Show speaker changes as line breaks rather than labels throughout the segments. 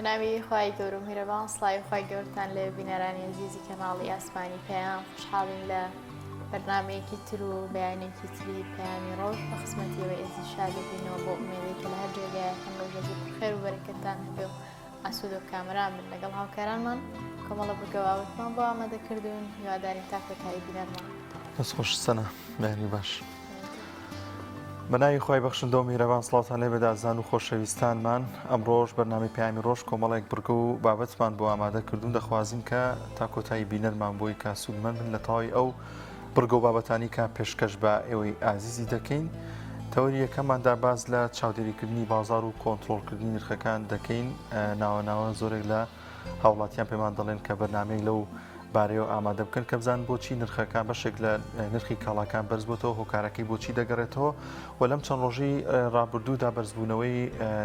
بەناوی خوای گەورە و میرەبان سڵاوی خوای گەورەتان لێ بینەرانی ئەزیزی کەناڵی ئاسمانی پەیام خۆشحاڵین لە بەرنامەیەکی تر و بەیانێکی تری پەیامی ڕۆژ بە خزمەتی ئێوەی ئەزیز شاد دەبینەوە بۆ ئومێدەی کە لە هەر جێگایەکەن ڕۆژێکی پڕ خێر و بەرەکەتتان هەبێ و ئاسوودە و کامەران بن لەگەڵ هاوکارانمان کۆمەڵە بڕگە بابەتمان بۆ ئامادە کردوون هیوادارین تا کۆتایی بینەرمان
دەست خۆش سەنا بەیانی باش. بە ناوی خوای بەخشندە و میهرەبان سڵاوتان لێ بێت ئازیزان و خۆشەویستانمان ئەمڕۆژ بەرنامەی پەیامی ڕۆژ کۆمەڵێک بڕگە و بابەتمان بۆ ئامادە کردوون دەخوازین کە تا کۆتایی بینەرمان بۆی کە سوودمەند بن لە تەواوی ئەو بڕگە و بابەتانی کە پێشکەش بە ئێوەی ئازیزی دەکەین تەوەری یەکەماندا باس لە چاودێریکردنی بازار و کۆنتترۆلکردنی نرخەکان دەکەین ناوە ناوە زۆرێک لە هاوڵاتیان پێمان دەڵێن کە بەرنامەیەک لەو بارەیەوە ئامادە بکەن کە بزانن بۆچی نرخەکان بەشێک لە نرخی کاڵاکان بەرزبووەوە هۆکارەکەی بۆچی دەگەڕێتەوە و لەم چەند ڕۆژی ڕابردوودا بەرزبوونەوەی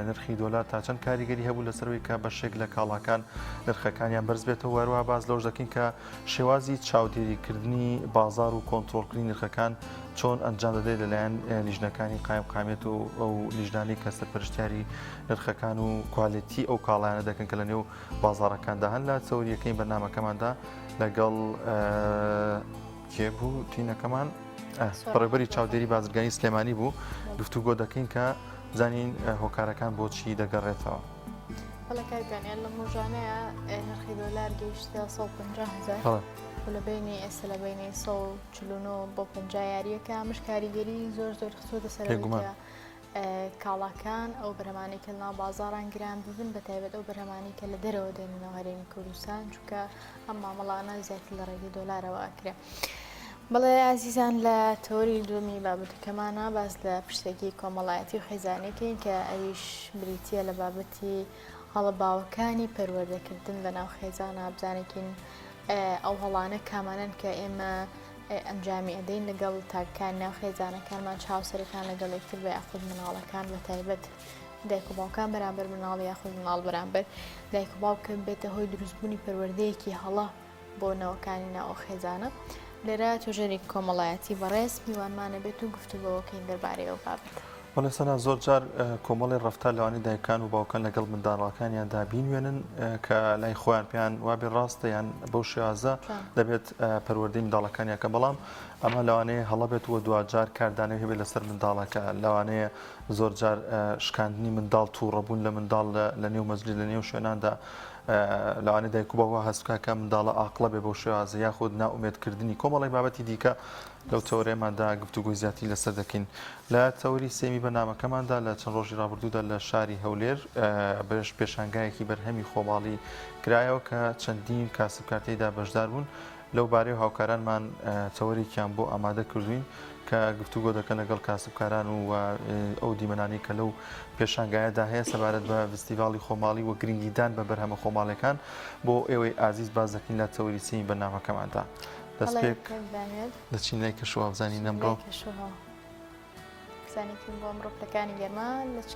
نرخی دۆلار تا چەند کاریگەری هەبوو لەسەروی کە بەشێک لە کاڵاکان نرخەکانیان بەرز بێتەوە هەروەها باس لەوەش دەکەین کە شێوازی چاودێریکردنی بازار و کۆنترۆڵکردنی نرخەکان چۆن ئەنجام دەدرێت لەلایەن لیژنەکانی قایمقامیەت و ئەو لیژنانەی کە سەرپەرشتیاری نرخەکان و کوالێتی ئەو کاڵایانە دەکەن کە لە نێو بازاڕەکاندا هەن لە چەوریەکەی بەرنامەکەماندا لەگەڵ کێ بوو تینەکەمان بەڕێبەری چاودێری بازرگانی سلێمانی بوو گفتوگۆ دەکەین کە زانین هۆکارەکان بۆچی دەگەڕێتەوە.
بەڵێ کاک دانیال لەم ڕۆژانەیە نرخی دۆلار گەیشتە 150 هەزار و لە بینی ئێستا لە بینی 149 بۆ 50 یاریەکە ئەمەش کاریگەری زۆر زۆر خستووەتە سەر ئەوەی کە کاڵاکان ئەو بەرهەمانەی کە لەناو بازاڕان گران ببن بە تایبەت ئەو بەرهەمانەی کە لە دەرەوە دێننەوە هەرێمی کوردستان چونکە ئەم مامەڵانە زیاتر لە ڕێگەی دۆلارەوە ئەکرێ. بەڵێ ئازیزان لە تەوەری دووەمی بابەتەکەمانە باس لە پشتێکی کۆمەڵایەتی و خێزانێکین کە ئەویش بریتییە لە بابەتی هەڵە باوەکانی پەروەردەکردن لە ناو خێزانە بزانێکین ئەو هەڵانە کامانەن کە ئێمە ئەنجامی ئەدەین لەگەڵ تاکەکانی ناو خێزانەکانمان چ هاوسەرەکان لەگەڵ یەکتر بە یاخود مناڵەکان بە تایبەت دایک و باوکان بەرامبەر مناڵ یاخود مناڵ بەرامبەر دایک و باوک بێتە هۆی دروستبوونی پەروەردەیەکی هەڵە بۆ نەوەکانی ناو ئەو خێزانە لێرە توێژەری کۆمەڵایەتی بەڕێز میوانمانە بێت و گفتوگۆوەکەین دەربارەی ئەو بابەتە.
بەڵێ سەنا زۆر جار کۆمەڵی ڕەفتار لەوانەیە دایکان و باوکان لەگەڵ منداڵەکانیاندا بینوێنن کە لای خۆیان پێیان وابێ ڕاستە یان بەو شێوازە دەبێت پەروەردەی منداڵەکانیان کە بەڵام ئەمە لەوانەیە هەڵە بێت و دواجار کاردانەوەی هەبێت لەسەر منداڵەکە لەوانەیە زۆر جار شکاندنی منداڵ تووڕەبوون لە منداڵ لە نێو مەجلی لە نێو شوێناندا لەوانەیە دایک و باوک وا هەست بکات کە منداڵە ئاقڵە بێ بەو شێوازە یاخود نائومێدکردنی کۆمەڵێک بابەتی دیکە لەو تەوەرەیەماندا گفتوگۆی زیاتری لەسەر دەکەین. لە تەوەری سێیەمی بەرنامەکەماندا لە چەند ڕۆژی ڕابردوودا لە شاری هەولێر بەش پێشانگایەکی بەرهەمی خۆماڵی کرایەوە کە چەندین کاسبکار تێیدا بەشدار بوون. لەو بارەیەوە هاوکارانمان تەوەرێکیان بۆ ئامادە کردووین کە گفتوگۆ دەکەن لەگەڵ کاسبکاران و ئەو دیمەنانەی کە لەو پێشانگایەدا هەیە سەبارەت بە ڤستیڤاڵی خۆماڵی و گرنگیدان بە بەرهەمە خۆماڵیەکان بۆ ئێوەی ئازیز باس دەکەین لە تەوەری سێیەمی بەرنامەکەماندا. دەستپێک دەچین لای کەشوهەوا بزانین ئەمڕۆ
بزانێکین بۆ ئەمڕۆ پلەکانی گەرما لە چ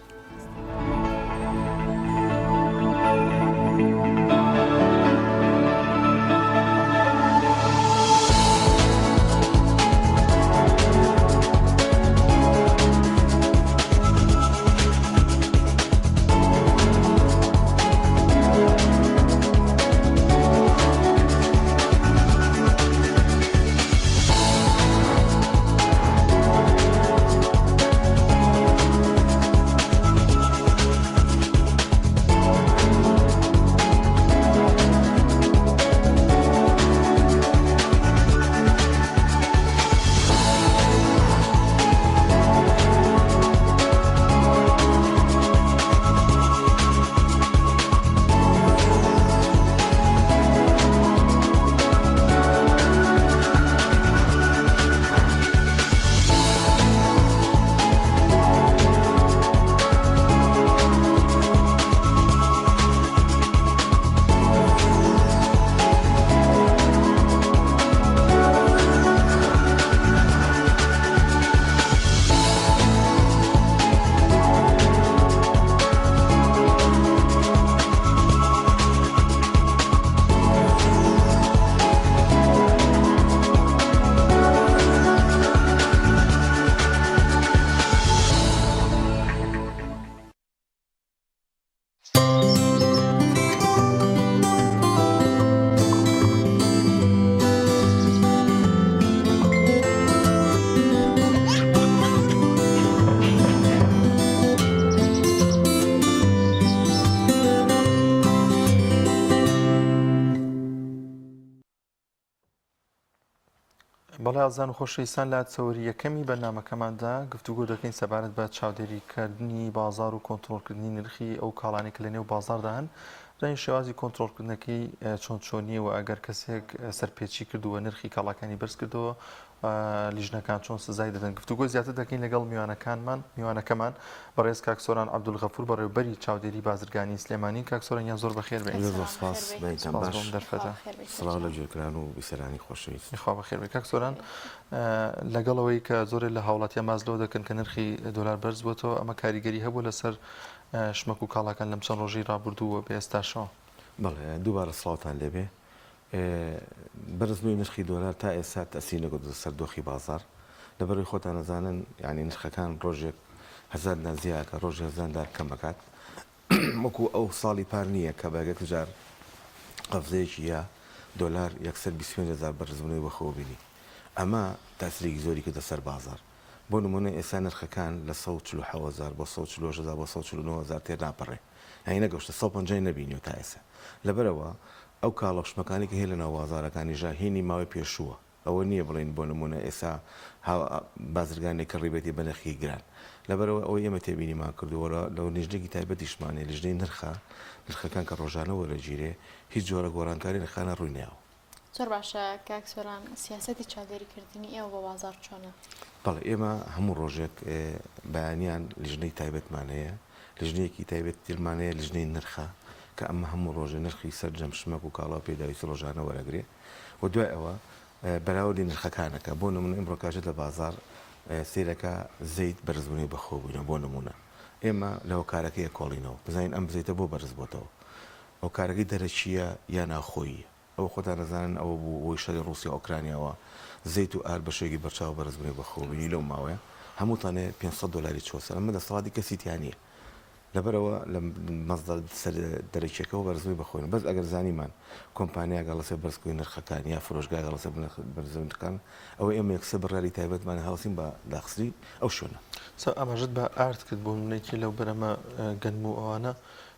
بەڵێ ئازیزان و خۆشەویستان لە تەوەری یەکەمی بەرنامەکەماندا گفتوگۆ دەکەین سەبارەت بە چاودێریکردنی بازاڕ و کۆنترۆڵکردنی نرخی ئەو کاڵانەی کە لە نێو بازاڕدا هەن بزانین شێوازی کۆنترۆڵکردنەکەی چۆن چۆنیە و ئەگەر کەسێک سەرپێچی کردووە نرخی کاڵاکانی بەرز کردەوە لیژنەکان چۆن سزای دەدەن؟ گفتوگۆی زیاتر دەکەین لەگەڵ میوانەکانمان میوانەکەمان بەڕێز کاک سۆران عەبدولغەفور بەڕێوبەری چاودێری بازرگانی سلێمانی کاک سۆران گیان زۆر بەخێر بێی.
زۆر زۆر سپاس بەینتان
سپاس
باش
بۆ ئەم دەرفەتە.
سڵاو لە گوێگران و بیسەرانی خۆشەویست.
یخوا بەخێر بێی کاک سۆران لەگەڵ ئەوەی کە زۆرێک لە هاوڵاتیان باس لەوە دەکەن کە نرخی دۆلار بەرز بۆتەوە ئەمە کاریگەری هەبووە لەسەر شمەک و کاڵاکان لەم چەند ڕۆژەی ڕابردوو و بە ئێستاشەوە؟
بەڵێ دووبارە سڵاوتان لێبێ. بەرزبوونی نرخی دۆلار تا ئێستا تەئسیری نەکردۆتە سەر دۆخی بازاڕ، لەبەرئەوەی خۆتان ئەزانن یانی نرخەکان ڕۆژێک هەزار دینار زیا ئەکات ڕۆژێ هەزار دینار کەم ئەکات وەکو ئەو ساڵی پار نییە کە بە یەک جار قەفزەیەکی یا دۆلار یەکسەر 25 هەزار بەرزبوونەوەی بەخۆوە بینی ئەمە تەئسیرێکی زۆری کردە سەر بازاڕ بۆ نمونە ئێستا نرخەکان لە 147 هەزار بۆ 148 هەزار بۆ 149 هەزار تێر ناپەڕێ یانی نەگەشتە 150 نەبینیوە تا ئێستا لەبەرئەوە ئەو کاڵا و شمەکانەی کە هەیە لە ناو بازاڕەکانیشا هینی ماوەی پێشووە، ئەوە نییە بڵێین بۆ نموونە ئێستا بازرگانێک کڕیبێتی بە نرخی گران. لەبەرئەوە ئەوەی ئێمە تێبینیمان کردووە لە لیژنەیەکی تایبەتیشمان هەیە، لیژنەی نرخە، نرخەکان کە ڕۆژانە وەرەگیرێ هیچ جۆرە گۆڕانکاری نرخانە ڕووی نەیاوە.
زۆر باشە کاک سۆران، سیاسەتی چاودێریکردنی ئێوە بۆ بازاڕ چۆنە؟
بەڵێ ئێمە هەموو ڕۆژێک بەیانیان لیژنەی تایبەتمان هەیە، لیژنەیەکی تایبەتی ترمان هەیە لیژنەی نرخە کە ئەمە هەموو ڕۆژێ نرخی سەرجەم شمەک و کاڵا و پێداویستی ڕۆژانە وەرەگرێ و دوای ئەوە بەراوردی نرخەکان ئەکا بۆ نمونە ئیمڕۆ کاژێر لە بازاڕ سەیرەکا زەیت بەرزبوونەوەی بەخۆ بووینە بۆ نمونە ئێمە لە هۆکارەکەی ئەکۆڵینەوە بزانین ئەم زەیتە بۆ بەرز بۆتەوە هۆکارەکەی دەرەکییە یا ناوخۆییە ئەوە خۆتان ئەزانن ئەوە بوو هۆی شەری ڕوسیا ئۆکرانیاوە زەیت و ئارد بە شێوەیەکی بەرچاو بەرز بوونی بە خۆوە بینی لەو ماوەیە هەموو تانێ 500 دۆلاری چووە سەر ئەمە دەسەڵاتی کەسی تیا نییە لەبەرەوە لە مەسدەر سەر دەرەکیەکەوە بەرزبووی بە خۆی بەس ئەگەر زانیمان کۆمپانیا گەڵەسێ بەرزکردنەوەی نرخەکان یا فرۆشگا گەڵەسێ بەرزبوونەوەی نرخەکان ئەوە ئێمە یەکسەر بڕیاری تایبەتمان هەڵسین بە داخستنی ئەو شوێنە.
سا ئاماژەت بە ئارد کرد بۆ نمونە یەکێ لەو بەرهەمە گەنم و ئەوانە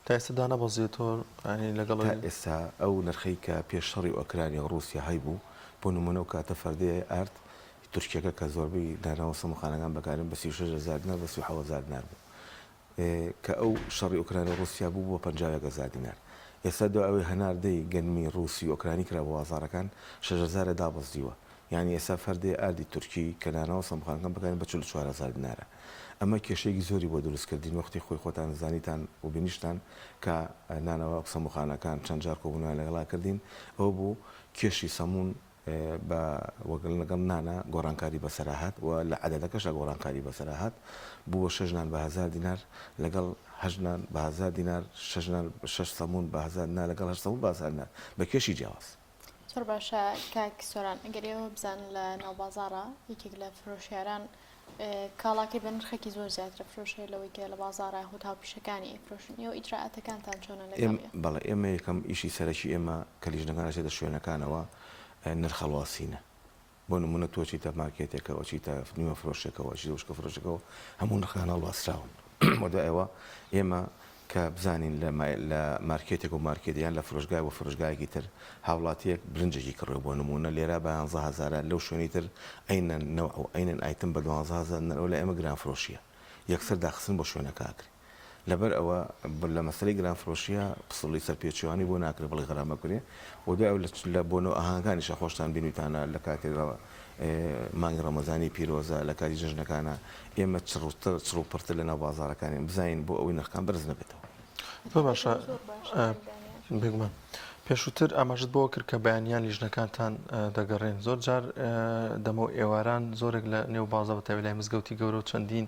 تا ئێستا دانەبەزیوەتەوە یانی لەگەڵ
تا ئێستا ئەو نرخەی کە پێش شەڕی ئۆکرانیا و ڕووسیا هەیبوو، بۆ نموونە ئەو کاتە فەردەیە ئارد ی تورکیەکە کە زۆربەی نانەوا و سەمونخانەکان بەکارێن بە 36 هەزار دینار بە 37 هەزار دینار بوو کە ئەو شەڕی ئۆکرانیا و ڕووسیا بوو بووە 51 هەزار دینار ئێستا دوای ئەوەی هەناردەی گەنمی ڕووسی و ئۆکرانی کرا بۆ بازاڕەکان شەش هەزارە دابەزیوە یانی ئێستا فەردێ ئاردی تورکی کە نانەوا سەمخانەکان بەکارێن بە 44 هەزار دینارە. ئەمە کێشەیەکی زۆری بۆ دروست کردین وەختی خۆی خۆتان زانیتان و بینیشتان کە نانەوا و سەموخانەکان چەند جار کۆبوونەوەیان لەگەڵا کردین ئەوە بوو کێشی سەموون بە وەگەڵ لەگەڵ نانە گۆڕانکاری بەسەرا هات و لە عەدەدەکەشا گۆڕانکاری بەسەرا هات بوو بە شەش نان بە هەزار دینار لەگەڵ هەشت نان بە هەزار دینار شەش نان شەش سەموون بە هەزار دینار لەگەڵ هەشت سەموون بە هەزار دینار بە کێشی جیاواز.
زۆر باشە کاک سۆران ئەگەر ئێوە بزانن لە ناوبازاڕا یەکێک لە فرۆشیاران کاڵاکەی بە نرخێکی زۆر زیاترە فرۆشێ لەوەی کە لە بازاڕا یاخود هاوپیشەکانی ئەیفرۆشن ئێوە ئیجرائاتەکانتان چۆنە لەگەڵیا؟
بەڵێ ئێمە یەکەم ئیشی سەرەکی ئێمە کە لیژنەکان ئەچێتە شوێنەکانەوە نرخ هەڵواسینە بۆ نمونە تۆ چیتە مارکێتێکەوە چیتە نیوە فرۆشێکەوە چیتە وشکە فرۆشێکەوە هەموو نرخەکان هەڵواسراون وە دوای ئەوە ئێمە کە بزانین لە لە مارکێتێک و مارکێت یان لە فرۆشگای بۆ فرۆشگایەکی تر هاوڵاتیەک برنجێکی کڕیوە بۆ نموونە لێرە بە یانزە هەزارە لەو شوێنی تر عەینەن نەوع و عەینەن item بە دوانزە هەزار دینار لای ئێمە گرانفرۆشیە یەکسەر داخستن بۆ شوێنەکە ئەکرێ لەبەر ئەوە لە مەسەلەی گرانفرۆشیە پسڵی سەرپێچیوانی بۆ ناکرێ بڵێ غەرامە بکرێ و دوای ئەو لە بۆنە و ئاهەنگەکانیشا خۆشتان بینیوتانە لە کاتی مانگی ڕەمەزانی پیرۆزە لە کاتی جەژنەکانە ئێمە چڕتر چڕ و پڕتر لە ناو بازاڕەکانین بزانین بۆ ئەوەی نرخەکان بەرز نەبێتەوە.
زۆر باشە بێگومان پێشووتر ئاماژەت بەوە کرد کە بەیانیان لیژنەکانتان دەگەڕێن زۆر جار دەمە و ئێواران زۆرێک لە نێو بازە بە تایبەت لای مزگەوتی گەورە و چەندین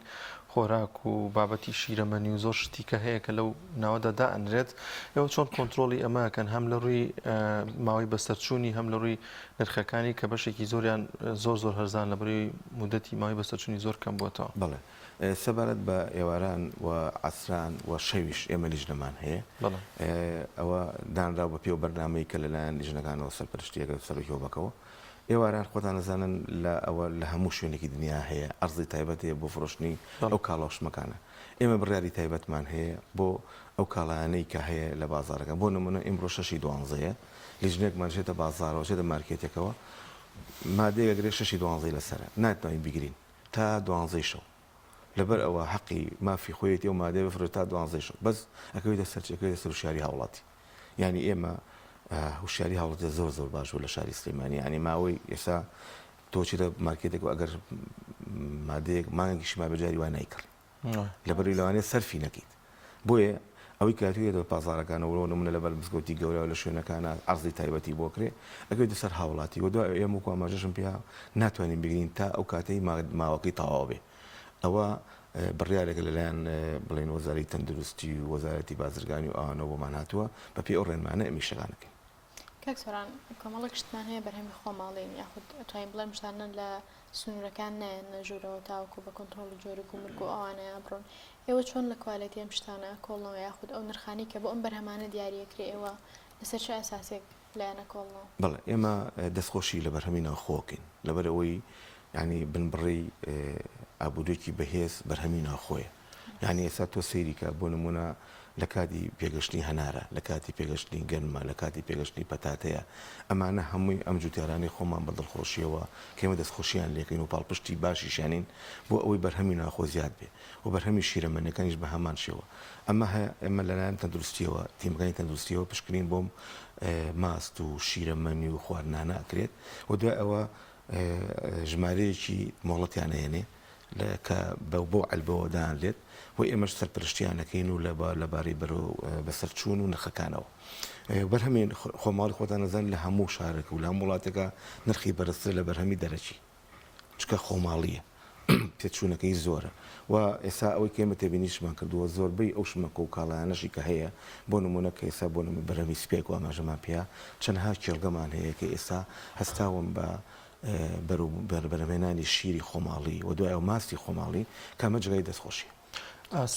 خۆراک و بابەتی شیرەمەنی و زۆر شتی کە هەیە کە لەو ناوەدا دائەنرێت ئێوە چۆن کۆنترۆڵی ئەمە ئەکەن هەم لە ڕووی ماوەی بەسەرچوونی هەم لە ڕووی نرخەکانی کە بەشێکی زۆریان زۆر زۆر هەرزان لە بەرەی مودەتی ماوەی بەسەرچوونی زۆر کەم بووەتەوە.
بەڵێ سەبارەت بە ئێواران و عەسران و شەویش ئێمە لیژنەمان هەیە ئەوە دانراو بە پێ و بەرنامەی کە لەلایەن لیژنەکانەوە سەرپەرشتیەکە سەرۆکی هۆبەکەوە ئێواران خۆتان ئەزانن لە ئەوە لە هەموو شوێنێکی دنیا هەیە عەرزی تایبەت هەیە بۆ فرۆشتنی ئەو کاڵا و شمەکانە ئێمە بڕیاری تایبەتمان هەیە بۆ ئەو کاڵایانەی کە هەیە لە بازاڕەکان بۆ نمونە ئیمڕۆ شەشی دوانزەیە لیژنەیەکمان چێتە بازاڕەوە چێتە مارکێتێکەوە. مادەیەک ئەگرێ شەشی دوانزەی لەسەرە ناتوانین بیگرین تا دوانزەی شەو لەبەر ئەوە حەقی مافی خۆیەتی ئەو مادەیە بفرۆشێت تا دوانزەی شەو بەس ئەکەوێتە سەر چی ئەکەوێتە سەر وشیاری هاوڵاتی یانی ئێمە هوشیاری هاوڵاتی زۆر زۆر باش بوو لە شاری سلێمانی یانی ماوەی ئێستا تۆ چیتە مارکێتێک و ئەگەر مادەیەک مانگێکیشی مابێ جاری وا نایکڕی لەبەری لەوانەیە سەرفی نەکەیت بۆیە ئەوەی کە هاتوویەتەوە پازارەکانەوە بۆ نمونە لەبەر مزگەوتی گەورە لە شوێنەکانە عەرزی تایبەتی بۆ کرێ ئەکەوێتە سەر هاوڵاتی و دوای ئێمە وەکو ئاماژەشم پێ ناتوانین بگرین تا ئەو کاتەی ماوەکەی تەواو بێ ئەوە بڕیارێکە لەلایەن بڵێن وەزاری تەندروستی و وەزارەتی بازرگانی و ئەوانەوە بۆمان هاتووە بەپێی ئەو ڕێنمانە ئێمە ئیشەکان ئەکەین.
کاک سۆران کۆمەڵێک شتمان هەیە بەرهەمی خۆماڵین یاخود ئەتوانین بڵێم شتانە لە سنوورەکان نایەنە ژوورەوە تاوەکو بە کۆنترۆڵی جۆری گومرگ و ئەوانەیە بڕۆن ئێوە چۆن لە کوالێتی ئەم شتانە ئەکۆڵنەوە یاخود ئەو نرخانەی کە بۆ ئەم بەرهەمانە دیاریەکرێ ئێوە لەسەر چ ئەساسێک لایان ئەکۆڵنەوە؟
بەڵێ ئێمە دەستخۆشی لە بەرهەمی ناوخۆ ئەکەین لەبەر ئەوەی یانی بنبڕی ئابووریەکی بەهێز بەرهەمی ناوخۆیە یانی ئێستا تۆ سەیری کە بۆ نموونە لە کاتی پێگەشتنی هەنارە، لە کاتی پێگەشتنی گەنمە، لە کاتی پێگەشتنی پەتاتەیە، ئەمانە هەمووی ئەم جووتیارانەی خۆمان بە دڵخۆشییەوە کە ئێمە دەستخۆشییان لێکەین و پاڵپشتی باشیشیانین بۆ ئەوەی بەرهەمی ناوخۆ زیاد بێ و بەرهەمی شیرەمەنیەکانیش بە هەمان شێوە. ئەمە هەیە ئێمە لەلایەن تەندروستییەوە تیمەکانی تەندروستییەوە پشکنین بۆ ماست و شیرەمەنی و خواردنانە ئەکرێت و دوای ئەوە ژمارەیەکی مۆڵەتیان ئەهێنێ لە کە بە بەو عەلبەوە دانرێت و ئێمەش سەرپەرشتیان ئەکەین و لە لەبارەی بەرەو بەسەرچوون و نرخەکانەوە بەرهەمی خۆماڵی خۆتان ئەزانن لە هەموو شارێک و لە هەموو وڵاتێکا نرخی بەرزترە لە بەرهەمی دەرەکی چونکە خۆماڵیە تێچوونەکەی زۆرە و ئێستا ئەوەی کە ئێمە تێبینیشمان کردووە زۆربەی ئەو شمەکە و کاڵایانەشی کە هەیە بۆ نمونە کە ئێستا بۆ نمونە بەرهەمی سپیای کو ئاماژەمان پێیا چەندها کێڵگەمان هەیە کە ئێستا هەستاون بە بەرەو بەرهەمهێنانی شیری خۆماڵی و دوای ئەو ماستی خۆماڵی کە ئەمە جێگای دەستخۆشیە.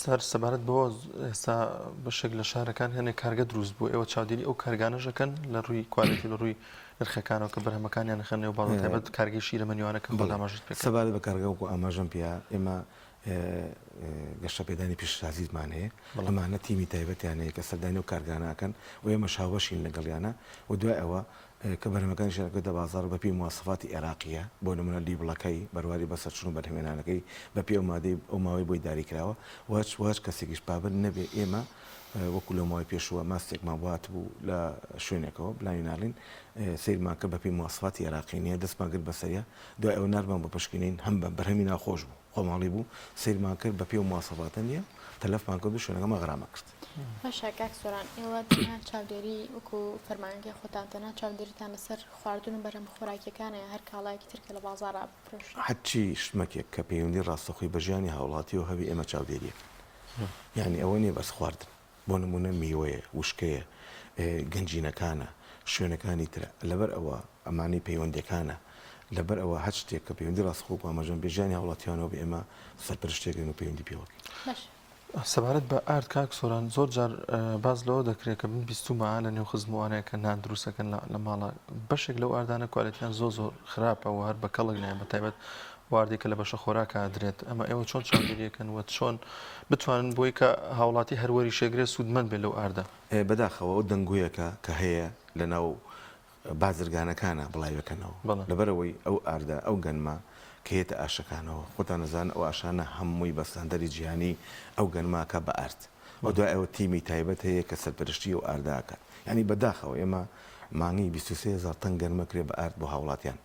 سەر سەبارەت بەوە ئێستا بەشێک لە شارەکان هەنێک کارگە دروست بوو ئێوە چاودێری ئەو کارگانەش ئەکەن لە ڕووی کوالێتی لە ڕووی نرخەکانەوە کە بەرهەمەکانیان ئەخەن نێو بازاڕ تایبەت کارگەی شیرەمەنیوانە کە خۆت ئاماژەت پێ کرد.
سەبارەت بە کارگە وەکو ئاماژەم پێ ئێمە گەشەپێدانی پیشەسازیمان هەیە ئەمانە تیمی تایبەتیان هەیە کە سەردانی ئەو کارگانە ئەکەن و ئێمەش هاوبەشین لەگەڵیانە و دوای ئەوە کە بەرهەمەکانیشیان ئەکەوێتە بازاڕ بەپێی مواسەفاتی ئێراقییە، بۆ نموونە label ەکەی، بەرواری بەسەرچوون و بەرهەمهێنانەکەی بەپێی ئەو مادەی ئەو ماوەی بۆی داری کراوە و هەچ و هەچ کەسێکیش پابەند نەبێ ئێمە وەکو لەو ماوەی پێشووە ماستێکمان بۆ هاتبوو لە شوێنێکەوە بلانی ناڵین سەیرمان کرد بەپێی مواسەفاتی ئێراقی نییە دەستمان گرت بەسەریا دوای ئەوە ناردمان بۆ پشکنین هەم بە بەرهەمی ناوخۆش بوو خۆماڵی بوو سەیرمان کرد بەپێی ئەو مواسەفاتە نییە تەلەفمان کرد و شوێنەکەمان غەرامە کرد.
باشە کاک سۆران ئێوە تەنها چاودێری وەکو فەرمانگەی خۆتان تەنها چاودێریتان لەسەر خواردن و بەرهەمە خۆراکیەکانە یا هەر کاڵایەکی تر کە لە بازاڕا بفرۆشرێت؟
هەرچی شمەکێک کە پەیوەندی ڕاستەخۆی بە ژیانی هاوڵاتیەوە هەبێ ئێمە چاودێری ئەکەین یانی ئەوە نیە بەس خواردن بۆ نمونە میوەیە وشکەیە گەنجینەکانە شوێنەکانی ترە لەبەر ئەوە ئەمانەی پەیوەندیەکانە لەبەر ئەوە هەر شتێک کە پەیوەندی ڕاستەخۆ وەکو ئاماژەم پێ ژیانی هاوڵاتیانەوە بێ ئێمە سەرپەرشتیەکەین و پەیوەندی پێوەکەین.
باشە
سەبارەت بە ئارد کاک سۆران زۆر جار باس لەوە دەکرێت کە من بیستومە لە نێو خزم و ئەوانەیە کە نان دروستەکەن لە ماڵە بەشێک لەو ئاردانە کوالێتیان زۆر زۆر خراپە و هەر بە کەڵک نایە بە تایبەت واردی کە لە بەشە خۆراکە درێت ئەمە ئێوە چۆن چاودێریەکەن و چۆن بتوانن بۆی کە هاوڵاتی هەروەری شێگرێ سوودمەند بێت لەو ئاردە؟
بەداخەوە ئەو دەنگۆیەکە کە هەیە لە ناو بازرگانەکانە بڵاویەکەنەوە لەبەرئەوەی ئەو ئاردە ئەو گەنمە کە یەتە ئاشەکانەوە خۆتان ئەزانن ئەو ئاشانە هەمووی بە ستاندەری جیهانی ئەو گەنمە ئەکا بە ئارد و دوای ئەوە تیمی تایبەت هەیە کە سەرپەرشتی ئەو ئاردە ئەکات یانی بەداخەوە ئێمە مانگی 23 هەزار تەن گەنمە کرێ بە ئارد بۆ هاوڵاتیان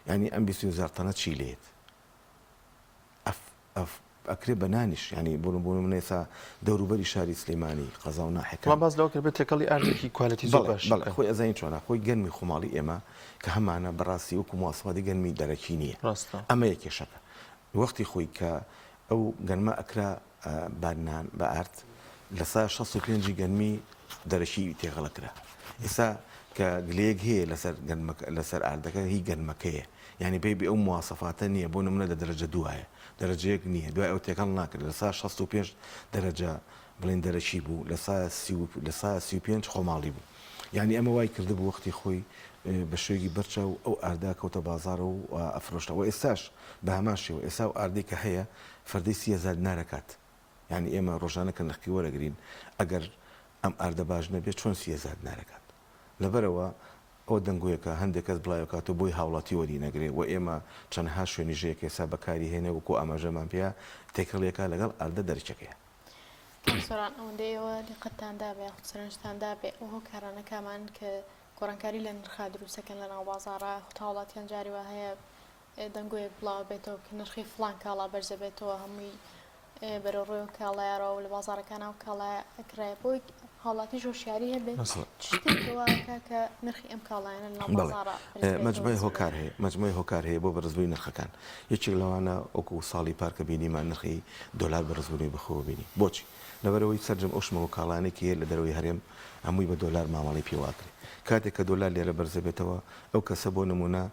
یانی ئەم 23 هەزار تەنە چی لێت ئەف ئەف ئەکرێ بە نانیش یانی بۆ بۆ نمونە ئێستا دەوروبەری شاری سلێمانی قەزا و ناحیەکان.
بەڵام باس لەوە کرد بێت تێکەڵی ئاردێکی کوالێتی زۆر
بەڵێ
باشی
بەڵێ
بکەن.
خۆی ئەزانی چۆنە خۆی گەنمی خۆماڵی ئێمە کە هەمانە بەڕاستی وەکو مواسفاتی گەنمی دەرەکی نییە
ڕاستە.
ئەمەیە کێشەکە وەختی خۆی کە ئەو گەنمە ئەکرا بە نان بە ئارد لە سا 65 ی گەنمی دەرەکی تێکەڵ ئەکرا ئێستا کە گلەیەک هەیە لەسەر گەنمەکە لەسەر ئاردەکە هی گەنمەکەیە یانی پێی بێ ئەو مواسەفاتە نییە بۆ نمونە لە دەرەجە دووایە دەرەجە یەک نییە دوای ئەو تێکەڵ ناکرێت لە سا 65 دەرەجە بڵێن دەرەکی بوو لە سا سی و لە سا 35 خۆماڵی بوو یانی ئەمە وای کردبوو وەختی خۆی بە شێوەیەکی بەرچاو ئەو ئاردە کەوتە بازاڕەوە و ئەفرۆشتەوە ئێستاش بە هەمان شێوە ئێستا ئەو ئاردەی کە هەیە فەردەی 30 هەزار دینار ئەکات یانی ئێمە ڕۆژانە کە نرخی وەرەگرین ئەگەر ئەم ئاردە باش نەبێت چۆن 30 هەزار دینار ئەکات لەبەرئەوە. ئەوە دەنگۆیەکە هەندێک کەس بڵاویکاتەوە بۆی هاوڵاتی وەری نەگرێ و ئێمە چەندەها شوێنیش هەیە کە ئێستا بەکاری هێنێ وەکو ئاماژەمان پێیا تێکەڵیەکا لەگەڵ ئاردە دەرچەکەیە.
کاک سۆران ئەوەندەی ئێوە دیقەتتان دابێ یاخود سەرنجتان دابێ ئەو هۆکارانە کامانن کە گۆڕانکاری لە نرخا دروستەکەن لە ناو بازاڕا یاخود هاوڵاتیان جاری وا هەیە دەنگۆیەک بڵاوەبێتەوە کە نرخی فڵان کاڵا بەرزەبێتەوە هەمووی بەرەو ڕووی ئەو کاڵایە ڕەوە و لە بازاڕەکان ئەو کاڵایە ئەکڕێ بۆی هاوڵاتیش هۆشیاری هەبێت چ شتێک وا ئەکا کە نرخی ئەم کاڵایانە لەناو
بەڵێ
بازاڕا بەرز بێتەوە
مەجموعەی هۆکار هەیە مەجموعەی هۆکار هەیە بۆ بەرزبوونی نرخەکان یەکێک لەوانە وەکو ساڵی پار کە بینیمان نرخی دۆلار بەرزبوونەوەی بەخۆوە بینی بۆچی لەبەرئەوەی سەرجەم ئەو شمەک و کاڵایانەی کە هەیە لە دەرەوەی هەرێم هەمووی بە دۆلار مامەڵەی پێوە ئەکرێ کاتێک کە دۆلار لێرە بەرزەبێتەوە ئەو کەسە بۆ نموونە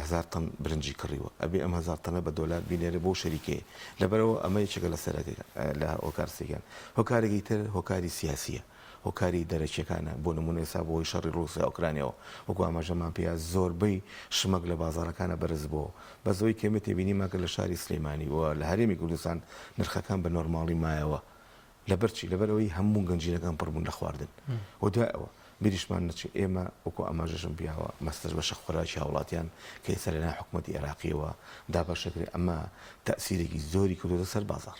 هەزار تەن برنجی کڕیوە ئەبێ ئەم هەزار تەنە بە دۆلار بینێرێ بۆ شەریکەیە لەبەرئەوە ئەمە یەکێکە لە سەرەکەکان لە هۆکار سەرەکیەکان هۆکارێکی تر هۆکاری سیاسیە هۆکاری دەرەکیەکانە بۆ نمونە ئێستا بەهۆی شەڕی ڕوسیا ئۆکرانیاوە وەکو ئاماژەمان پێیا زۆربەی شمەک لە بازاڕەکانە بەرز بۆوە بەس ئەوەی کە ئێمە تێبینیمان کرد لە شاری سلێمانی و لە هەرێمی کوردستان نرخەکان بە نۆرماڵی مایەوە لەبەر چی؟ لەبەر ئەوەی هەموو گەنجینەکان پڕ بوون لە خواردن و دوای ئەوە بیریشمان نەچێ ئێمە وەکو ئاماژەشم پیاوە مەستەر بەشە خۆراکی هاوڵاتیان کە ئێستا لەلایەن حکومەتی عێراقیەوە دابەش دەکرێت ئەمە تەئسیرێکی زۆری کردۆتە سەر بازاڕ.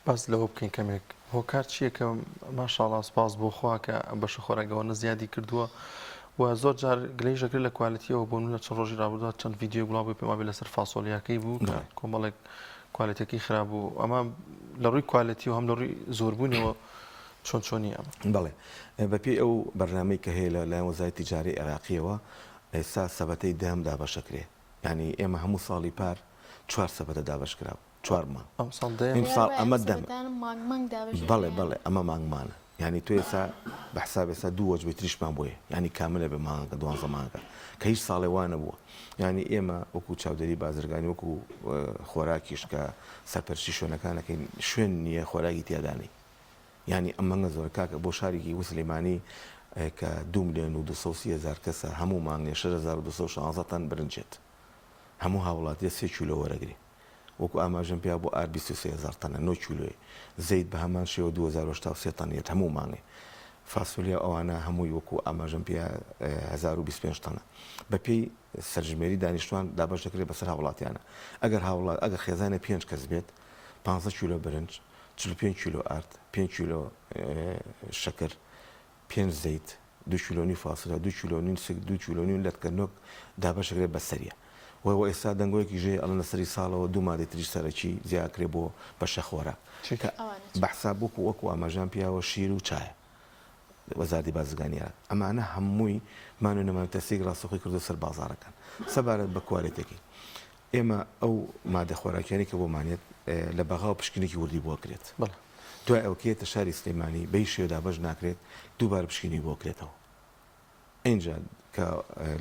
باس لەوە بکەین کەمێک هۆکار چییە کە ماشاڵا سپاس بۆ خوا کە بەشە خۆراک ئەوەنە زیادی کردووە و زۆر جار گلەیش دەکرێت لە quality یەوە بۆ نمونە چەند ڕۆژی ڕابردووە چەند ڤیدیۆیەک بڵاو بوو پێم وابێ لەسەر فاسۆلیاکەی بوو کە کۆمەڵێک quality ەکەی خراپ بوو ئەمە لە ڕووی quality و هەم لە ڕووی زۆربوونەوە چۆن چۆنی ئەمە؟
بەڵێ بەپێی ئەو بەرنامەی کە هەیە لە لایەن وەزارەتی تیجارەی عێراقیەوە ئێستا سەبەتەی دەهەم دابەشەکرێ یانی ئێمە هەموو ساڵی پار چوار سەبەتە دابەش کرابوو چوار مانگ
ئەمساڵ دەیەم
ئیمساڵ ئەمە دەم
مانگ مانگ دابەش
بەڵێ بەڵێ ئەمە مانگمانە یانی تۆ ئێستا بە حساب ئێستا دوو وەجبەی تریشمان بۆیە یانی کاملە بێ مانگەکە دوانزە مانگەکە کە هیچ ساڵێ وا نەبووە یانی ئێمە وەکو چاودێری بازرگانی وەکو خۆراکیش کە سەرپەرشتی شوێنەکانەکەین شوێن نییە خۆراکی تیادانەی یانی ئەم مانگە زۆرە کاکە بۆ شارێکی وەک سلێمانی کە دو ملیۆن و 230 هەزار کەسە هەموو مانگێ 6216 تەن برنجێت هەموو هاوڵاتیە سێ کیلۆ وەرەگرێ وەکو ئاماژەم پێیا بۆ ئارد 23 هەزار تەنە نۆ کیلۆیە زەیت بە هەمان شێوە 2083 تەن یەت هەموو مانگێ فاسۆلیا و ئەوانە هەمووی وەکو ئاماژەم پێیا 1025 تەنە بە پێی سەرژمێری دانیشتوان دابەش دەکرێت بەسەر هاوڵاتیانە ئەگەر هاوڵات ئەگەر خێزانێ پێنج کەس بێت 15 کیلۆ برنج 45 کیلۆ ئارد پێنج کیلۆ شەکر پێنج زەیت دوو کیلۆ نیو فاسۆلیا، دوو کیلۆ نیو سک، دوو کیلۆ نیو لەتکە نۆک دابەش ئەکرێت بە سەریا. وە وە ئێستا دەنگۆیەکیش هەیە ئەڵێن لە سەری ساڵەوە دوو مادەی تریش سەرەکی زیا ئەکرێت بۆ بەشە خۆراک
چی؟
کە
ئەوانە چین؟ بە
حساب وەکو وەکو ئاماژەم پیاوە شیر و چایە. وەزارەتی بازرگانی عێراق ئەمانە هەمووی مان و نەمان تەسیرێکی ڕاستەوخۆی کردووە سەر بازاڕەکان. سەبارەت بە quality ەکەی ئێمە ئەو مادە خۆراکیانەی کە بۆمان یەت لە بەغاوە پشکنێکی وردی بۆ ئەکرێت.
بەڵێ.
دوای ئەوە کە یەتە شاری سلێمانی بە هیچ شێوە دابەش ناکرێت، دووبارە پشکنینی بۆ ئەکرێتەوە. ئینجا کە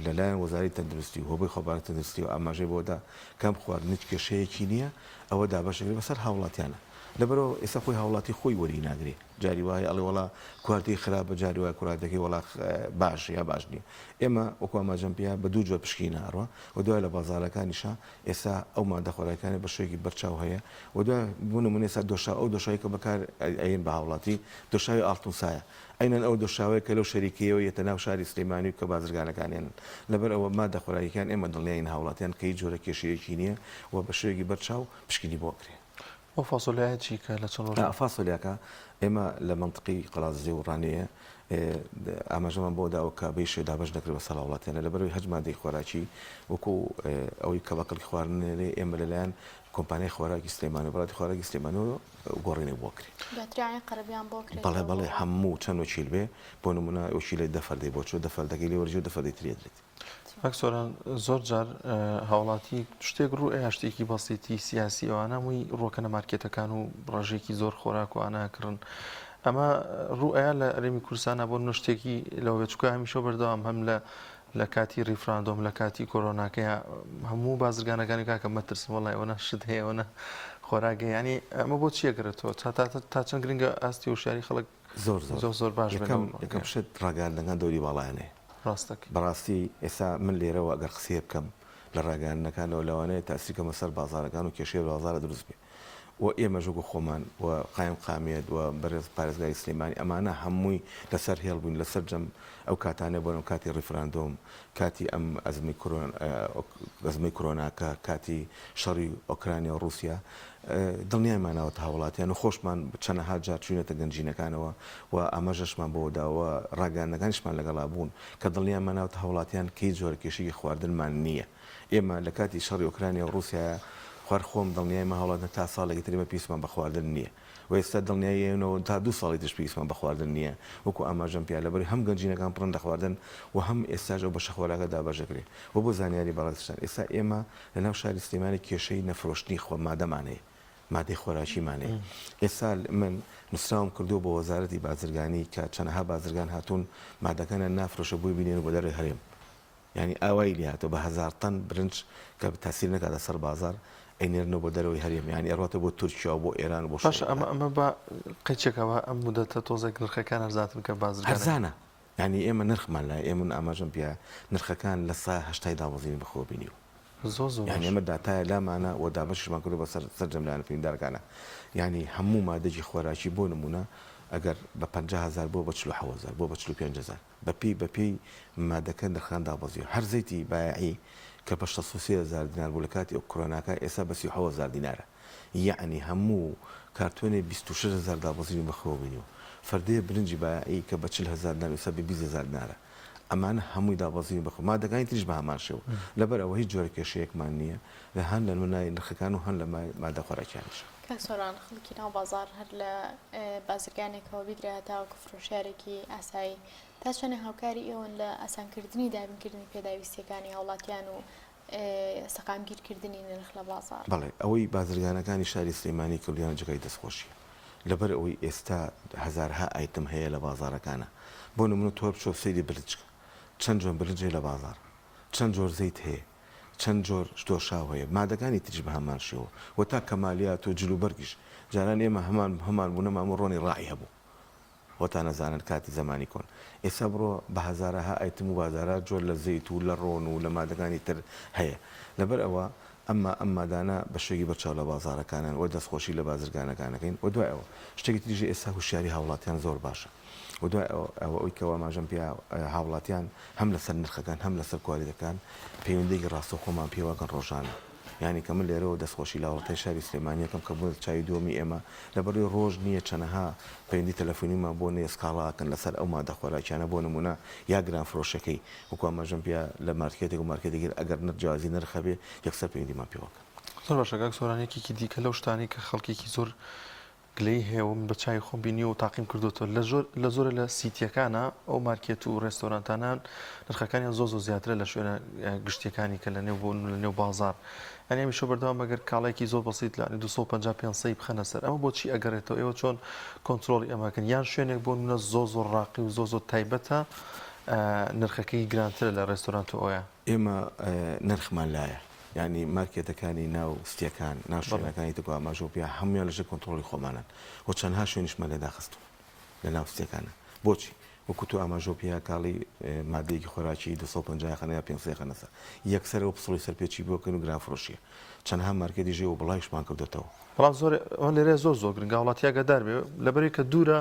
لە لایەن وەزارەتی تەندروستی و هۆبەی خۆبارەی تەندروستیەوە ئاماژەی بەوە دا کە ئەم خواردنە هیچ کێشەیەکی نییە، ئەوە دابەش ئەکرێت بەسەر هاوڵاتیانە. لەبەرئەوە ئێستا خۆی هاوڵاتی خۆی وەری ناگرێ. جاری وایە ئەڵێ وەڵا quality خراپە جاری وایە quality ەکەی وەڵا باش یا باش نییە. ئێمە وەکو ئاماژەم پێیا بە دوو جۆر پشکنینە ئەڕوا و دوای لە بازاڕەکانیشا ئێستا ئەو مادە خۆراکیانە بە شێوەیەکی بەرچاو هەیە و دوای بۆ نمونە ئێستا دۆشاو ئەو دۆشاوی کە بەکار ئەیەن بە هاوڵاتی دۆشاوی ئاڵتونسایە عەینەن ئەو دۆشاوەیە کە لەو شەریکەیەوە یەتە ناو شاری سلێمانی و کە بازرگانەکان ێنن لەبەر ئەوە مادە خۆراکیەکان ئێمە دڵنیاین هاوڵاتیان کە هیچ جۆرە کێشەیەکی نییە و بە شێوەیەکی بەرچاو پشکنینی بۆ ئەکرێ.
ئەو فاسۆلیایە چی کە لە چەند ڕۆژ.
فاسۆلیاکە ئێمە لە مەنتقی قەڵادزێ و ڕانیە ئاماژەمان بۆ داوە کە بەی شێوە دابەش نەکرێت بەسەر هاوڵاتیانە لەبەرئەوەی هەچ مادەی خۆراکی وەکو ئەوەی کە بە کەڵکی خواردن نەێ ئێمە لەلایەن کۆمپانیای خۆراکی سلێمانی و وەزارەتی خۆراکی سلێمانیەوە گۆڕینی بۆ کرێ.
دواتر یانی قەرەبوویان بۆ کرێتەوە
بەڵێ بەڵێ هەموو چەند وەکیل بێ بۆ نمونە وەکیلێ دە فەردەی بۆ چووە دە فەردەکەی لێ وەرگیرێ و دە فەردەی تری ئەدرێت.
کاک سۆران زۆر جار هاوڵاتی شتێک ڕوو ئەیا شتێکی بەسیتی سیاسی ئەوانە هەمووی ڕۆکەنە مارکێتەکان و ڕێژەیەکی زۆر خۆراک و ئانا کڕن ئەمە ڕوو ئەیا لە هەرێمی کوردستانە بۆ نمونە شتێکی لەوە بێت چونکە هەمیشە بەردەوام هەم لە لە کاتی ڕیفراندۆم لە کاتی کۆرۆناکەیە هەموو بازرگانەکانی کاکە مەترسن وەڵای ئەوەنە شت هەیە ئەوەنە خۆراک هەیە یانی ئەمە بۆ چییە گەڕێتەوە تا تا تا چەند گرنگە ئاستی هۆشیاری خەڵک
زۆر زۆر
زۆر زۆر باش بێت
یەکەم یەکەم شت ڕاگەیاندنەکان دەوری باڵایان هەیە
ڕاستەکەی.
بەڕاستی ئێستا من لێرەوە ئەگەر قسەیە بکەم لە ڕاگەیاندنەکانەوە لەوانەیە تاسیر کەمە سەر بازاڕەکان و کێشەی بازاڕە دروست بێ و. و ئێمەش وەکو خۆمان و قایمقامیەت و بەرێز پارێزگاری سلێمانی ئەمانە هەمووی لەسەر هێڵ بووین لە سەرجەم ئەو کاتانە بۆنە کاتی ڕیفراندۆم کاتی ئەم ئەزمەی کرۆن ئەزمەی کرۆناکە کاتی شەڕی ئۆکرانیا و ڕووسیا دڵنیایمان ناوەتە هاوڵاتیان و خۆشمان چەنەها جار چوینەتە گەنجینەکانەوە و ئاماژەشمان بەوە داوە ڕاگەیاندنەکانیشمان لەگەڵا بوون کە دڵنیامان ناوەتە هاوڵاتیان کە هیچ جۆرە کێشەیەکی خواردنمان نییە. ئێمە لە کاتی شەڕی ئۆکرانیا و ڕووسیایا خوار خۆم دڵنیایمە هاوڵاتیان تا ساڵێکی تر ئێمە پێویستمان بە خواردن نییە و ئێستا دڵنیایەینەوە تا دوو ساڵی تریش پێویستمان بە خواردن نییە وەکو ئاماژەم پێیا لەبەرئەوەی هەم گەنجینەکان پڕن لە خواردن و هەم ئێستاش ئەو بەشە خۆراکە دابەش دەکرێ و بۆ زانیاری بەڕێزتان ئێستا ئێمە لە ناو شاری سلێمانی کێشەی نەفرۆشتنی خۆ مادەمان هەیە مادەی خۆراکیمان هەیە ئێستا من نوسراوم کردووە بۆ وەزارەتی بازرگانی کە چەنەها بازرگان هاتوون مادەکانیان نافرۆشە بۆی بینێن بۆ دەرەوەی هەرێم یانی ئاوای لێ هاتوە بە هەزارتەن برنج کە تاسیر نەکاتە سەر بازار ئەینێرنەوە بۆ دەرەوەی هەرێم یانی ئەڕواتە بۆ تورکیا و بۆ ئێران و بۆ
باشە ئەمە ئەمە با قەیچێکەوە ئەم مودەتە تۆزێک نرخەکان هەرزانتر بکەن بازرگانەکان.
هەرزانە یانی ئێمە نرخمان لای ئێمە من ئاماژەم پێیا نرخەکان لە سا هەشتای دابەزینی بەخۆوە بینیوە
زۆر زۆر
یانی
باشە.
ئێمە داتایە لامانە و دابەشیشمان کردوە بەسەر سەرجەم لایەنە پەیوەندیدارەکانا یانی هەموو مادەێکی خۆراکی بۆ نمونە ئەگەر بە 50 هەزار بووە بە 47 هەزار بووە بە 45 هەزار بەپێی بەپێی مادەکە نرخان دابەزیوە هەر زەیتی بایەعی کە بە 63 هەزار دینار بوو لە کاتی ئەو کرۆناکە ئێستا بە 37 هەزار دینارە یەعنی هەموو کارتۆنێ 26 هەزار دابەزینی بەخۆوە بینیوە فەردەیە برنجی بایەعی کە بە 40 هەزار دینار ئێستا بە 20 هەزار دینارە ئەمانە هەمووی دابەزینی بەخۆ مادەکانی تریش بە هەمان شێوە لەبەر ئەوە هیچ جۆرە کێشەیەکمان نییە لە هەن لە نای نرخەکان و هەن لە مادە خۆراکیانیش.
کاک سۆران خەڵکی ناو بازاڕ هەر لە بازرگانێکەوە بیگرە هەتاوەکو فرۆشیارێکی ئاسایی تا چەنێ هاوکاری ئێوەن لە ئاسانکردنی دابینکردنی پێداویستیەکانی هاوڵاتیان و سەقامگیرکردنی نرخ لە بازاڕ؟
بەڵێ ئەوەی بازرگانەکانی شاری سلێمانی کردویانە جێگای دەستخۆشیە لەبەر ئەوەی ئێستا هەزارها ئایتم هەیە لە بازاڕەکانا بۆ نمونە تۆ بچۆ سەیری برنج کە چەند جۆر برنج هەیە لە بازاڕ چەند جۆر زەیت هەیە چەند جۆر دۆشاو هەیە مادەکانی تریش بە هەمان شێوە و تا کەمالیات و جل و بەرگیش جاران ئێمە هەمان هەمان بوو نەمان بوو ڕۆنی ڕاعی هەبوو خۆتان ئەزانن کاتی زەمانی کۆن ئێستا بڕۆ بە هەزارەها ئایتم و بازارا جۆر لە زەیت و لە ڕۆن و لە مادەکانی تر هەیە لەبەر ئەوە ئەمما ئەم مادانە بە شێوەیەکی بەرچاو لە بازاڕەکانن و دەستخۆشی لە بازرگانەکان ئەکەین و دوای ئەوە شتێکی تریش ئێستا هوشیاری هاوڵاتیان زۆر باشە و دوای ئەوە ئەوەی کە ئاماژەم پێ هاوڵاتیان هەم لەسەر نرخەکان هەم لەسەر کوالیتەکان پەیوەندیەکی ڕاستەوخۆمان پێوەکەن ڕۆژانە یانی کە من لێرەوە دەستخۆشی لە هاوڵاتیانی شاری سلێمانی ئەکەم کە بوونەتە چاوی دووەمی ئێمە لەبەرئەوەی ڕۆژ نییە چەنەها پەیوەندی تەلەفۆنیمان بۆ نییە سکاڵا ئەکەن لەسەر ئەو مادە خۆراکیانە بۆ نموونە یا گرانفرۆشەکەی وەکو ئاماژەم پێ لە مارکێتێک و مارکێتێکی تر ئەگەر نرخ جیاوازی نرخ هەبێ یەکسەر پەیوەندیمان پێوە ئەکەن.
زۆر باشە کاک سۆران یەکێکی دیکە لەو شتانەی کە خەڵکێکی زۆر گلەیی هەیە و من بە چاوی خۆم بینیوە و تاقیم کردۆتەوە لە زۆر لە زۆرە لە سیتیەکانە ئەو مارکێت و ڕێستۆرانتانە نرخەکانیان زۆر زۆر زیاترە لە شوێنە گشتیەکانی کە لە نێو بۆن لە نێو بازار یانی هەمیشە بەردەوام ئەگەر کاڵایەکی زۆر بەسیت لە 250 500 بخەنە سەر ئەمە بۆچی ئەگەڕێتەوە ئێوە چۆن کۆنترۆڵی ئەمەکەن یان شوێنێک بۆ نمونە زۆر زۆر ڕاقی و زۆر زۆر تایبەتە نرخەکەی گرانترە لە ڕێستۆرانت و ئەوە
ئێمە نرخمان لایە یانی مارکێتەکانی ناو ستیەکان ناو شوێنەکانی تر کە ئاماژەو پێ هەموویان لەژێر کۆنتڕۆڵی خۆمانن و چەندها شوێنیشمان لێ داخستوون لە ناو ستیەکانە بۆچی وەکو تۆ ئاماژەو پێ کاڵی مادەیەکی خۆراکی 250 خەنە یا 500 خەنەسە یەکسەر ئەو پسڵی سەرپێچی بۆ کەن و گرانفرۆشیە چەندها مارکێتی ژێ و بڵاویشمان کردۆتەوە.
بەڵام زۆر ئەوە لێرە زۆر زۆر گرنگە هاوڵاتی ئاگادار بێ لەبەرئەوەی کە دوورە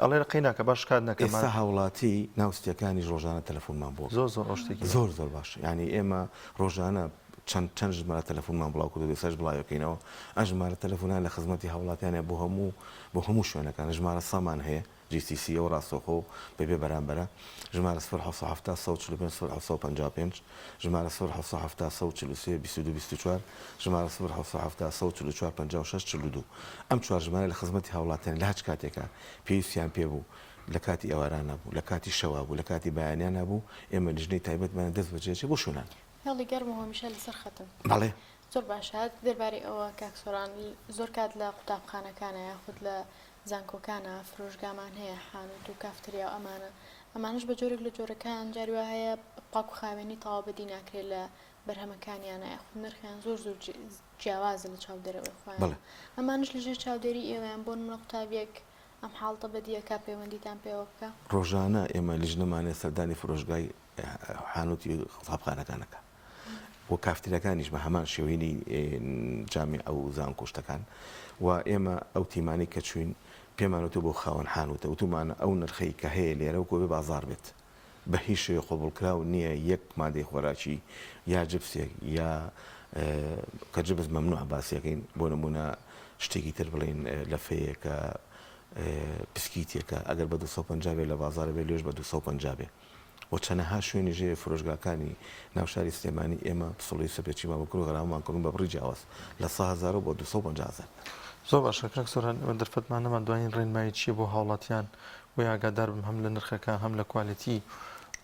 ئەڵێ قەی ناکە با شکات نەکەم.
ئێستا هاوڵاتی ناو ستیەکانیش ڕۆژانە تەلەفۆنمان بۆ
زۆر زۆر ئەو شتێکی
زۆر زۆر باش یانی ئێمە ڕۆژانە چەند چەند ژمارە تەلەفۆنمان بڵاو کردووە ئێستاش بڵاویەکەینەوە ئەم ژمارە تەلەفۆنە لە خزمەتی هاوڵاتیانە بۆ هەموو بۆ هەموو شوێنەکان ژمارە سەمان هەیە GCC ئەو ڕاستەوخۆ و بەبێ بەرامبەرە ژمارە 0770 145 0755 ژمارە 0770 143 22 24 ژمارە 0770 144 56 42 ئەم چوار ژمارە لە خزمەتی هاوڵاتیان لە هەچ کاتێکا پێویستیان پێ بوو لە کاتی ئێوارانە بوو لە کاتی شەوا بوو لە کاتی بەیانیانا بوو ئێمە لیژنەی تایبەتمان دەست بەجێ چێ بۆ شوێنان.
هێڵی گەرم و هەمیشە لەسەر خەتم.
بەڵێ.
زۆر باشە دەربارەی ئەوە کاک سۆران زۆر کات لە قوتابخانەکانە یاخود لە زانکۆکانە فرۆشگامان هەیە حانوت و کافتریا و ئەمانە ئەمانەش بە جۆرێک لە جۆرەکان جاری وا هەیە پاک و خاوێنی تەواو بەدی ناکرێت لە بەرهەمەکانیانە یاخود نرخیان زۆر زۆر جیاوازە لە چاو دەرەوەی خۆیان
بەڵێ.
ئەمانەش لەژێر چاودێری ئێوەیان بۆ نمونە قوتابیەک ئەم حاڵتە بەدیەکا پەیوەندیتان پێوە بکا؟
ڕۆژانە ئێمە لیژنەمان هەیە سەردانی فرۆشگای حانوتی قوتابخانەکان ئەکا. و کافتریاکانیش بە هەمان شێوەی جامیعە و زانکۆ شتەکان و ئێمە ئەو تیمانەی کە چووین پێمان وتووە بۆ خاوەن حانوتە وتومانە ئەو نرخەی کە هەیە لێرە وەکو ئەبێ بازاڕ بێت بە هیچ شێوەیەک قبوڵکراو نییە یەک مادەی خۆراکی یا جپسێک یا کە جپس مەمنوعە باسیەکەین بۆ نمونە شتێکی تر بڵێین لەفەیەکە پسکیتێکە ئەگەر بە 250 بێ لە بازاڕ بێ لێش بە 250 بێ و چەنەها شوێنیش هەیە فرۆشگاکانی ناو شاری سلێمانی ئێمە پسوڵەی سەرپێچیمان بۆ کردوە غەرامەمان کردون بە بڕی جیاواز لە 100 هەزارەوە بۆ 250 هەزار.
زۆر باشە کاک سۆران ئێمە دەرفەتمان نەما دوایین ڕێنمایی چیە بۆ هاوڵاتیان بۆی ئاگادار بم هەم لە نرخەکە هەم لە کوالێتی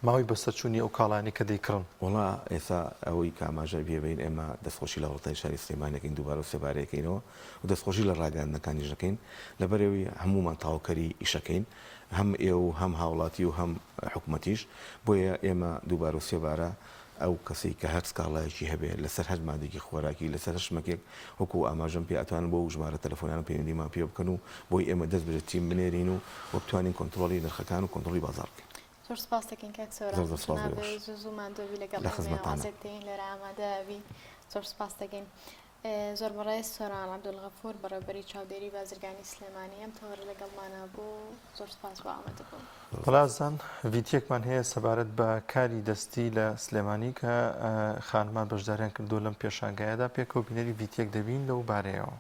ماوەی بەسەرچوونی ئەو کاڵایانەی کە دەیکڕن.
وەڵا ئێستا ئەوەی کە ئاماژە پێ بەین ئێمە دەستخۆشی لە هاوڵاتیانی شاری سلێمانی ئەکەین دووبارە و سێبارە ئەکەینەوە و دەستخۆشی لە ڕاگەیاندنەکانیش ئەکەین لەبەرئەوەی هەموومان تەواوکەری ئیشەکەین هەم ئێوە و هەم هاوڵاتی و هەم حکومەتیش، بۆیە ئێمە دووبارە و سێبارە ئەو کەسەی کە هەر سکاڵایەکی هەبێ لەسەر هەر مادەیەکی خۆراکی لەسەر هەر شمەکێک وەکو ئاماژەم پێ ئەتوانن بەو ژمارە تەلەفۆنانە پەیوەندیمان پێ بکەن و بۆی ئێمە دەست بەجێ تیم بنێرین و و بتوانین کۆنتڕۆڵی نرخەکان و کۆنتڕۆڵی بازاڕ بکەین.
زۆر سپاست دەکەین کاک سۆران.
زۆر زۆر سپاس بۆ
جەنابت
ئێوەش.
زوو زوو ماندوو بی لەگەڵ
لە
ئێمەیە و
خزمەتتانم.
ئازیەت دەین لێرە ئامادە بی زۆر سپاست دەکەین. زۆر بەڕێز سۆران عەبدولغەفور بەڕێوەبەری چاودێری بازرگانی سلێمانی ئەم تەوەرە لەگەڵمانا بوو زۆر سپاس بۆ ئامادەبوون.
بەڵازان ڤیتیەکمان هەیە سەبارەت بە کاری دەستی لە سلێمانی کە خانمان بەشداریان کردووە لەم پێشانگایەدا پێکەوە بینەری ڤیتیەک دەبین لەو بارەیەوە.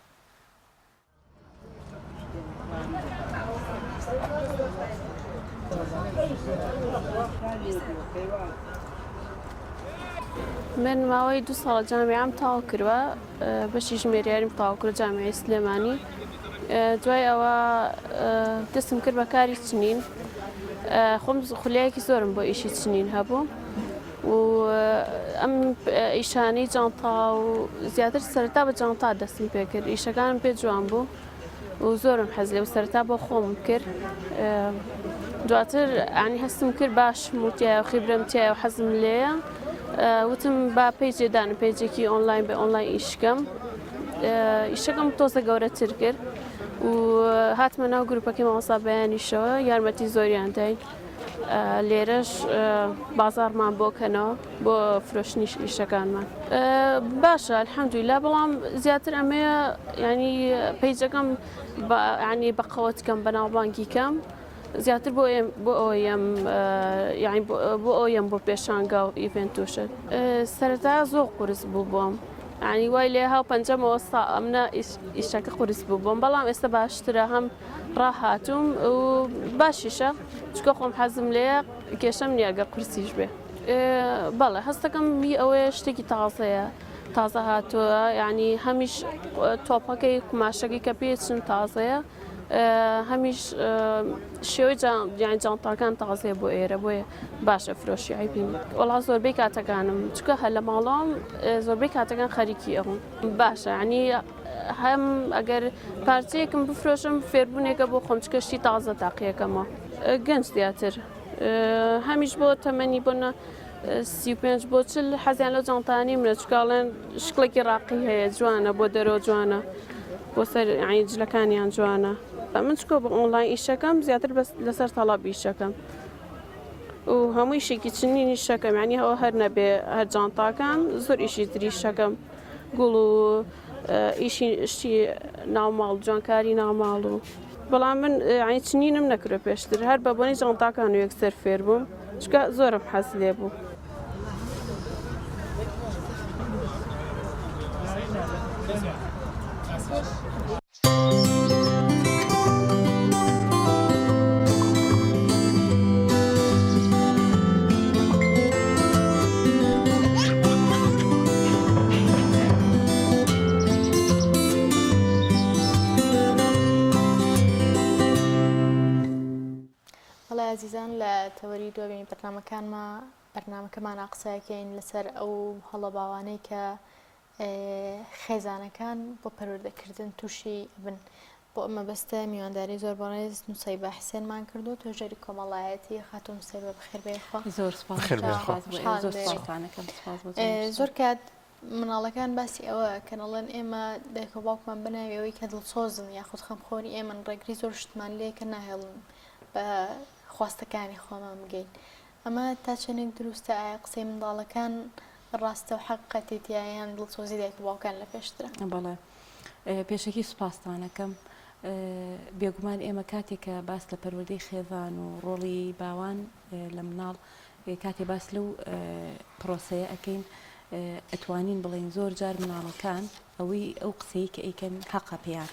من ماوەی دوو ساڵە جامیعەم تەواو کردوە بەشی ژمێریاریم تەواو کرد جامیعەی سلێمانی دوای ئەوە دەستم کرد بە کاری چنین خۆم خولیایەکی زۆرم بۆ ئیشی چنین هەبوو و ئەم ئیشانەی جانتا و زیاتر سەرەتا بە جانتا دەستم پێکرد ئیشەکانم پێ جوان بوو و زۆرم حەز لێ و سەرەتا بۆ خۆم کرد دواتر ئەنی هەستم کرد باشم و تایە و خیبرەم تایە و حەزم لێیە وتم با page ێ دانم page ێکی ئۆنلاین بە ئۆنلاین ئیشکەم ئیشەکەم تۆزە گەورەتر کرد و هاتمە ناو گروپەکەی مامۆستا بەیانیشەوە یارمەتی زۆریان داین لێرەش بازاڕمان بۆ کەنەوە بۆ فرۆشتنی ئیشەکانمان باشە الحەمدللا بەڵام زیاتر ئەمەیە ینی page ەکەم ینی بەقەوەت کەم بەناوبانگی کەم زیاتر بۆ بۆ ئەوەیەم یعنی بۆ ئەوەیەم بۆ پێشانگا و event وشت سەرەتا زۆر قورس بوو بۆم ینی وای لێ هاو پەنجەمەوە سا ئەمنە ئیشەکە قورس بوو بۆم بەڵام ئێستا باشترە هەم ڕاهاتووم و باشیشە چونکە خۆم حەزم لێیە کێشەم نییە گەر قورسیش بێ. بەڵێ هەستەکەم هی ئەوەیە شتێکی تازەیە تازە هاتووە یعنی هەمیش تۆپەکەی قوماشەکەی کە پێچن تازەیە هەمیش شێوەی یان جانتاکان تازەیە بۆ ئێرە بۆیە باشە فرۆشی عیبی وەڵا زۆربەی کاتەکانم چونکە هەر لە ماڵەوەم زۆربەی کاتەکان خەریکی ئەوم باشە ینی هەم ئەگەر پارچەیەکم بفرۆشم فێربوونێکە بۆ خۆم چکە شتی تازە تاقیەکەمەوە گەنج زیاتر هەمیش بۆ تەمەنی بۆنە 35 بۆ چل حەزیان لەو جانتانی منە چکاڵێن شکڵێکی ڕاقی هەیە جوانە بۆ دەرەوە جوانە بۆ سەر عین جلەکانیان جوانە من چکۆ بە ئۆنلاین ئیشەکەم زیاتر بەس لەسەر تەڵەب ئیشەکەم و هەموو ئیشێکی چنینی شەکەم ینی ئەوە هەر نەبێ هەر جانتاکان زۆر ئیشی تری شەکەم گوڵ و ئیشی شتی ناوماڵ جوانکاری ناوماڵ و بەڵام من یانی چنینم نەکردوە پێشتر هەر بە بۆنەی جانتاکان و یەکسەر فێر بووم چونکە زۆرم حەز لێ بوو.
بەڵێ ئازیزان لە تەوەری دووەمی بەرنامەکانما بەرنامەکەمانا قسەکەین لەسەر ئەو هەڵە باوانەی کە خێزانەکان بۆ پەروەردەکردن تووشی ئەبن. بۆ ئەم مەبەستە میوانداری زۆر بەڕێز نوسەیبە حسێنمان کردو توێژەری کۆمەڵایەتی خاتوو نوسەیبە بەخێر بێی خوا.
زۆر سپاس
بەخێر بێن خوا.
سپاس بۆ ئێوە زۆر سپاستانەکەم سپاس بۆ جەنابتان.
زۆر کات مناڵەکان باسی ئەوە ئەکەن ئەڵێن ئێمە دایک و باوکمان بەناوی ئەوەی کە دڵسۆزن یاخود خەمخۆری ئێمەن ڕێگری زۆر شتمان لێکەن ناهێڵن بە خواستەکانی خۆمان بگەین ئەمە تا چەندێک دروستە ئایا قسەی منداڵەکان. ڕاستە و حەقیقەتی تیایە یان دڵسۆزی دایک و باوکان لە پێشترە؟
بەڵێ پێشەکی سوپاستان ئەکەم. بێگومان ئێمە کاتێک کە باس لە پەروەردەی خێزان و ڕۆڵی باوان لە مناڵ کاتێ باس لەو پرۆسەیە ئەکەین ئەتوانین بڵێین زۆر جار مناڵەکان ئەوەی ئەو قسەی کە ئەیکەن حەقە پێیان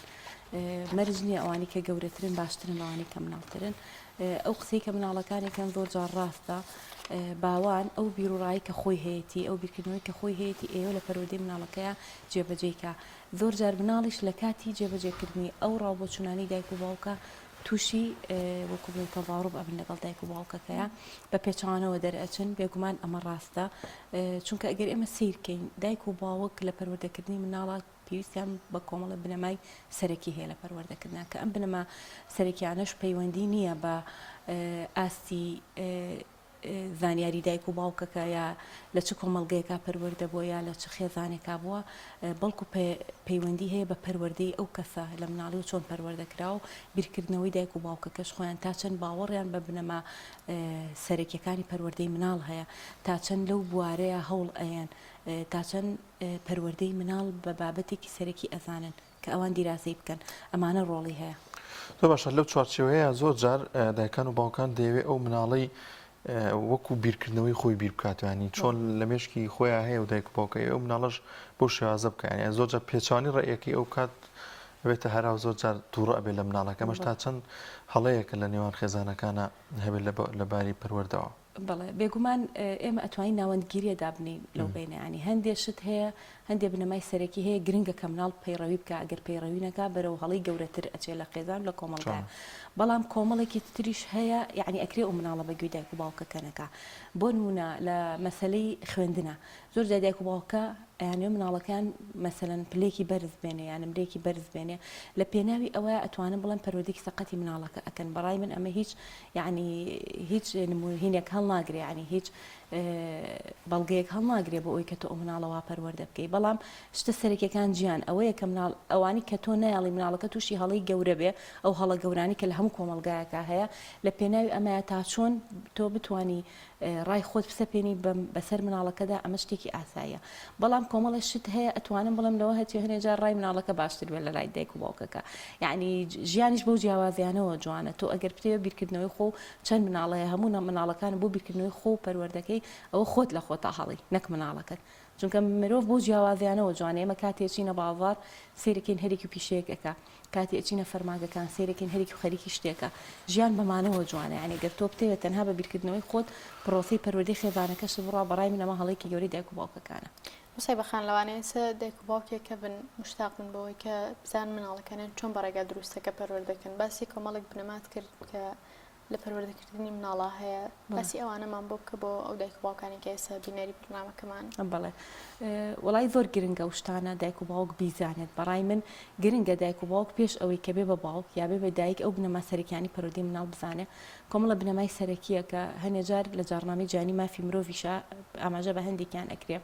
مەرج نییە ئەوانی کە گەورەترن باشترن لەوانی کە مناڵترن ئەو قسەی کە مناڵەکانی کەن زۆر جار ڕاستە باوان ئەو بیرڕایی کە خۆی هەیەی ئەو بیرکردنەوەی کە خۆی هەیەی ئێوە لە پەروەردەی مناڵەکەیە جێبەجێیکە زۆر جار مناڵیش لە کاتی جێبەجێکردنی ئەو ڕاوبۆچوونانەی دایک و باوکە تووشی وەکو بڵێی تەزاڕوب ئەبن لەگەڵ دایک و باوکەکەیا بە پێچەوانەوە دەرئەچن بێگومان ئەمە ڕاستە چونکە ئەگەر ئێمە سەیر کەین دایک و باوک لە پەروەردەکردنی مناڵا پێویستیان بە کۆمەڵە بنەمای سەرەکی هەیە لە پەروەردەکردنا کە ئەم بنەما سەرەکیانەش پەیوەندی نییە بە ئاستی زانیاری دایک و باوکەکە یا لە چ کۆمەڵگەیەکا پەروەردە بووە یا لە چ خێزانێکا بووە بەڵکو پەیوەندی هەیە بە پەروەردەی ئەو کەسە لە مناڵی و چۆن پەروەردە کراوە و بیرکردنەوەی دایک و باوکەکەش خۆیان تا چەند باوەڕیان بە بنەما سەرەکیەکانی پەروەردەی مناڵ هەیە تا چەند لەو بوارەیە هەوڵ ئەیەن تا چەند پەروەردەی مناڵ بە بابەتێکی سەرەکی ئەزانن کە ئەوان دیراسەی بکەن ئەمانە ڕۆڵی هەیە.
زۆر باشە لەو چوارچێوەیە زۆر جار دایکان و باوکان دەیەوێ ئەو مناڵەی وەکو بیرکردنەوەی خۆی بیر بکاتەوە ینی چۆن لە مێشکی خۆیان هەیە و دایک و باوکەکەی ئەو مناڵەش بەو شێوازە بکە یانی زۆر جار پێچوانی ڕێیەکەی ئەو کات ئەبێتە هەرا و زۆر جار تووڕە ئەبێ لە مناڵەکە ئەمەش تا چەند هەڵەیەکە لە نێوان خێزانەکانە هەبێت لە باری پەروەردەوە.
بەڵێ بێگومان ئێمە ئەتوانین ناوەندگیریە دابنێین لەو بەینە یانی هەندێ شت هەیە هەندێ بنەمای سەرەکی هەیە گرنگە کە مناڵ پەیڕەوی بکا ئەگەر پەیڕەوی نەکا بەرەو هەڵەی گەورەتر ئەچێ لە خێزان و لە کۆمەڵگا بەڵام کۆمەڵێکی تریش هەیە یانی ئەکرێ ئەو مناڵە بە گوێی دایک و باوکەکە نەکا بۆ نمونە لە مەسەلەی خوێندنا زۆر جار دایک و باوکە ئەیانەوێ مناڵەکەیان مەسەلەن پلەیەکی بەرز بێنێ یا نمرەیەکی بەرز بێنێ لە پێناوی ئەوەیە ئەتوانن بڵێن پەروەردەیەکی سەقەتی مناڵەکە ئەکەن بەڕای من ئەمە هیچ یەعنی هیچ نموهینێک هەڵناگرێ یەعنی هیچ بەڵگەیەک هەڵناگرێ بۆ ئەوی کە تۆ ئەو مناڵە وا پەروەردە بکەی بەڵام شتە سەرەکیەکان جیان ئەوەیە کە مناڵ ئەوانی کە تۆ نایەڵی مناڵەکە تووشی هەڵەی گەورە بێ ئەو هەڵە گەورانی کە لە هەموو کۆمەڵگایەکا هەیە لە پێناوی ئەمەیە تا چۆن تۆ بتانی ڕای خۆت بسەپێنی بەسەر مناڵەکەدا ئەمە شتێکی ئاساییە بەڵام کۆمەڵێ شت هەیە ئەتوانم بڵێم لەوە هەچێ هەنێ جار ڕای مناڵەکە باشتر بێت لە لای دایک و باوکەکە یعنی ژیانیش بەو جیاوازیانەوە جوانە تۆ ئەگەر بتەوێ بیرکردنەوەی خۆ چەند مناڵەیە هەموو مناڵەکان بۆ بیرکردنەوەی خۆ و پەروەردەکەی ئەوە خۆت لە خۆتا هەڵی نەک مناڵەکەت چونکە مرۆڤ بۆ جیاوازیانەوە جوانە ئێمە کاتێ چینە بازاڕ سەیرەکەین هەرێکی پیشەیەک ئەکا کاتێ ئەچینە فەرمانگەکان سەیرەکەین هەرێکی و خەریکی شتێکە ژیان بەمانەوە جوانە یانی گەر تۆ بتەوێت تەنها بە بیرکردنەوەی خۆت پرۆسەی پەروەردەی خێزانەکەشت بڕوا بەڕای من ئەمە هەڵەیەکی گەورەی دایک و باوکەکانە.
مصیبە خان لەوانەیە ئێستا دایک و باوکێک هەبن مشتاق بن بەوەی کە بزانن مناڵەکانیان چۆن بە ڕێگا دروستەکە پەروەردەکەن باسی کۆمەڵێک بنەمات کرد کە لە پەروەردەکردنی مناڵا هەیە باسی ئەوانەمان بۆ بکە بۆ ئەو دایک و باوکانی کە ئێستا بینەری بەرنامەکەمان.
بەڵێ وەڵای زۆر گرنگە ئەو شتانە دایک و باوک بیزانێت بەڕای من گرنگە دایک و باوک پێش ئەوەی کە بێ بە باوک یا بێ بە دایک ئەو بنەما سەرەکیانی پەروەردەی مناڵ بزانێ کۆمەڵە بنەمای سەرەکیە کە هەنێ جار لە جاڕنامەی جیهانی مافی مرۆڤیشا ئاماژە بە هەندێکیان ئەکرێ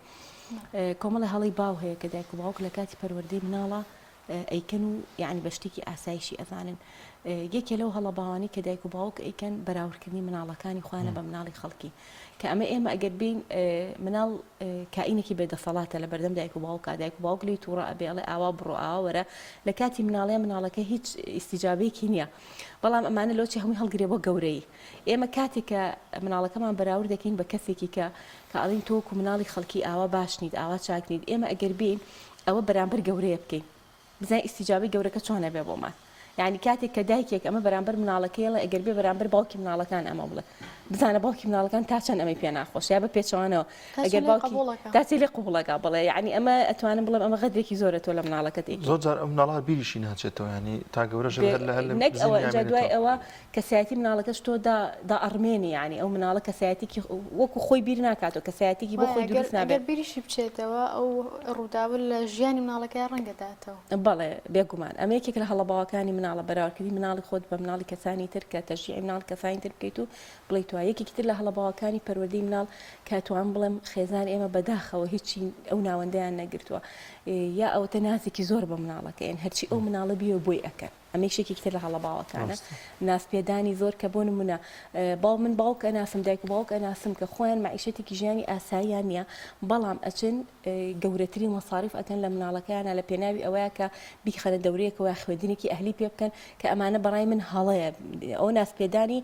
کۆمەڵە هەڵەی باو هەیە کە دایک و باوک لە کاتی پەروەردەی مناڵە ئەیکەن و یەعنی بە شتێکی ئاسایشی ئەزانن. یەکێ لەو هەڵە باوانەی کە دایک و باوک ئەیکەن بەراوردکردنی مناڵەکانی خۆیانە بە مناڵی خەڵکی. کە ئەمە ئێمە ئەگەر بێین مناڵ کائینێکی بێ دەسەڵاتە لە بەردەم دایک و باوکا، دایک و باوک لێی تووڕە ئەبێ ئەڵێ ئاوا بڕۆ ئاوا وەرە، لە کاتی مناڵیا مناڵەکە هیچ ئیستیجابەیەکی نییە. بەڵام ئەمانە لۆچی هەمووی هەڵگرێ بۆ گەورەیی. ئێمە کاتێک کە مناڵەکەمان بەراورد دەکەین بە کەسێکی کە کە ئەڵێین تۆ وەکوو مناڵی خەڵکی ئاوا باش نیت، ئاوا چاک نیت، ئێمە ئەگەر بێین ئەوە بەرامبەر گەورەیە بکەین بزانین ئیستیجابەی گەورەکە چۆن ئەبێ بۆمان یعنی کاتێک کە دایکێک ئەمە بەرامبەر مناڵەکەی ئەڵێ ئەگەر بێ بەرامبەر باوکی مناڵەکان ئەمە بڵێ بزانە باوکی مناڵەکان تا چەند ئەمەی پێ ناخۆش یا بە پێچەوانەوە ئەگەر باوکی تا چی لێ قبوڵەکە بڵێ یعنی ئەمە ئەتوانم بڵێم ئەمە غەدرێکی زۆرە تۆ لە مناڵەکەت ئەیکەی
زۆر جار ئەم مناڵە بیریشی ناچێتەوە یعنی تا گەورەش هەر لە هەر لە
نەک ئەوە
زیهنیا
ئینجا دوای
مێنێتەوە.
ئەوە کەسایەتی مناڵەکەش تۆ دا دائەڕمێنی یانی ئەو مناڵە کەسایەتیکی وەکو خۆی بیر ناکاتەوە کەسایەتیکی بۆ
وایە
خۆی
گەر
دروست نابێ.
ئەگەر بیریشی بچێتەوە ئەو ڕووداوە لە ژیانی مناڵەکەیا ڕەنگە داتەوە.
بەڵێ بێگومان ئەمە یەکێک لە هەڵە باوەکانی مناڵە بەراوردکردنی مناڵی خۆت بە مناڵی کەسانی تر کە تەشجیعی مناڵی کەسانی تر بکەیت و بڵێیت وا یەکێکی تر لە هەڵە باوەکانی پەروەردەی مناڵ کە ئەتوانم بڵێم خێزان ئێمە بەداخەوە هیچی ئەو ناوەندەیان نەگرتووە یا ئەوەتە نازێکی زۆر بە مناڵەکەیەن هەرچی ئەو مناڵە بیەوێ بۆی ئەکەن. ئەمەیش یەکێکی تر لە هەڵە باوەکانە. نازپێدانی زۆر کە بۆ نمونە باو من باوک ئەناسم دایک و باوک ئەناسم کە خۆیان مەعیشەتێکی ژیانی ئاساییان نییە بەڵام ئەچن گەورەترین مەساریف ئەکەن لە مناڵەکەیانە لە پێناوی ئەوەیە کە بیخەنە دەورەیەکەوە خوێندنێکی ئەهلی پێ بکەن کە ئەمانە بەڕای من هەڵەیە ئەو نازپێدانی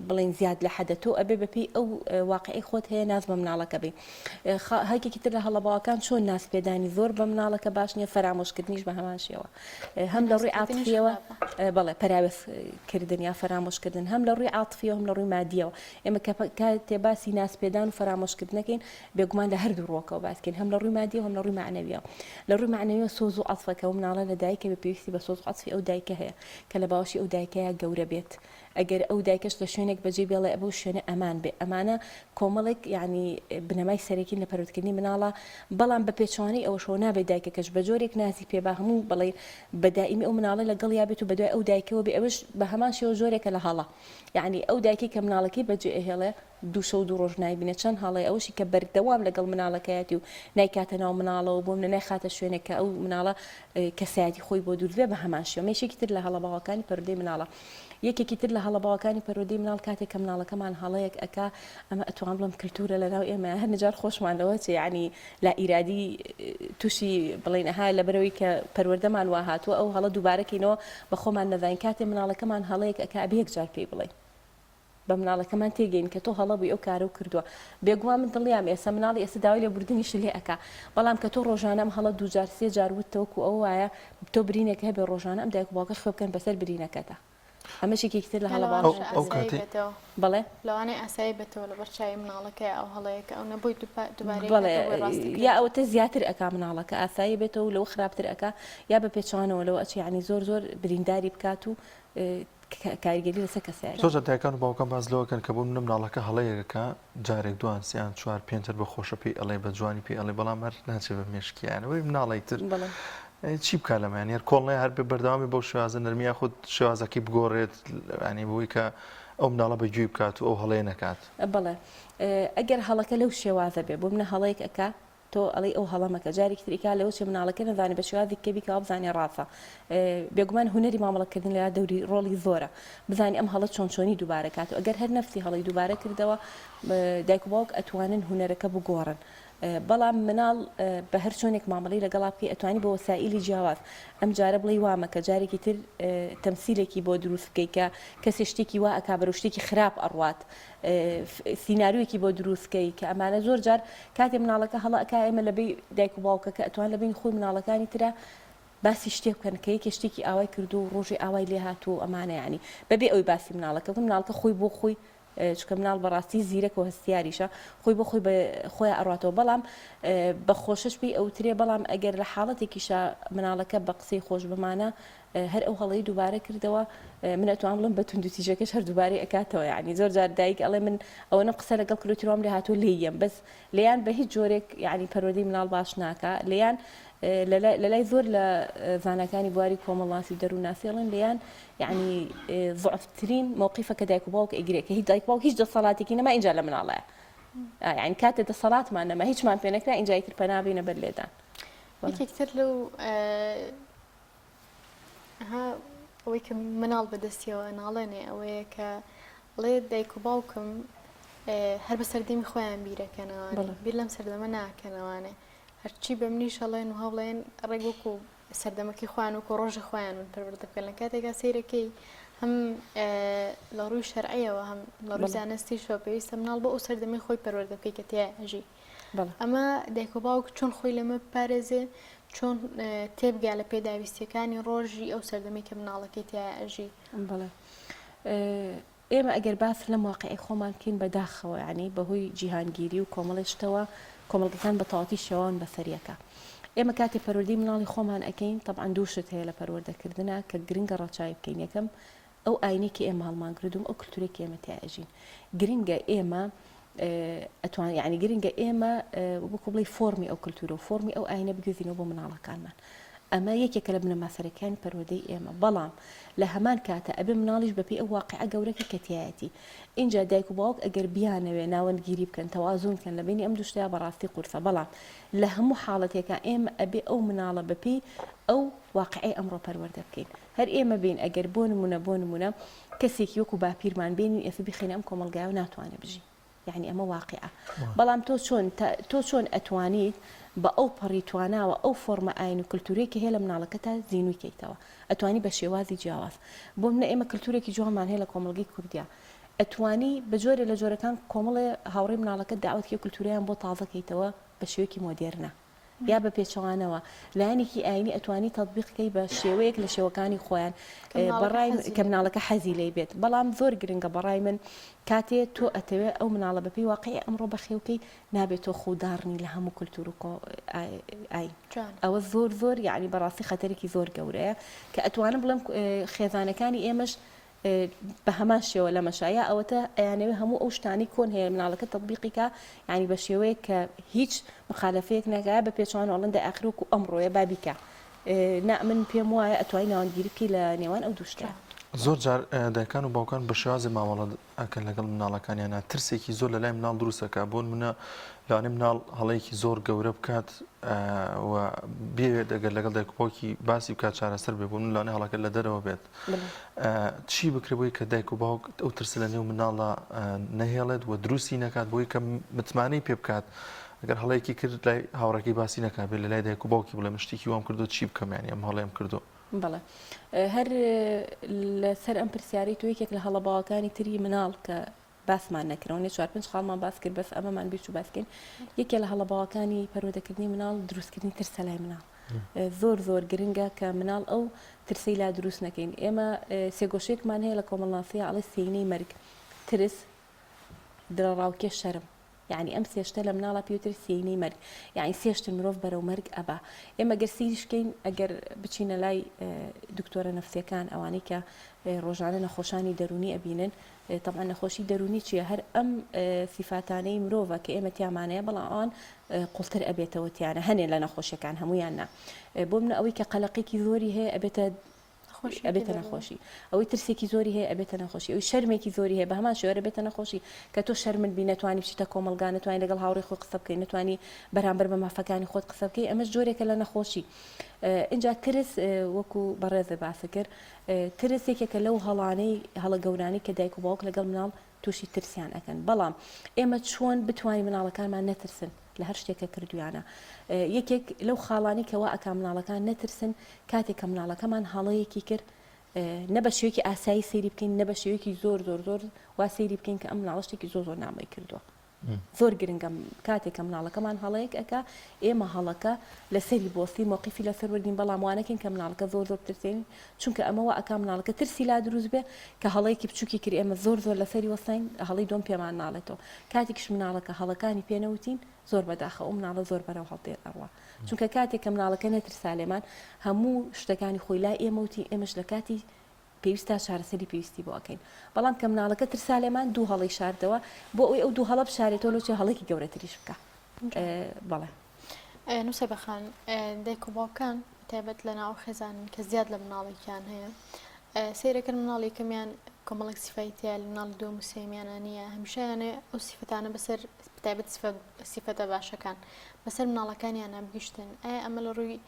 بڵێن زیاد لە حەدە تۆ ئەبێ بەپێی ئەو واقعی خۆت هەیە ناز بە مناڵەکە بی هەکێکی تر لە هەڵەباوەکان چۆن نازپێدانی زۆر بە مناڵەکە باش نییە فەرامۆشکردنیش بە هەمان شێوە هەم لە ڕووی عاتفیەوە بەڵێ پەراوێز کردن یا فەرامۆشکردن هەم لە ڕووی عاتفیەوە هەم لە ڕووی مادیەوە ئێمە کە کاتێ باسی نازپێدان و فەرامۆشکردنەکەین بێگومان لە هەردوو ڕووەکەوە باس کەین هەم لە ڕووی مادیەوە هەم لە ڕووی مەعنەویەوە لە ڕووی مەعنەویەوە سۆز و عەتفەکە ئەو مناڵە لە دایکە بێ پێویستی بە سۆز و عەتفی ئەو دایکە هەیە کە لە باوەشی ئەو دایکەیا گەورە بێت ئەگەر ئەو دایکەش لە شوێنێک بەجێ بێڵێ ئەبێ ئەو شوێنە ئەمان بێ ئەمانە کۆمەڵێک یانی بنەمای سەرەکین لە پەروەردکردنی مناڵا بەڵام بە پێچەوانەی ئەوەشەوە نابێت دایکەکەش بە جۆرێک نازی پێ با هەموو بڵێ بە دائیمی ئەو مناڵە لەگەڵیا بێت و بەدوای ئەو دایکەوە بێ ئەوەش بە هەمان شێوە جۆرێکە لە هەڵە یانی ئەو دایکەی کە مناڵەکەی بەجێ ئەهێڵێ دوو شەو دوو ڕۆژ نایبینێ چەند هەڵەیە ئەوەشی کە بەردەوام لەگەڵ مناڵەکەیەتی و نایکاتە ناو مناڵەوە بۆ منە نایخاتە شوێنێک کە ئەو مناڵە کەسایەتی خۆی بۆ دروست بێ بە هەمان شێوە مێشێکی تر لە هەڵە باوەکانی پەروەردەی مناڵە یەکێکی تر لە هەڵە باوەکانی پەروەردەی مناڵ کاتێک کە مناڵەکەمان هەڵەیەک ئەکا ئەمە ئەتوان بڵێم کلتورە لە ناو ئێمە هەر نەجار خۆشمان لەوە چێ یعنی لا ئیرادی تووشی بڵێین ئەها لەبەرەوەی کە پەروەردەمان وا هاتووە ئەو هەڵە دووبارەکەینەوە بە خۆمان نەزانین کاتێ مناڵەکەمان هەڵەیەک ئەکا ئەبێ یەکجار پێی بڵێین بە مناڵەکەمان تێگەین کە تۆ هەڵە بووی ئەو کارەو کردووە بێگومان من دڵنیام ئێستا مناڵی ئێستا داوای لێبوردنیشت لێ ئەکا بەڵام کە تۆ ڕۆژانە ئەم هەڵە دووجار سێ جار وتتە وەکو ئەوە وایە تۆ برینێک هەبێ ڕۆژانە ئەم دایک و باوکە خوێ بکەن بەسەر برینەکەتا ئەمەش یەکێکی تر لە هەڵە
لەوانەشە
ئەو
ئاسایی
کاتەی
بێتەوە.
بەڵێ.
لەوانەیە ئاسایی بێتەوە لەبەر چاوی مناڵەکەی ئەو هەڵەیە کە ئەو نەبۆی دووبارەی
بەڵێ
کاتەوە بۆی ڕاست
یا
دەکرێتەوە.
ئەوەتە زیاتر ئەکا مناڵەکە ئاسایی بێتەوە و لەوە خراپتر ئەکا یا بە پێچەوانەوە لەوە ئەچێ یانی زۆر زۆر برینداری بکات و کاریگەری لەسەر کەسایەتی.
زۆر جار دایکان و باوکان باس لەوە کەن کە بۆ منە مناڵەکە هەڵەیەک ئەکا جارێک دوان سیان چوار پێنج هەر بە خۆشە پێی ئەڵێ بە جوانی پێی ئەڵێ بەڵام هەر ناچێ بە مێشکیان ئەوەی مناڵی تر چی بکا لەمەیان هەر کۆڵ نەیە هەر بەردەوام بێ بەو شێوازە نەرمی یاخود شێوازەکەی بگۆڕێت یانی بۆی کە ئەو مناڵە بە گوێی بکات و ئەو هەڵەیە نەکات.
بەڵێ ئەگەر هەڵەکە لەو شێوازە بێ بۆ منە هەڵەیەک ئەکا تۆ ئەڵێی ئەو هەڵە مەکە جارێکی تر ئیکا لەوە چێ مناڵەکە نەزانێ بە شێوازێک کە بیکا وابزانێ ڕاستە بێگومان هونەری مامەڵە کردن لەلا دەوری ڕۆڵی زۆرە بزانی ئەم هەڵە چۆن چۆنی دووبارە کات و ئەگەر هەر نەفسی هەڵەی دووبارە کردەوە دایک و باوک ئەتوانن هونەرەکە بگۆڕن بەڵام مناڵ بە هەر چۆنێک مامەڵەی لەگەڵا بکەی ئەتوانی بە وەسائیلی جیاواز ئەم جارە بڵێی وا مەکە جارێکی تر تەمسیلێکی بۆ دروست بکەی کە کەسێ شتێکی وا ئەکا بەرەو شتێکی خراپ ئەڕوات سیناریۆیەکی بۆ دروست کەی کە ئەمانە زۆر جار کاتێ مناڵەکە هەڵە ئەکا ئێمە لە بەی دایک و باوکەکە ئەتوان لە بەین خۆی مناڵەکانی ترا باسی شتێ بکەن کە یەکێ شتێکی ئاوای کردو و ڕۆژێ ئاوای لێ هاتووە و ئەمانە یانی بەبێ ئەوی باسی مناڵەکە بکەن مناڵەکە خۆی بۆ خۆی چونکە مناڵ بەڕاستی زیرەک و هەستیاریشە خۆی بۆ خۆی بە خۆیان ئەڕاتەوە بەڵام بە خۆشش پێی ئەوترێ بەڵام ئەگەر لە حاڵەتێکیشا مناڵەکە بە قسەی خۆش بمانە هەر ئەو هەڵەی دووبارە کردەوە من ئەتوانم بڵێم بە توندوتیژەکەش هەر دووبارەی ئەکاتەوە یعنی زۆر جار دایک ئەڵێ من ئەوەنەم قسە لەگەڵ کردو تر وام لێ هاتووە لێی یەم بەس لێیان بە هیچ جۆرێک یعنی پەروەردەی مناڵ باش ناکا لێیان لەلای زۆر لە زاناکانی بواری کۆمەڵناسی و دەروونناسی ئەڵێن لێیان یعنی زعفترین مەوقیفە کە دایک و باوک ئەیگرێ کە هیچ دایک و باوک هیچ دەسەڵاتێکی نەما ئینجا لە مناڵەیە یعنی کاتێ دەسەڵاتمان نەما هیچمان پێ نەکرا ئینجا ئیتر پەنا بینە بەر لێدان
یەکێک تر لەو ئەها ئەوەی کە مناڵ بەدەستیەوە ئەناڵێنێ ئەوەیە کە ئەڵێ دایک و باوکم هەر بە سەردەمی خۆیان بیرەکەنەوانێ بیر لەم سەردەمە ناکەنەوانێ هەرچی بە منیش ئەڵێن و هەوڵێن ڕێک وەکو سەردەمەکەی خۆیان وەکو ڕۆژی خۆیان من پەروەردە بکەن لە کاتێکا سەیرەکەی هەم لە ڕووی شەرعیەوە هەم لە ڕووی زانستیشەوە پێویستە مناڵ بۆ ئەو سەردەمی خۆی پەروەردە بکەی کە تیا ئەژی ئەمە دایک و باوک چۆن خۆی لەمە بپارێزێ چۆن تێبگا لە پێداویستیەکانی ڕۆژی ئەو سەردەمەی کە مناڵەکەی تیا ئەژی؟
بەڵێ ئێمە ئەگەر باس لەم واقعی خۆمان بکەین بەداخەوە یعنی بەهۆی جیهانگیری و کۆمەڵی شتەوە کۆمەڵگەکان بە تەواتی شێواون بەسەریەکە ئێمە کاتێ پەروەردەی مناڵی خۆمان ئەکەین تەبعەن دوو شت هەیە لە پەروەردەکردنا کە گرنگە ڕەچاوی بکەین یەکەم ئەو ئاینەی کە ئێمە هەڵمان گردووم ئەو کلتورەی کە ئێمە تیا ئەژین گرنگە ئێمە ئەتوان یعنی گرنگە ئێمە وەکو بڵێی فۆرمی ئەو کلتورە و فۆرمی ئەو ئاینە بگوێزینەوە بۆ مناڵەکانمان. ئەمە یەکێکە لە بنەما سەرەکیانی پەروەردەی ئێمە، بەڵام لە هەمان کاتا ئەبێ مناڵیش بەپێی ئەو واقیعە گەورەکە کە تیایەتی. ئینجا دایک و باوک ئەگەر بیانەوێ ناوەندگیری بکەن، تەوازون بکەن لە بەینی ئەم دوو شتەیا بەڕاستی قورسە، بەڵام لە هەموو حاڵەتێکا ئێمە ئەبێ ئەو مناڵە بەپێی ئەو واقیعەی ئەمڕۆ پەروەردە بکەین. هەر ئێمە بین ئەگەر بۆ نمونە بۆ نمونە کەسێکی وەکو باپیرمان بێنین ئێستا بیخەینە ئەم کۆمەڵگایەوە ناتوانێ بژی. یەعنی ئەمە واقیعە بەڵام تۆ چۆن تۆ چۆن ئەتوانیت بە ئەو پەڕی تواناوە ئەو فۆرمە ئاین و کلتورەی کە هەیە لە مناڵەکەتا زینوی کەیتەوە ئەتوانی بە شێوازی جیاواز بۆ منە ئێمە کلتورێکی جوانمان هەیە لە کۆمەڵگەی کوردیا ئەتوانی بە جۆرێ لە جۆرەکان کۆمەڵێ هاوڕێی مناڵەکەت داوەت کەی و کلتوریان بۆ تازە کەیتەوە بە شێوەیەکی مۆدێرنە یا بە پێچەوانەوە لایەنێکی ئاینی ئەتوانی تەتبیق کەی بە شێوەیەک لە شێوەکانی خۆیان بەڕای کە مناڵەکە حەزی لێی بێت بەڵام زۆر گرنگە بەڕای من کاتێ تۆ ئەتەوێ ئەو مناڵە بەپێی واقعی ئەمڕۆ بەخێوکەی نابێت تۆ خۆ داڕنی لە هەموو کولتور و ئاین ئەوە زۆر زۆر یعنی بەڕاستی خەتەرێکی زۆر گەورەیە کە ئەتوانم بڵێم خێزانەکانی ئێمەش بە هەمان شێوە لەمەشا یا ئەوەتە ئەیانەوێ هەموو ئەو شتانەی کۆن هەیە مناڵەکە تەتبیقی کا یانی بە شێوەیەک کە هیچ مخالەفەیەک نەکا یا بە پێچەوانەوە ئەڵێن دە ئاخر وەکو ئەمڕۆیە با بیکا نا من پێم وایە ئەتوانی ناوەندگیری بکەی لە نێوان ئەو دوو شتە.
زۆر جار دایکان و باوکان بە شێوازێ مامەڵە ئەکەن لەگەڵ مناڵەکانیانا ترسێکی زۆر لە لای مناڵ دروست ئەکا بۆ نمونە لەوانەیە مناڵ هەڵەیەکی زۆر گەورە بکات و بێت ئەگەر لەگەڵ دایک و باوکی باسی بکات چارەسەر بێ بۆ من لەوانەیە هەڵەکە لە دەرەوە بێت چی بکرێ بۆی کە دایک و باوک ئەو ترسە لە نێو مناڵە نەهێڵێت و دروستی نەکات بۆی کە متمانەی پێ بکات ئەگەر هەڵەیەکی کرد لای هاوڕێکەی باسی نەکات بێت لە لای دایک و باوکی بڵێ من شتێکی وام کردو چی بکەم یانی ئەم هەڵەیەم کردو.
بەڵێ هەر لەسەر ئەم پرسیارەی تۆ یەکێک لە هەڵە باوەکانی تری مناڵ کە باسمان نەکرەوە نێ چوار پێنج خاڵمان باس کرد بەس ئەمەمان بیر چوو باس کەین یەکێ لە هەڵە باوەکانی پەروەردەکردنی مناڵ دروستکردنی ترسە لای مناڵ زۆر زۆر گرنگە کە مناڵ ئەو ترسەی لا دروست نەکەین ئێمە سێگۆشەیەکمان هەیە لە کۆمەڵناسیە ئەڵێ سێینەی مەرگ ترس دڵەڕاوکێ شەرم یەعنی ئەم سێ شتە لە مناڵا پێوترێت سێینەی مەرگ یەعنی سێ شتن مرۆڤ بەرەو مەرگ ئەبا ئێمە گەر سەیریش بکەین ئەگەر بچینە لای دکتۆرە نەفسیەکان ئەوانەی کە ڕۆژانە نەخۆشانی دەروونی ئەبینن تەبعەن نەخۆشی دەروونی چییە هەر ئەم سیفاتانەی مرۆڤە کە ئێمە تیامانەیە بەڵام ئەوان قوڵتر ئەبێتەوە تیانە هەنێ لە نەخۆشیەکان هەمویان نا بۆ منە ئەوەی کە قەلەقێکی زۆری هەیە ئەبێتە ئەبێتە نەخۆشی ئەوەی ترسێکی زۆری هەیە ئەبێتە نەخۆشی ئەوی شەرمێکی زۆری هەیە بە هەمان شێوە ئەبێتە نەخۆشی کە تۆ شەرمت بی نەتوانی بچیتە کۆمەڵگا نەتوانی لەگەڵ هاوڕێی خۆی قسە بکەی نەتوانی بەرامبەر بە مافەکانی خۆت قسە بکەی ئەمەش جۆرێکە لە نەخۆشی ئینجا ترس وەکو بەڕێزە باسە کرد ترس یەکێکە لەو هەڵانەی هەڵە گەورانی کە دایک و باوک لەگەڵ مناڵ تووشی ترسیان ئەکەن بەڵام ئێمە چۆن بتوانین مناڵەکانمان نەترسن لە هەر شتێک کە کردویانە یەکێک لەو خاڵانی کە وا ئەکا مناڵەکان نەترسن کاتێک کە مناڵەکەمان هەڵەیەکی کرد نە بە شێوەیەکی ئاسایی سەیری بکەین نە بە شێوەیەکی زۆر زۆر زۆر وا سەیری بکەین کە ئەم مناڵە شتێکی زۆر زۆر نامۆی کردووە زۆر گرنگە کاتێک کە مناڵەکەمان هەڵەیەک ئەکا ئێمە هەڵەکە لەسەری بۆستی مۆقیفی لەسەر وەرگین بەڵام وانەکەین کە مناڵەکە زۆر زۆر بترسێنین چونکە ئەمە وا ئەکا مناڵەکە ترسی لا دروست بێ کە هەڵەیەکی بچوکی کرد ئێمە زۆر زۆر لەسەری وەستاین هەڵەی دووەم پێمان ناڵێتەوە کاتێکیش مناڵەکە هەڵەکانی پێ نەوتین زۆر بەداخەوە ئەو مناڵە زۆر بەرەو هەڵدێر ئەڕوا چونکە کاتێک کە مناڵەکە نەترسا لێمان هەموو شتەکانی خۆی لای ئێمە وتی ئێمەش لە کاتی پێویستا چارەسەری پێویستی بۆ ئەکەین بەڵام کە مناڵەکە ترسا لێمان دوو هەڵەی شاردەوە بۆ ئەوەی ئەو دوو هەڵە بشارێتەوە لۆچێ هەڵێکی گەورەتریش بکا بەڵێ.
نوسەیبە خان دایک و باوکان تایبەت لە ناو خێزان کە زیاد لە مناڵێکیان هەیە سەیرەکەن مناڵ یەکەمیان کۆمەڵێک سیفای تیا لە مناڵی دووەم و سێیەمیانە نییە هەمیشەیانێ ئەو سیفەتانە بەسەر تایبەت سیفەتە باشەکان بەسەر مناڵەکانیانە بگشتن ئایا ئەمە لە ڕووی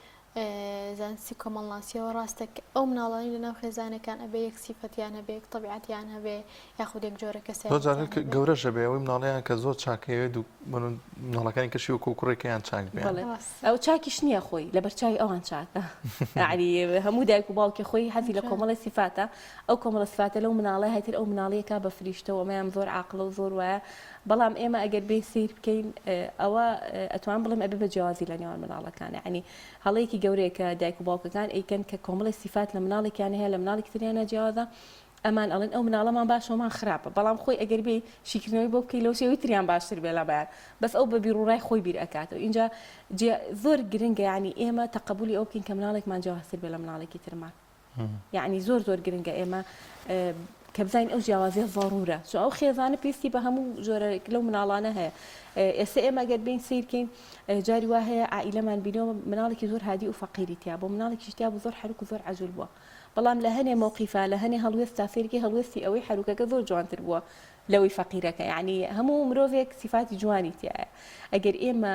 زانستی کۆمەڵناسیەوە ڕاستە کە ئەو مناڵانەی لەناو خێزانێکان ئەبێ یەک سیفەتیان هەبێ یەک تەبیعەتیان هەبێ یاخود یەک جۆرە کەسایەتیان
زۆر جار هەر
هەبێ؟
گەورەش ئەبێ ئەوەی مناڵیان کە زۆر چاکەیەوێت و مناڵەکانی کەشی وەکو کوڕێکەیان چاک بێ.
بەڵێ ئەو چاکیش نییە خۆی لەبەر چاوی ئەوان چاکە یەعنی هەموو دایک و باوکی خۆی حەزی لە کۆمەڵی سیفاتە ئەو کۆمەڵە سیفاتە لەو مناڵە هەتر ئەو مناڵیەکە بە فریشتە و ئەمەیان زۆر عاقڵە و زۆر وایە بەڵام ئێمە ئەگەر بێین سەیر بکەین ئەوە ئەتوان بڵێم ئەبێ بە جیاوازی لە نێوان مناڵەکان یعنی هەڵەیەکی گەورەیە کە دایک و باوکەکان ئەیکەن کە کۆمەڵی سیفات لە مناڵێکیان هەیە لە مناڵێکی تریانە جیاوازە ئەمان ئەڵێن ئەو مناڵەمان باشە ومان خراپە بەڵام خۆی ئەگەر بێی شیکردنەوەی بۆ بکەی لەو شێوەی تریان باشتر بێ لەمایان بەس ئەو بە بیروڕای خۆی بیر ئەکاتەوە ئینجا زۆر گرنگە یعنی ئێمە تەقەبولی ئەو بکەین کە مناڵێکمان جیاوازتر بێ لە مناڵێکی ترمان یەعنی زۆر زۆر گرنگە ئێمە. کە بزانین ئەو جیاوازیە زەڕورە چون ئەو خێزانە پێویستی بە هەموو جۆرە لەو مناڵانە هەیە ئێستا ئێمە گەر بین سیرکەین جاری وا هەیە عائیلەمان بینەوە مناڵێکی زۆر هادی و فەقیری تیا بۆ مناڵێکیش تیا بوو زۆر حەروک و زۆر عەجول بووە بەڵام لە هەنێ مەوقیفا لە هەنێ هەڵوێستا سەیرکەی هەڵوێستی ئەوەی حەروکەکە زۆر جوانتر بووە لەوەی فەقیرەکە یعنی هەموو مرۆڤێک سیفاتی جوانی تایە ئەگەر ئێمە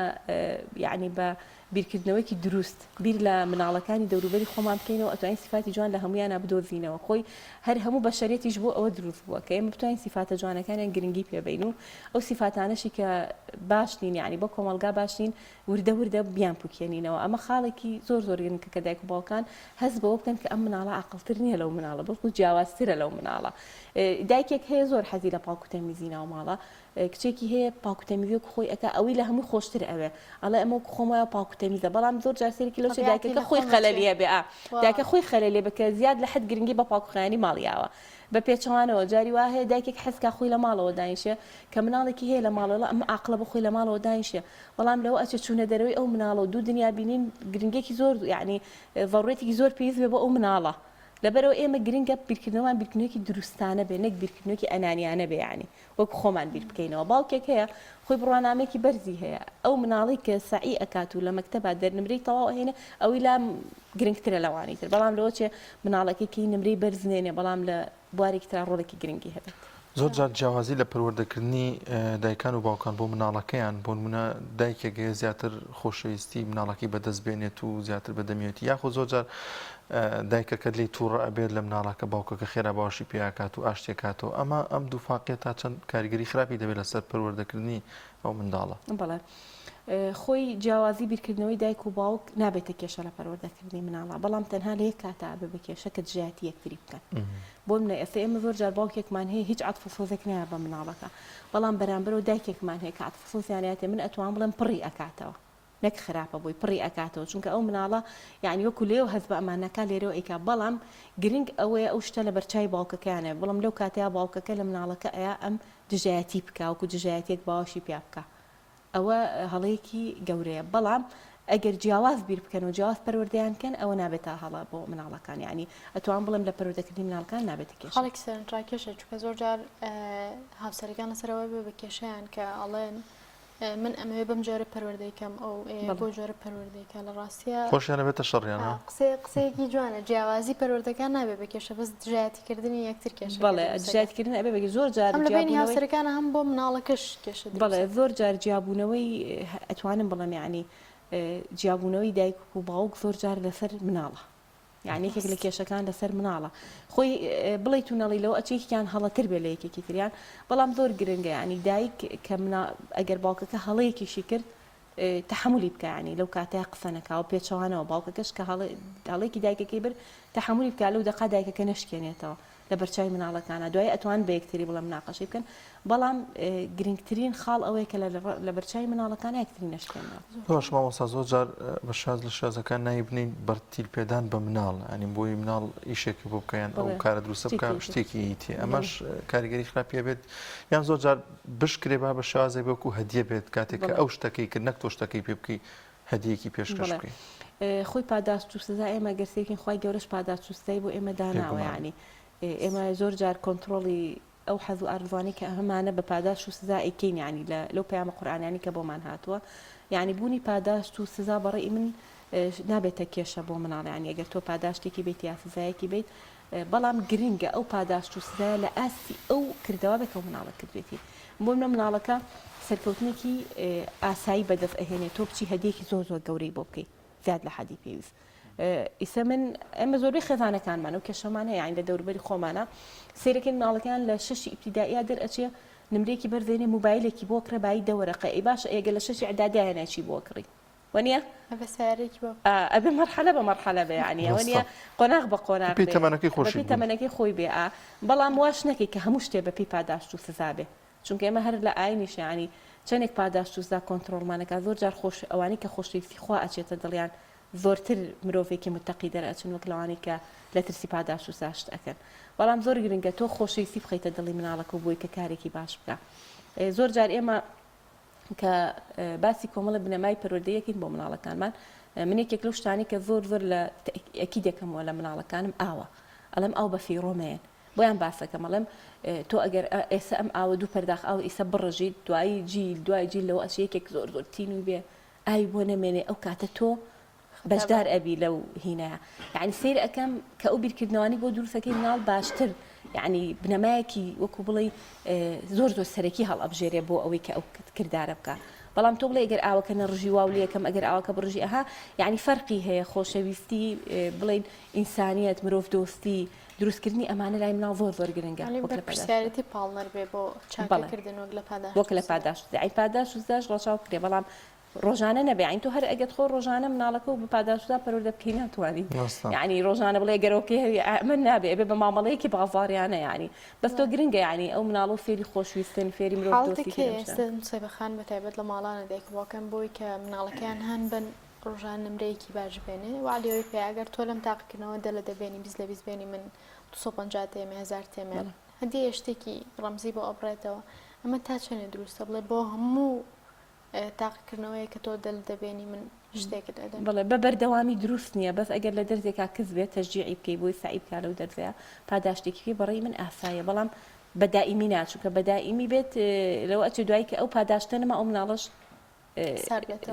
یعنی بە بیرکردنەوەیەکی دروست بیر لە مناڵەکانی دەوروبەری خۆمان بکەینەوە ئەتوانین سیفاتی جوان لە هەموویانا بدۆزینەوە خۆی هەر هەموو بەشەریەتیش بۆ ئەوە دروست بووە کە ئێمە بتوانین سیفاتە جوانەکانیان گرنگی پێ بەین و ئەو سیفاتانەشی کە باش نین یعنی بۆ کۆمەڵگا باش نین وردە وردە بیان پوکێنینەوە ئەمە خاڵێکی زۆر زۆر گرنگە کە دایک و باوکان هەست بەوە بکەن کە ئەم مناڵە عاقڵتر نییە لەو مناڵە بەڵکو جیاوازترە لەو مناڵە دایکێک هەیە زۆر حەزی لە پاک و تەمیزی ناو ماڵە کچێکی هەیە پاک و تەمیزی وەکو خۆی ئەکا ئەوەی لە هەمووی خۆشتر ئەوێ ئەڵێ ئەمە وەکو خۆم وایە پاک و تەمیزە بەڵام زۆر جار سەیرێکی لەو چێ
تەبیعەتی
دایکەکە
لە
خۆی
خۆم ئەچێ
خەلەلی هەبێ ئا
وا.
دایکە خۆی خەلەلی هەبێ کە زیاد لە حەد گرنگی بە پاک و خاوێنی ماڵ یاوە بە پێچەوانەوە جاری وا هەیە دایکێک حەز کا خۆی لە ماڵەوە دانیشێ کە مناڵێکی هەیە لە ماڵەوە ئەڵێ ئەمە ئاقڵە بۆ خۆی لە ماڵەوە دانیشێ بەڵام لەوە ئەچێ چوونە دەرەوەی ئەو مناڵە و دوو دنیا بینین گرنگیەکی زۆر یەعنی زەڕوورەتێکی زۆر پێویست بێ بۆ ئەو مناڵە لەبەرئەوە ئێمە گرنگە بیرکردنەوەمان بیرکردنەوەیەکی دروستانە بێ نەک بیرکردنەوەیەکی ئەنانیانە بێ یەعنی وەک خۆمان بیر بکەینەوە باوکێک هەیە خۆی بڕوانامەیەکی بەرزی هەیە ئەو مناڵی کە سەعی ئەکات و لە مەکتەبا دەرنمرەی تەواو ئەهێنێ ئەوی لا گرنگترە لەوانی تر بەڵام لەوە چێ مناڵەکەی کەی نمرەی بەرز نێنێ بەڵام لە بوارێکی ترا ڕۆڵێکی گرنگی هەبێت.
زۆر جار جیاوازی لە پەروەردەکردنی دایکان و باوکان بۆ مناڵەکەیان بۆ نمونە دایکێک هەیە زیاتر خۆشەویستی مناڵەکەی بەدەست بێنێت و زیاتر بەدەمیەتی یاخود زۆر جار دایکەکە لێی توڕە ئەبێت لە مناڵەکە باوکەکە خێرا باوەشی پێ ئەکات و ئاشتی ئەکاتەوە ئەمە ئەم دووفاقیە تا چەند کاریگەری خراپی دەبێت لەسەر پەروەردەکردنی ئەو منداڵە؟
بەڵێ خۆی جیاوازی بیرکردنەوەی دایک و باوک نابێتە کێشە لە پەروەردەکردنی مناڵا بەڵام تەنها لە یەک کاتا ئەبێ بە کێشە کە دژایەتی یەکتری بکەن بۆ منە ئێستا ئێمە زۆر جار باوکێکمان هەیە هیچ عەتف و سۆزێک نایە بە مناڵەکە بەڵام بەرامبەرەوە دایکێکمان هەیە کە عەتف و سۆزیان یاتێ من ئەتوانم بڵێم پڕی ئەکاتەوە نەک خراپە بۆی پڕی ئەکاتەوە چونکە ئەو مناڵە یانی وەکو لێوە هەست بە ئەمان ناکا لێرەوە ئەیکا بەڵام گرنگ ئەوەیە ئەو شتە لەبەرچاوی باوکەکەیان نەبێ بەڵام لەو کاتەیا باوکەکە لە مناڵەکە ئەیا ئەم دژایەتی بکا وەکو دژایەتیەک باوەشی پیا بکا ئەوە هەڵەیەکی گەورەیە بەڵام ئەگەر جیاواز بیر بکەن و جیاواز پەروەردەیان کەن ئەوە نابێتە هەڵە بۆ مناڵەکان یانی ئەتوان بڵێم لە پەروەردەکردنی مناڵەکان نابێتە کێشە.
خاڵێکی سەرنجڕاکێشە چونکە زۆر جار هاوسەرەکان لەسەر ئەوە بێ بە کێشەیان کە ئەڵێن من ئەمەوێ بەم جۆرە پەروەردەی کەم ئەو بۆ جۆرە پەروەردەی کە لە ڕاستیە
خۆشیان ئەبێتە شەڕیان ها
قسەیە قسەیەکی جوانە جیاوازی پەروەردەکان نابێ بە کێشە بەس دژایەتیکردنی یەکتر کێشە
بەڵێ دژایەتیکردن ئەبێ بە زۆر جار
هەم لە بەینی هاوسەرەکانە هەم بۆ مناڵەکەش کێشە دروست
بەڵێ زۆر جار جیابوونەوەی ئەتوانم بڵێم یعنی جیابوونەوەی دایک و باوک زۆر جار لەسەر مناڵە یانی یەکێک لە کێشەکان لەسەر مناڵە خۆی بڵیت و نەڵی لەوە ئەچێ یەکێکیان هەڵەتر بێ لە یەکێکی تریان بەڵام زۆر گرنگە ینی دایک کە منا ئەگەر باوکەکە هەڵەیەکیشی کرد تەحملی بکە ینی لەو کاتەیە قسە نەکاوە پێچەوانەوە باوکەکەش کە هەڵێکی دایکەکەی بر تەحملی بکە لەو دەقا دایکەکە نەشکێنێتەوە لە بەرچاوی مناڵەکانە دوای ئەتوان بە یەکتری بڵێ مناقەشەی بکەن بەڵام گرنگترین خاڵ ئەوەیە کە لە بەرچاوی مناڵەکان یەکتری نەشکێنەوە.
باش مامۆستا زۆر جار بە شاز لە شازەکان ناوی بنین بەرتیل پێدان بە مناڵ ئەنی بۆی مناڵ ئیشێکی بۆ بکە یان ئەو کارە دروستە بکە شتێکی تێ ئەمەش کاریگەری خراپی بێت یان زۆر جار بشکرێ با بە شازێک وەکو هەدیە بێت کاتێک کە ئەو شتەکەی کرد نەک تۆ شتەکەی پێ بکەی هەدیەکی پێشکەش بکەی.
خۆی پاداشت و سزا ئێمە گەر سەیرکەین خوای گەورەش پاداشت و سزای بۆ ئێمە داناوە یانی ئێمە زۆر جار کۆنتڕۆڵی ئەو حەز و ئارەزوانەی کە هەمانە بە پاداشت و سزا ئەیکەین یانی لە لەو پەیامە قورئانیانی کە بۆمان هاتووە یانی بوونی پاداشت و سزا بەڕێی من نابێتە کێشە بۆ مناڵ یانی ئەگەر تۆ پاداشتێکی بیت یا سزایەکی بیت بەڵام گرنگە ئەو پاداشت و سزایە لە ئاستی ئەو کردەوە بێت کە ئەو مناڵە کردوێتی بۆ منە مناڵەکە سەرکەوتنێکی ئاسایی بەدەست ئەهێنێ تۆ بچی هەدیەکی زۆر زۆر گەورەی بۆ بکەی زیاد لە حەدی پێویست ئیسە من ئێمە زۆربەی خێزانەکانمان و کێشەمان هەیە یانی لە دەوروبەری خۆمانە سەیرەکەین مناڵەکان لە شەشی ئیبتیدائیا دەرئەچێ نمرەیەکی بەرزێنێ موبایلێکی بۆ کڕێ بایی دە وەرەقە ئەی باشە ئێگە لە شەشی ئیعدادیا هێنای چی بۆ کڕی وەنیە؟
ئەبێ سەیارەیەکی بۆ
ئا ئەبێ مەرحەلە بە مەرحەلە بێ یانی ئەوە نیە
ڕاستە
قۆناغ بە قۆناغ
بەپێی
بێ
تەمەنەکەی خۆشی
بەپێی
بوون.
تەمەنەکەی خۆی بێ ئا بەڵام واش نەکەی کە هەموو شتێ بەپێی پاداشت و سزا بێ چونکە ئێمە هەر لە ئاینیشا یانی چەنێک پاداشت و سزا کۆنتڕۆڵمان ئەکا زۆر جار خۆش ئەوانەی کە خۆشەویستی خوا ئەچێتە دڵیان زۆرتر مرۆڤێکی متەقی دەرئەچن وەک لەوانەی کە لە ترسی پاداشت و سزا شت ئەکەن بەڵام زۆر گرنگە تۆ خۆشەویستی بخەیتە دڵی مناڵەکە و بۆی کە کارێکی باش بکا زۆر جار ئێمە کە باسی کۆمەڵە بنەمای پەروەردەیەکین بۆ مناڵەکانمان من یەکێک لەو شتانی کە زۆر زۆر لە ئەکی دەکەمەوە لە مناڵەکانم ئاوە ئەڵێم ئاو بە فیڕۆ مەیەن. بۆیان باسەکەم ئەڵێم تۆ ئەگەر ئێسە ئەم ئاوە دوو پەرداخ ئاو ئیسە بڕژیت دوایی جیل دوای جیل لەوە ئەچێ یەکێک زۆر زۆر تینووی بێ ئاوی بۆ نەمێنێ ئەو کاتە تۆ بەشدار ئەبی لەو هینەیە یعنی سەیر ئەکەم کە ئەو بیرکردنەوانی بۆ دروستەکەی مناڵ باشتر یعنی بنەمایەکی وەکو بڵێ زۆر زۆر سەرەکی هەڵئەبژێرێ بۆ ئەوەی کە ئەو کردارە بکە بەڵام تۆ بڵێ گەر ئاوەکە نەڕژی واو لەکەم ئەگەر ئاوەکە بڕژی ئەها یعنی فەرقی هەیە خۆشەویستی بڵین ئینسانیەت مرۆڤ دۆستی دروستکردنی ئەمانە لای مناڵ زۆر زۆر گرنگە
یانی
وەک لە پاداشت
بەرپرسیارێتی پاڵنەر بێ بۆ
بەڵێ
چاکەکردن وەک لە پاداشت
وەک
و
لە
سزا.
پاداشت یانی پاداشت و سزاش ڕەچاو بکرێ بەڵام ڕۆژانە نەبێ یانی تۆ هەر ئەگەر خۆ ڕۆژانە مناڵەکە و بە پاداشت و سزا پەروەردە بکەی ناتوانی
ڕاستە.
یانی ڕۆژانە بڵێ گەرۆکەی هەوی ئەمە نابێ ئەبێ بە مامەڵەیەکی بازاڕیانە یانی بەس تۆ گرنگە یانی ئەو مناڵە و فێری خۆشویستن فێری مرۆڤ
حاڵەتێک
دۆستی
هەیە
فێری ئەم
ئێستا
شتانە.
نوسەیبە خان بە تایبەت لە ماڵانە دایک و باوکان بۆی کە مناڵەکەیان هان بەن ڕۆژانە نمرەیەکی باش بێنێ وەعدی ئەوەی پێیە ئەگەر تۆ لەم تاقیکردنەوە دە لە دە بێنی 20 لە 20 بێنی من 250 تێمێ هەزار تێمێ
بەڵێ.
هەدیە شتێکی ڕەمزی بۆ ئەبڕێتەوە ئەمە تا چەنێ دروستە بڵێ بۆ هەموو تاقیکردنەوەیە کە تۆ دە لە دە بێنی من شتێکت ئەدەم.
بەڵێ بە بەردەوامی دروست نییە بەس ئەگەر لە دەرزێکا کز بێت تەشجیعی بکەی بۆی سەعی بکا لەو دەرزەیا پاداشتێکی پێ بەڕێی من ئاساییە بەڵام بە دائیمی نا چونکە بە دائیمی بێت لەوە ئەچێ دوایی کە ئەو پاداشتە نەما ئەو مناڵەش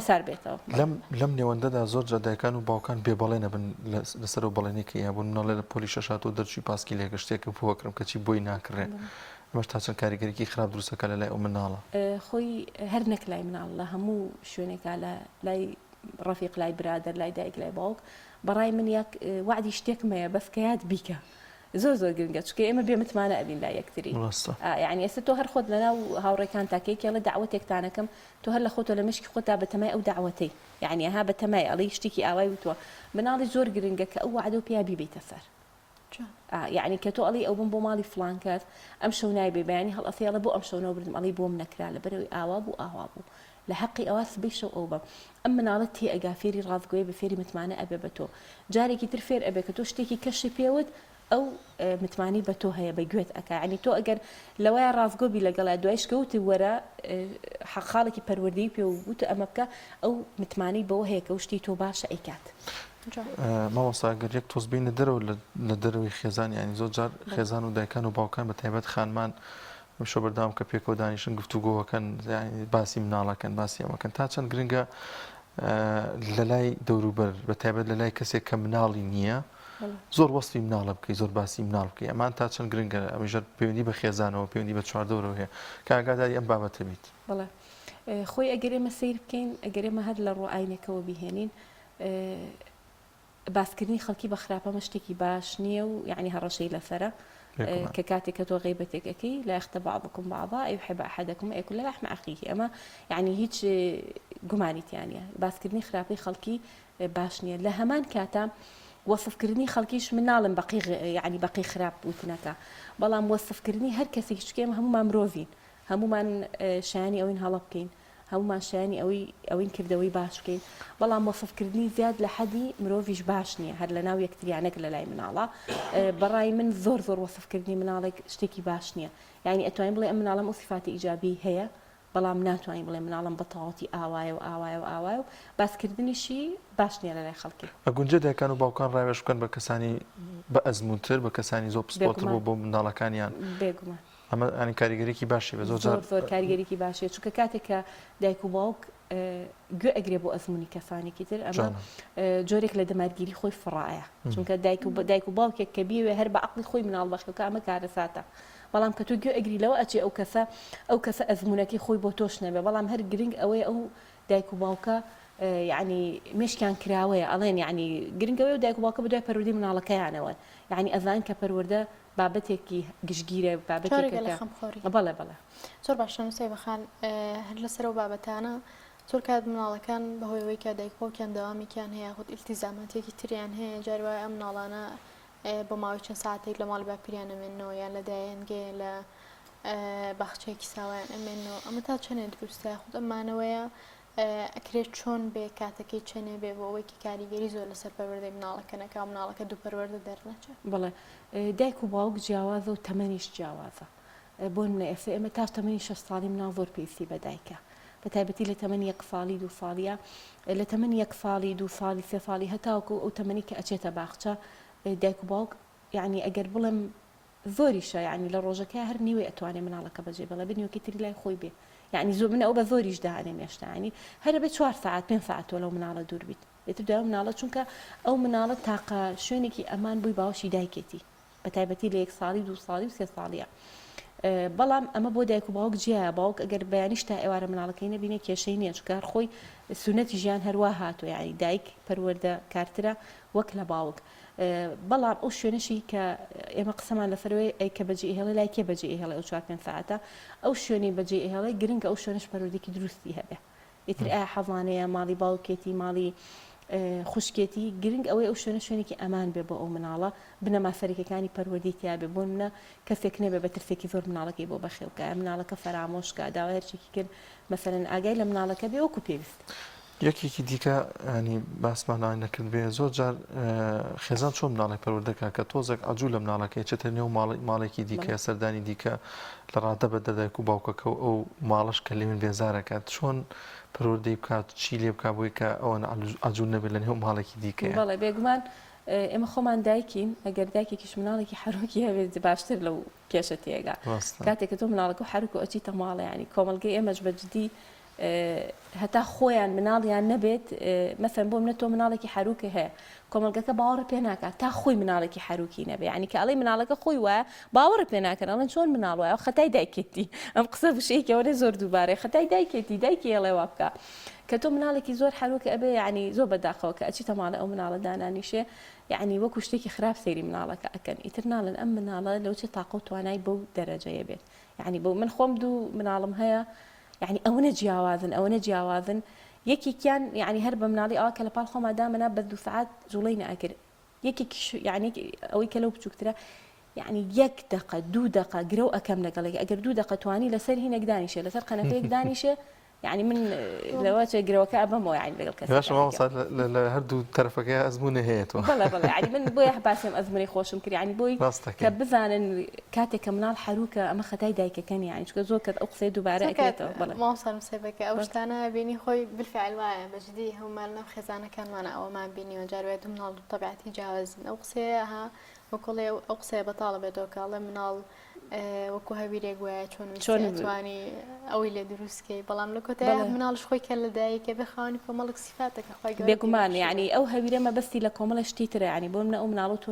سار بێتەوە.
لەم لەم نێوەندەدا زۆر جار دایکان و باوکان بێ بەڵێن ئەبن لەسەر ئەو بەڵێنەی کە یابوون مناڵێ لە پۆلی شەش هاتووە دەرچووی پاسکیلێکە شتێکم بۆ ئەکڕم کەچی بۆی ناکڕێ ئەمەش تا چەند کاریگەریی خراپ دروست ئەکات لە لای ئەو مناڵە؟
خۆی هەر نەک لای مناڵ لە هەموو شوێنێکا لە لای ڕەفیق لای برادەر لای دایک لای باوک بەڕای من یەک وەعدی شتێکم هەیە بەس کە یاد بیکە زۆر زۆر گرنگە چونکە ئێمە بێ متمانە ئەبین لای یەکتری
ڕاستە.
ئا یانی ئێستا تۆ هەر خۆت لەناو هاوڕێکانتا کە یەکێ ئەڵێ دەعوەتێکتان ئەکەم تۆ هەر لە خۆتەوە لە مێشکی خۆتا بەتەمای ئەو دەعوەتەی یانی ئەها بەتەمای ئەڵێی شتێکی ئاوای وتووە مناڵی زۆر گرنگە کە ئەو وەعدەو پیا بیبەیتە سەر
جوان.
ئا یانی کە تۆ ئەڵێی ئەوبم بۆ ماڵی فڵان کەس ئەم شەو نایبەی بەیانی هەڵئەسێ ئەڵێ بۆ ئەم شەو نەوبردم ئەڵێی بۆم نەکرا لەبەرئەوەی ئاوا بوو ئاوا بوو لە هەقی ئەوا سبەی شەو ئەو بەم ئەم مناڵە تێئەگا فێری ڕاستگۆیە بێ فێری متمانە ئەبێ بە تۆ جارێکی تر فێر ئەبێ کە تۆ شتێکی کەشی پێوت ئەو متمانەی بە تۆ هەیە بە گوێت ئەکا یعنی تۆ ئەگەر لەوەیە ڕاستگۆ بی لەگەڵیا دوایش کە وتت وەرە خاڵێکی پەروەردەیی پێ وت ئەمە بکە ئەو متمانەی بەوە هەیە کە ئەو شتەی تۆ باشە ئەیکات.
مامۆستا گەر یەک تۆز بینە دەرەوە لە دەرەوەی خێزان یانی زۆر جار خێزان و دایکان و باوکان بە تایبەت خانمان ئەمشەو بەردەوام کە پێکەوە دانیشن گفتوگۆکەن باسی مناڵەکەن باسی ئەمەکەن تا چەند گرنگە لە لای دەوروبەر بە تایبەت لە لای کەسێک کە مناڵی نییە زۆر وەسفی مناڵە بکەی زۆر باسی مناڵ بکەی ئەمان تا چەند گرنگە ئەمیژە پەیوەندی بە خێزانەوە پەیوەندی بە چواردەورەوە هەیە کە ئاگاداری ئەم بابەتە بیت.
بەڵێ خۆی ئەگەر ئێمە سەیر بکەین ئەگەر ئێمە هەر لە ڕوو ئاینەکەوە بیهێنین باسکردنی خەڵکی بە خراپە ئەمە شتێکی باش نییە و یعنی هەڕەشەی لەسەرە کە کاتێک کە تۆ غیبەتێک ئەەکەی لا یغتب بعضكم بعضا أيحب أحدكم أن يأكل لحم أخيه ئەمە یعنی هیچ گومانی تیا نییە باسکردنی خراپەی خەڵکی باش نییە لە هەمان کاتا وەسفکردنی خەڵکیش من ناڵم بەقی یعنی بەقی خراپ وتنەکە بەڵام وەسفکردنی هەر کەسێکی چونکە ئێمە هەموومان مرۆڤین هەموومان شایانی ئەوەین هەڵە بکەین هەموومان شایانی ئەوەی ئەوەین کردەوەی باش بکەین، بەڵام وەسف کردنی زیاد لە حەدی مرۆڤیش باش نییە هەر لەناو یەکتریا نەک لەلای مناڵا، بەڕای من زۆر زۆر وەسف کردنی مناڵێک شتێکی باش نییە، یانی ئەتوانین بڵێ ئەم مناڵەم ئەو سیفاتی ئیجابیەی هەیە، بەڵام ناتوانین بڵێ مناڵم بە تەواوەتی ئاوایە و ئاوایە و ئاوایە و باس کردنیشی باش نییە لەلای خەڵکی.
ئەگونجێ دایکان و باوکان ڕاوێژ بکەن بە کەسانی بە ئەزموونتر، بە کەسانی زۆر پسپۆرتر
بێگومان
بۆ منداڵەکانیان.
بێگومان.
ئەمە یانی کاریگەریی باشی بێ زۆر جار.
زۆر زۆر کاریگەریی باشی هەیە چونکە کاتێک کە دایک و باوک گوێ ئەگرێ بۆ ئەزموونی کەسانێکی تر ئەمە جۆرێک لە دەمارگیری خۆی فڕایە چونکە دایک و دایک و باوکێک کە بیەوێ هەر بە عەقڵی خۆی مناڵ بەخێوکە ئەمە کارەساتە بەڵام کە تۆ گوێ ئەگری لەوە ئەچێ ئەو کەسە ئەو کەسە ئەزموونەکەی خۆی بۆ تۆش نەبێ بەڵام هەر گرنگ ئەوەیە ئەو دایک و باوکە یعنی مێشکیان کراوەیە ئەڵێن یعنی گرنگەوەی و دایک و باوکە بەدوای پەروەردەی مناڵەکەیانەوەن یعنی ئەزان کە پەروەردە بابەتێکی گشتگیرە بابەتێکە
جۆرێکە لە
کە
خەمخۆری.
بەڵێ بەڵێ.
زۆر باشە نوسەیبە خان هەر لەسەر ئەو بابەتانە زۆر کات مناڵەکان بەهۆی ئەوەی کە دایک باوکیان دەوامێکیان هەیە یاخود ئیلتیزاماتێکی تریان هەیە جاری وایە ئەم مناڵانە بۆ ماوەی چەند ساعتێک لە ماڵی باپیریان ئەمێننەوە یان لە دایەنگەیە لە باخچەیەکی ساوایان ئەمێننەوە ئەمە تا چەندێ دروستە یاخود ئەم مانەوەیە ئەکرێت چۆن بێ کاتەکەی چەنێ بێ بۆ ئەوەی کە کاریگەری زۆر لەسەر پەروەردەی مناڵەکە نەکا و مناڵەکە دوو پەروەردە دەرنەچێ؟
بەڵێ دایک و باوک جیاوازە و تەمەنیش جیاوازە بۆ نمونە ئێستا ئێمە تا تەمەنی شەش ساڵی مناڵ زۆر پێویستی بە دایکە بە تایبەتی لە تەمەنی یەک ساڵی دوو ساڵیە لە تەمەنی یەک ساڵی دوو ساڵی سێ ساڵی هەتاوەکو ئەو تەمەنی کە ئەچێتە باخچە دایک و باوک یعنی ئەگەر بڵێم. زۆریشە یانی لە ڕۆژەکەیا هەر نیوەی ئەتوانێ مناڵەکە بەجێ بێڵێ بێ نیوەکەی تری لای خۆی بێ یانی زۆر من ئەو بە زۆریش دائەنێم ئێشتا یانی هەر ئەبێ چوار سەعات پێنج سەعات تۆ لەو مناڵە دوور بیت ئیتر دوای ئەو مناڵە چونکە ئەو مناڵە تاقە شوێنێکی ئەمان بۆی باوەشی دایکێتی بە تایبەتی لە یەک ساڵی و دوو ساڵی و سێ ساڵیە بەڵام ئەمە بۆ دایک و باوک جیایە باوک ئەگەر بەیانیش تا ئێوارە مناڵەکەی نەبینێ کێشەی نییە چونکە هەر خۆی سونەتی ژیان هەروا هاتووە یانی دایک پەروەردە کارترە وەک لە باوک بەڵام ئەو شوێنەشی کە ئێمە قسەمان لەسەرەوەی ئەی کە بەجێ ئەهێڵێ لای کێ بەجێ ئەهێڵێ ئەو چوار پێنج سەعاتە ئەو شوێنەی بەجێ ئەهێڵێ گرنگە ئەو شوێنەش پەروەردەیەکی دروستی هەبێ ئیتر ئایا حەزانەیە ماڵی باوکێتی ماڵی خوشکێتی گرنگ ئەوەی ئەو شوێنە شوێنێکی ئەمان بێ بۆ ئەو مناڵە بنەما سەرەکیەکانی پەروەردەی تیا بێ بۆ نمونە کەسێک نەبێ بە ترسێکی زۆر مناڵەکەی بۆ بەخێو کا مناڵەکە فەرامۆش کا داوای هەرچێکی کرد مەسەلەن ئاگای لە مناڵەکە بێ وەکو پێویست.
یەکێکی دیکە ینی باسمان لەوان نەکرد بێ زۆر جار خێزان چۆن مناڵێک پەروەردە کا کە تۆزێک عەجوو لە مناڵەکەی چێتە نێو ماڵێکی دیکە سەردانی دیکە لە ڕادە بە دەدایک و باوکەکە و ئەو ماڵەش کە لێ من بێزارەکات چۆن پەروەردەی بکات چی لێ بکات بۆی کە ئەوەن عەجوول نەبێت لە نێو ماڵێکی دیکەیە.
بەڵێ بێگومان ئێمە خۆمان دایکین ئەگەر دایکێکیش مناڵێکی حەرۆکی هەبێت باشتر لەو کێشە تێگا کاتێک کە تۆ مناڵەکە حەرک و ئەچیتە ماڵە ینی کۆمەڵگەی ئێمەش بە جدی هەتا خۆیان مناڵیان نەبێت مەسەن بۆ منە تۆ مناڵێکی حەروکە هەیە کۆمەڵگەکە باوەڕ پێ ناکات تا خۆی مناڵێکی حەروکی نەبێ یعنی کە ئەڵێ مناڵەکە خۆی وایە باوەڕ پێ ناکەن ئەڵێن چۆن مناڵ وایە خەتای دایکێتی ئەم قسە وشەیەکی زۆر دووبارەی خەتای دایکێتی دایکی ئەڵێ وا بکە کە تۆ مناڵێکی زۆر حەروکە ئەبێ یعنی زۆر بەداخەوە کە ئەچیتە ماڵێ ئەو مناڵە دانانیشێ یعنی وەکو شتێکی خراپ سەیری مناڵەکە ئەکەن ئیتر ناڵێن ئەم مناڵە لەوچێ تاقە و توانای بەو دەرەجەیە بێت یعنی بۆ من خۆم دوو مناڵم هەیە یەعنی ئەوەنە جیاوازن ئەوەنە جیاوازن یەکێکیان یەعنی هەر بە مناڵی ئەوە کە لە پاڵ خۆما دامەنا بە دوو سەعات جوڵەی نەئەکرد یەکێکیش یەعنی ئەوەی کە لەو بچووکترە یەعنی یەک دەقە دوو دەقە گرەو ئەکەم لەگەڵێک ئەگەر دوو دەقە توانی لەسەر هینێک دانیشێ لەسەر قەنەفەیەک دانیشێ یعنی من لەوە چێ گرەوەکە ئەبەمەوە یعنی لەگەڵ کەسێک
باشە مامۆستا لە هەردوو تەرەفەکەی ئەزموونە هەیە تۆ
بەڵێ بەڵێ یعنی من بۆیە باسم ئەزموونی خۆشم کرد یعنی بۆی
ڕاستەکەی
کە بزانن کاتێک کە مناڵ حەروکە ئەمە خەتای دایکەکە نیە یعنی چونکە زۆر کەس ئەو قسەیە دووبارە
زۆر کات
ئەکرێتەوە بەڵێ
مامۆستا نوسەیبەکە ئەو
بەڵێ.
شتانە بینی خۆی بالفعل وایە بە جدی هەموومان لەم خێزانەکانمانە ئەوەمان بینیوە جار وایە دوو مناڵ دوو تەبیعەتی جیاوازن ئەو قسەیە ها وەکوڵێ ئەو قسەیە بەتاڵە بێتەوە کە ئەڵێ مناڵ وەکو هەویرێک وایە چۆن
چۆن
ئەتوانی ئەوەی لێ دروست کەی بەڵام لە کۆتایی مناڵش خۆی کە لە دایکە بێ خاوەنی کۆمەڵێک سیفاتە کە خوای گەورە
بێگومان یعنی ئەو هەویرە مەبەستی لە کۆمەڵە شتی ترە یعنی بۆ منە ئەو مناڵە تۆ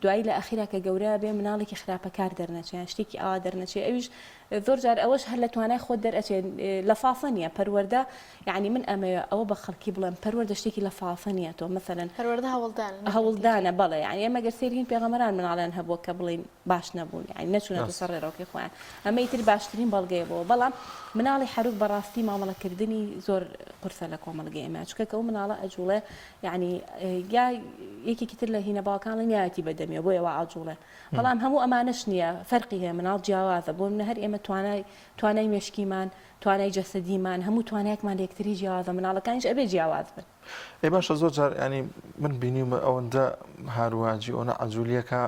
دوایی لە ئەخیرا کە گەورە بێ مناڵێکی خراپەکار دەرنەچێ یان شتێکی ئاوا دەرنەچێ ئەویش زۆر جار ئەوەش هەر لە توانای خۆت دەرئەچێ لە فافە نییە پەروەردە یعنی من ئەمەوێ ئەوە بە خەڵکی بڵێم پەروەردە شتێکی لە فافە نییە تۆ مەسەلەن
پەروەردە هەوڵدانە نەک نەتیجە.
هەوڵدانە بەڵێ یعنی ئێمە گەر سەیرکەین پێغەمبەران مناڵیان هەبووە کە بڵێین باش نەبوون یعنی نەچوونەتە سەر ڕێڕەوەکەی خۆیان ئەمە ئیتر باشترین بەڵگەیە بۆ بەڵام مناڵی حەروک بەڕاستی مامەڵەکردنی زۆر قورسە لە کۆمەڵگەی ئێمە چونکە کە ئەو مناڵە ئەجوڵێ یعنی یا یەکێکی تر لە هینە باوەکان ئەڵێن یایەتی بە دەمیەوە بۆیە وا ئاجوڵێ بەڵام هەموو ئەمانەش نییە فەرقی هەیە مناڵ جیاوازە بۆ منە هەر ئێمە توانای توانای مێشکیمان توانای جەسەدیمان هەموو توانایەکمان لە یەکتری جیاوازە مناڵەکانیش ئەبێ جیاواز بن.
ئەی باشە زۆر جار ینی من بینیومە ئەوەندە هارواجی ئەوە عجولیەکە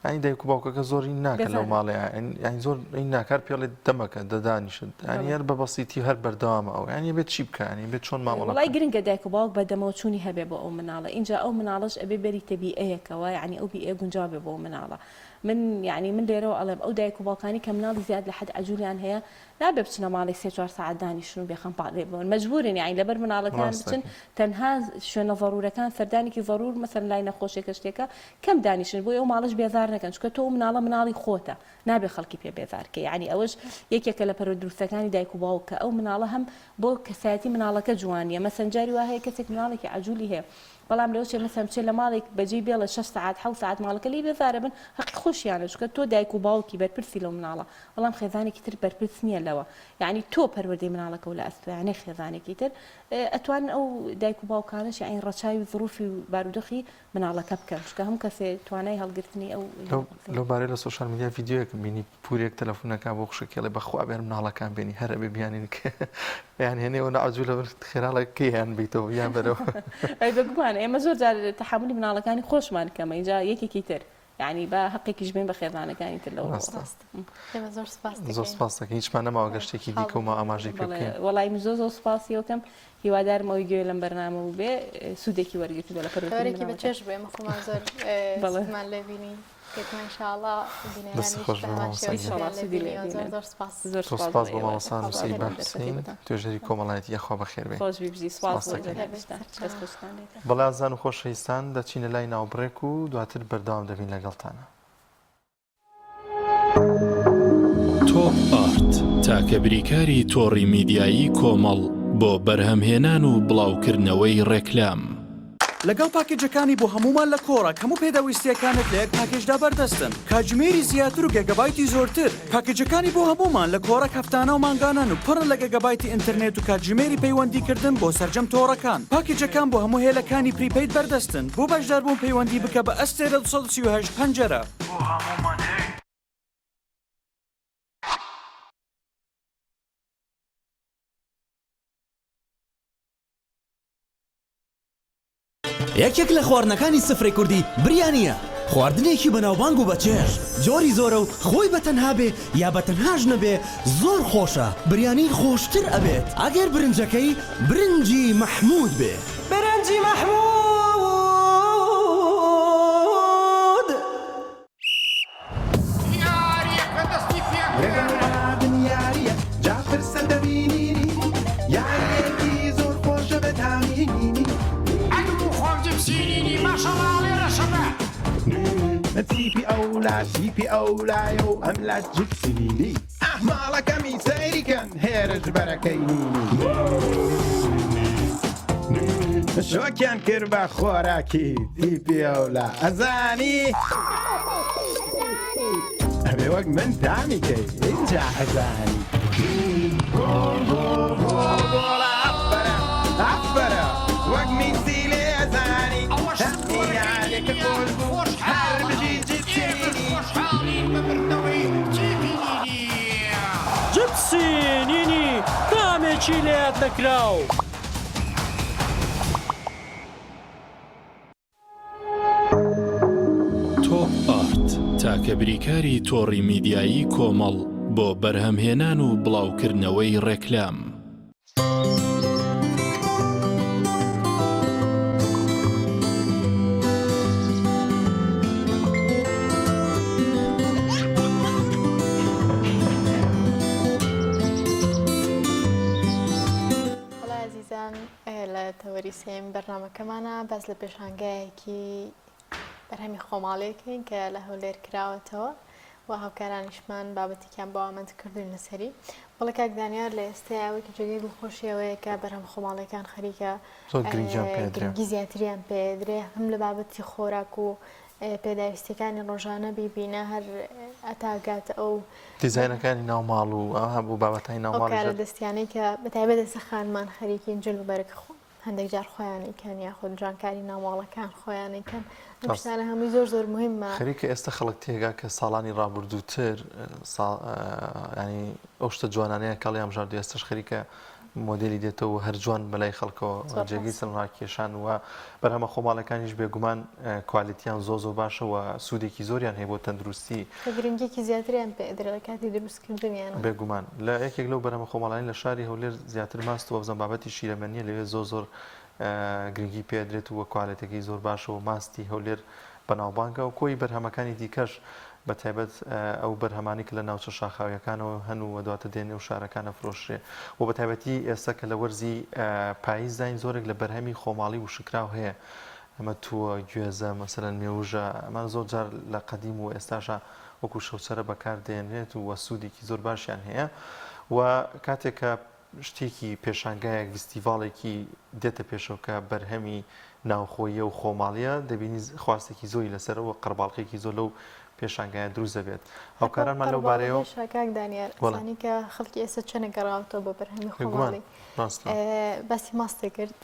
ینی دایک و باوکەکە زۆری ناکە لەو ماڵەیە ینی زۆر ناکار پێڵێت دەمەکە دەدانیشت ینی هەر بە بەسیتی هەر بەردەوامە ئەو ینی بێت چی بکانی بێت چۆن مامەڵە
وڵای گرنگە دایک و باوک بەدەمەوە چوونی هەبێ بۆ ئەو مناڵە ئینجا ئەو مناڵەش ئەبێ بەریتە بیئەیەکەوە یعنی ئەو بیئە گونجاو بێ بۆ مناڵە من یعنی من لێرەوە ئەڵێم ئەو دایک و باوکانی کە مناڵی زیاد لە حەد عەجولیان هەیە نابێ بچنە ماڵێ سێ چوار سەعات دانیشن و بێخەم پاڵێ بن مەجبورن یعنی لەبەر مناڵەکان بچن تەنها شوێنە زەرورەکان سەردانێکی زەرور مەسەن لای نەخۆشێکە شتێکە کەم دانیشن بۆی ئەو ماڵەش بێزار نەکەن چونکە تۆ مناڵە مناڵی خۆتە نابێ خەڵکی پێ بێزارکەی یعنی ئەوەش یەکێکە لە پەرو دروستەکانی دایک و باوک کە ئەو مناڵە هەم بۆ کەسایەتی مناڵەکە جوانیە مەسەن جاری وا هەیە کەسێک مناڵێکی عەجولی هەیە بەڵام لەوە چێ مەسەن بچێ لە ماڵێک بەجێی بێڵێ شەش سەعات حەوت سەعات ماڵەکە لێی بێزارە بن هەقی خۆشیانە چونکە تۆ دایک و باوکی بەرپرسی لەو مناڵە بەڵام خێزانێکی تر بەرپرس نییە لەوە یعنی تۆ پەروەردەی مناڵەکە و لە ئەستۆیانەی خێزانێکی تر ئەتوانن ئەو دایک و باوکانەش یعنی ڕەچاوی زروفی و بارودۆخی مناڵەکە بکەن چونکە هەموو کەسێ توانای هەڵگرتنی ئەو
لەو بارەی لە سۆشیال میدیا ڤیدیۆیەکم بینی پورێک تەلەفونەکە بۆ خوشکەکەی ئەڵێ بەخوا بێن مناڵەکان بێنی هەر ئەبێ بیانین کە یان هێنێ و نەعجو لە من خێراڵە کەیان بیتەوە یان بەرەوە
ئەی بێگومان ئێمە زۆر جار تەحەمولی مناڵەکانی خۆشمان کەمە ئینجا یەکێکی تر یعنی با هەقێکیش بێن بە خێزانەکانی تر لەو
ڕاستە
ئێمە زۆر سپاس
زۆر سپاس دەکەین هیچمان نەماوە گەر شتێکی دیکە و ما ئاماژەی پێ بکەین
وەڵای من زۆر زۆر سپاسیەکەم هیوادارم ئەوەی گوێ لەم بەرنامە بووبێ سوودێکی وەرگرتبێ لە پەروەردەی
تەوەرێکی
مناڵەکان
بەچێژ بوو ئێمە خۆمان زۆر
بەڵێ.
سوودمان لێ بینی. پێشکەوتن ان شاء الله
دەست
بینەرانیش
خۆش
بە
بێ
هەمان
مامۆستا
شێوە
گیان.
سوودیان
ئینشاڵڵا
لێ
سوودی لێ
بینیوە زۆر
بینن
زۆر سپاس.
زۆر
زۆر
سپاس
سپاس
بۆ
بۆ
ئێوە
مامۆستا
دەرفەتی
نوسەیبە
بەدەن دەرفەتی
حوسین
بەدەن.
توێژەری کۆمەڵایەتی یاخوا بەخێر بێی.
خۆش بی بژی سپاس
سپاس
بۆ
دەکەین.
جەنابیشتان دەست خۆشتان لێ.
بەڵێ ئازیزان و خۆشەویستان دەچینە لای ناوبڕێک و دواتر بەردەوام دەبین لەگەڵتانا.
تۆپ ئارت، تاکە بریکاری تۆڕی میدیایی کۆمەڵ بۆ بەرهەمهێنان و بڵاوکردنەوەی ڕێکلام.
لەگەڵ پاکێجەکانی بۆ هەموومان لە کۆڕەک هەموو پێداویستییەکانت لە یەک پاکێجدا بەردەستن، کاتژمێری زیاتر و گێگابایتی زۆرتر. پاکێجەکانی بۆ هەموومان لە کۆڕەک هەفتانە و مانگانەن و پڕن لە گێگابایتی ئینتەرنێت و کاتژمێری پەیوەندیکردن بۆ سەرجەم تۆڕەکان. پاکێجەکان بۆ هەموو هێلەکانی prepaid بەردەستن. بۆ بەشداربوون پەیوەندی بکە بە ئەستێرە 238 پەنجەرە.
بۆ هەموومان هەیە.
یەکێک لە خواردنەکانی سفرەی کوردی بریانییە، خواردنێکی بەناوبانگ و بەچێژ، جۆری زۆرە و خۆی بە تەنها بێ یا بە تەنهاش نەبێ زۆر خۆشە، بریانی خۆشتر ئەبێت ئەگەر برنجەکەی برنجی مەحموود بێ.
برنجی مەحموود.
یاریەکە دەستی پێکرد.
یاریە جا پرسە دەبینینی یاریەکی زۆر خۆشە بە تامینینی.
ئەنم و خۆم جپسینینی ماشەڵا ئەڵێ رەشەبە.
تیپی ئەولا تیپی ئەولایە و ئەملا جپسینینی. ئاه ماڵەکەمی سەیری کەن هێرش بەرەکەی نینی. شۆکیان کرد بە خۆراکی تیپی ئەولا ئەزانی ئەبێ وەک من تامی کەی ئینجا ئەزانی گۆڵ گۆڵ گۆڵ گۆڵە ئەفەرە ئەفەرە وەک میسی لێ ئەزانی
ئەوەش
یاریەکە خۆش بوو هەر بژی جپسینی.
خۆشحاڵین بە بردنەوەی تیپی نینی.
جپسی نینی تامێکی لەیاد نەکراو.
تۆپ ئارت، تاکە بریکاری تۆڕی میدیایی کۆمەڵ بۆ بەرهەمهێنان و بڵاوکردنەوەی ڕێکلام.
بەڵێ ئازیزان لە تەوەری سێیەمی بەرنامەکەمانە باس لە پێشانگایەکی بەرهەمی خۆماڵیەکەین کە لە هەولێر کراوەتەوە و هاوکارانیشمان بابەتێکیان بۆ ئامادە کردوین لەسەری بەڵێ کاک دانیار لە ئێستەیە ئەوەی جێگەی دڵخۆشی ئەوەیە کە بەرهەم خۆماڵیەکان خەریکە
زۆر گرنگیان پێدرێ
گرنگی زیاتریان پێدرێ هەم لە بابەتی خۆراک و پێداویستیەکانی ڕۆژانە بیبینە هەر ئەتا گاتە ئەو
دیزاینەکانی ناو ماڵ و ئەوها بۆ بابەتانی ناو
ئەو
ماڵیش
کارە دەستیانەی کە بە تایبەت ئێستا خانمان خەریکین جل و بەرگ خۆ هەندێک جار خۆیان ئەیکەن یاخود جوانکاری ناوماڵەکان خۆیان ئەیکەن ئەم
ڕاست.
شتانە هەمووی زۆر زۆر مهمە.
خەریکە ئێستا خەڵک تێگا کە ساڵانی ڕابردووتر سا یانی ئەو شتە جوانانەیە کەڵیان بژاردو ئێستاش خەریکە مۆدێلی دێتەوە و هەر جوان بەلای خەڵکەوە
زۆر
جێگەی
ڕاستە.
سەرنجڕاکێشان و بەرهەمە خۆماڵەکانیش بێگومان quality یان زۆر زۆر باشە و سوودێکی زۆریان هەیە بۆ تەندروستی.
کە گرنگیەکی زیاتریان پێ ئەدرێ لە کاتی دروستکردنیان.
بێگومان لە یەکێک لەو بەرهەمە خۆماڵانەی لە شاری هەولێر زیاتر ماست و وابزانم بابەتی شیرەمەنیە لەوێ زۆر زۆر گرنگی پێ ئەدرێت و کوالێتەکەی زۆر باشە و ماستی هەولێر بەناوبانگە و کۆی بەرهەمەکانی دیکەش بە تایبەت ئەو بەرهەمانەی کە لە ناوچە شاخاویەکانەوە هەن و دواتر دێن نێو شارەکان ئەفرۆشرێ و بە تایبەتی ئێستا کە لە وەرزی پاییزداین زۆرێک لە بەرهەمی خۆماڵی وشکراو هەیە ئەمە تووە، گوێزە، مەسەلەن مێوژە، ئەمانە زۆر جار لە قەدیم و ئێستاشا وەکوو شەوچەرە بەکار دێنرێت و سوودێکی زۆر باشیان هەیە و کاتێک کە شتێکی پێشانگایەک ڤیستیڤاڵێکی دێتە پێشەوە کە بەرهەمی ناوخۆییە و خۆماڵییە دەبینی خواستێکی زۆری لەسەرە و قەرباڵخێکی زۆر لەو پێشانگایە دروست دەبێت
هەر بەو
هاوکارانمان لەو بارەیەوە
قەرباڵغیشە کاک دانیار
بەڵێ
ئەزانی کە خەڵکی ئێستا چەنە گەڕاوەتەوە بۆ بەرهەمی
بێگومان
خۆماڵی
ڕاستە.
باسی ماستێ کرد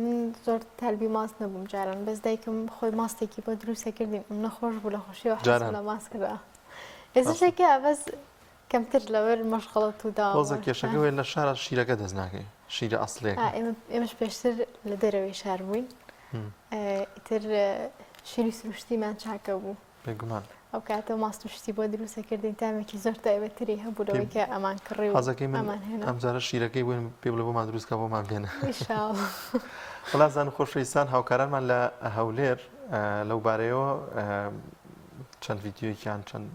من زۆر تالبی ماست نەبووم جاران بەس دایکم خۆی ماستێکی بۆ دروستە کردین ئەم نەخۆش بوو لە خۆشیەوە حەزم
جاران
لە ماست کرا ئێستاش
ڕاستە.
دەکا بەس کەمتر لەبەر مەشغەڵەت و داوام
تۆزە
و
کێشەکە
شتان
وێ لە شارا شیرەکە دەست ناکەی شیرە
ئا
ئەسڵیەکە.
ئێمە ئێمەش پێشتر لە دەرەوەی شار بووین ئیتر شیری سروشتیمان چاکە بوو.
بێگومان.
ئەو کاتە ماست و شتی بۆ دروست ئەکردین تامێکی زۆر تایبەتتری هەبوو لەوەی کە ئەمان کڕی و
حەزەکەی من
ئەمان هێنا.
ئەمجارە شیرەکەی بۆین پێ بڵێ بۆمان دروست کە بۆمان بێنە.
ئیشاڵڵا.
وەڵا زان و خۆشەویستان هاوکارانمان لە هەولێر لەو بارەیەوە. چەند ڤیدیۆیەکیان چەند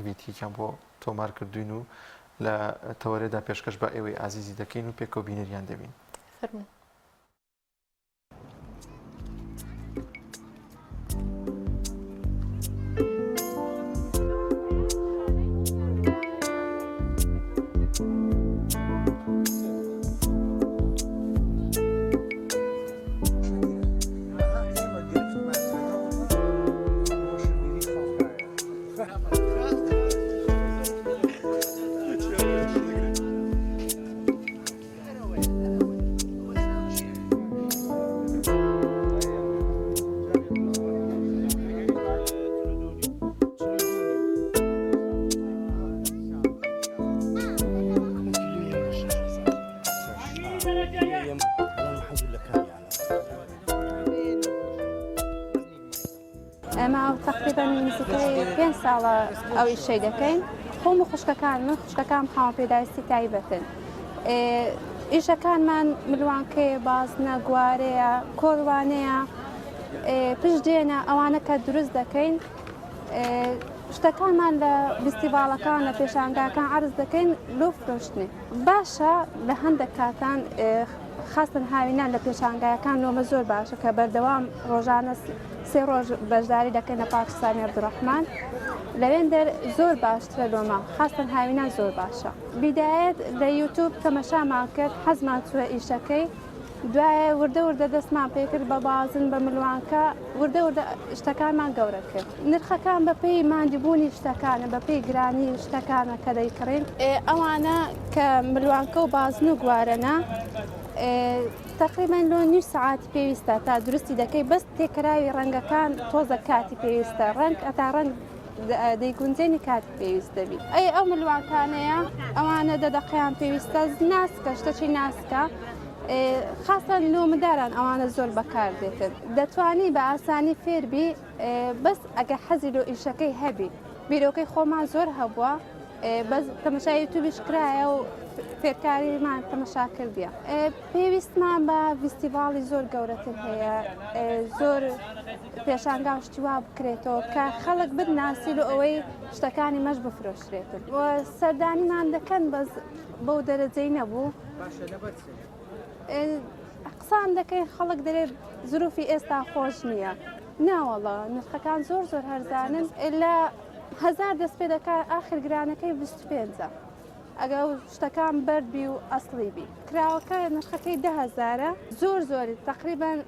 ڤیتیەکیان بۆ تۆمار کردوین و لە تەوەرێدا پێشکەش بە ئێوەی ئازیزی دەکەین و پێکەوە بینەریان دەبین.
فەرموو.
ئێمە تەقریبەن نزیکەی پێنج ساڵە ئەو ئیشەی دەکەین خۆم و خوشکەکان من خوشکەکان خاوەن پێداویستی تایبەتن ئیشەکانمان ملوانکەیە بازنە گوارەیە کۆروانەیە پشتێنە ئەوانە کە دروست دەکەین شتەکانمان لە فیستیڤاڵەکان لە پێشانگاکان عرض دەکەین لۆ فرۆشتنی باشە لە هەندێک کاتان خاستن هاوینان لە پێشانگایەکان لۆمە زۆر باشە کە بەردەوام ڕۆژانە سێ ڕۆژ بەشداری دەکەن لە پارک سامی عەبدولڕەحمان لەوێندەر زۆر باشترە لۆمە خاستن هاوینان زۆر باشە بیدایەت لە یوتوب تەمەشامان کرد حەزمان چووە ئیشەکەی دوایە وردە وردە دەستمان پێکرد بە بازن بە ملوانکە وردە وردە شتەکانمان گەورە کرد نرخەکان بەپێی ماندیبوونی شتەکانە بەپێی گرانی شتەکانە کە دەیکڕین ئەوانە کە ملوانکە و بازن و گوارەنە تقریبا لۆ نیو سەعات پێویستە تا دروستی دەکەی بەس تێکراوی ڕەنگەکان تۆزە کاتی پێویستە ڕەنگ ئەتا ڕەنگ دەیگونجێنی کاتی پێویست دەبی ئەی ئەو ملوانکانەیە ئەوانە دە دەقەیان پێویستە ناسکە شتەچی ناسکە خاستان لۆ منداران ئەوانە زۆر بەکار دێتن دەتوانی بە ئاسانی فێربی بەس ئەگە حەزی لۆ ئیشەکەی هەبی بیرۆکەی خۆمان زۆر هەبووە بەس تەمەشای یوتیوبیش کرایە و فێرکاریمان تەمەشا کردیە پێویستمان بە ڤیستیڤاڵی زۆر گەورەتر هەیە زۆر پێشانگا و شتی وا بکرێتەوە کە خەڵک بناسی لۆ ئەوەی شتەکانی مەش بفرۆشرێتن و سەردانیمان دەکەن بەس بەو دەرەجەی نەبوو قسان دەکەین خەڵک دەرێ زروفی ئێستا خۆش نییە ناوەڵا نرخەکان زۆر زۆر هەرزانن لە هەزار دەست پێ دەکات ئاخر گرانەکەی 25 ئەگە شتەکان بەرد بی و ئەسڵی بی کراوەکە نرخەکەی دههزارە زۆر زۆری تقریبان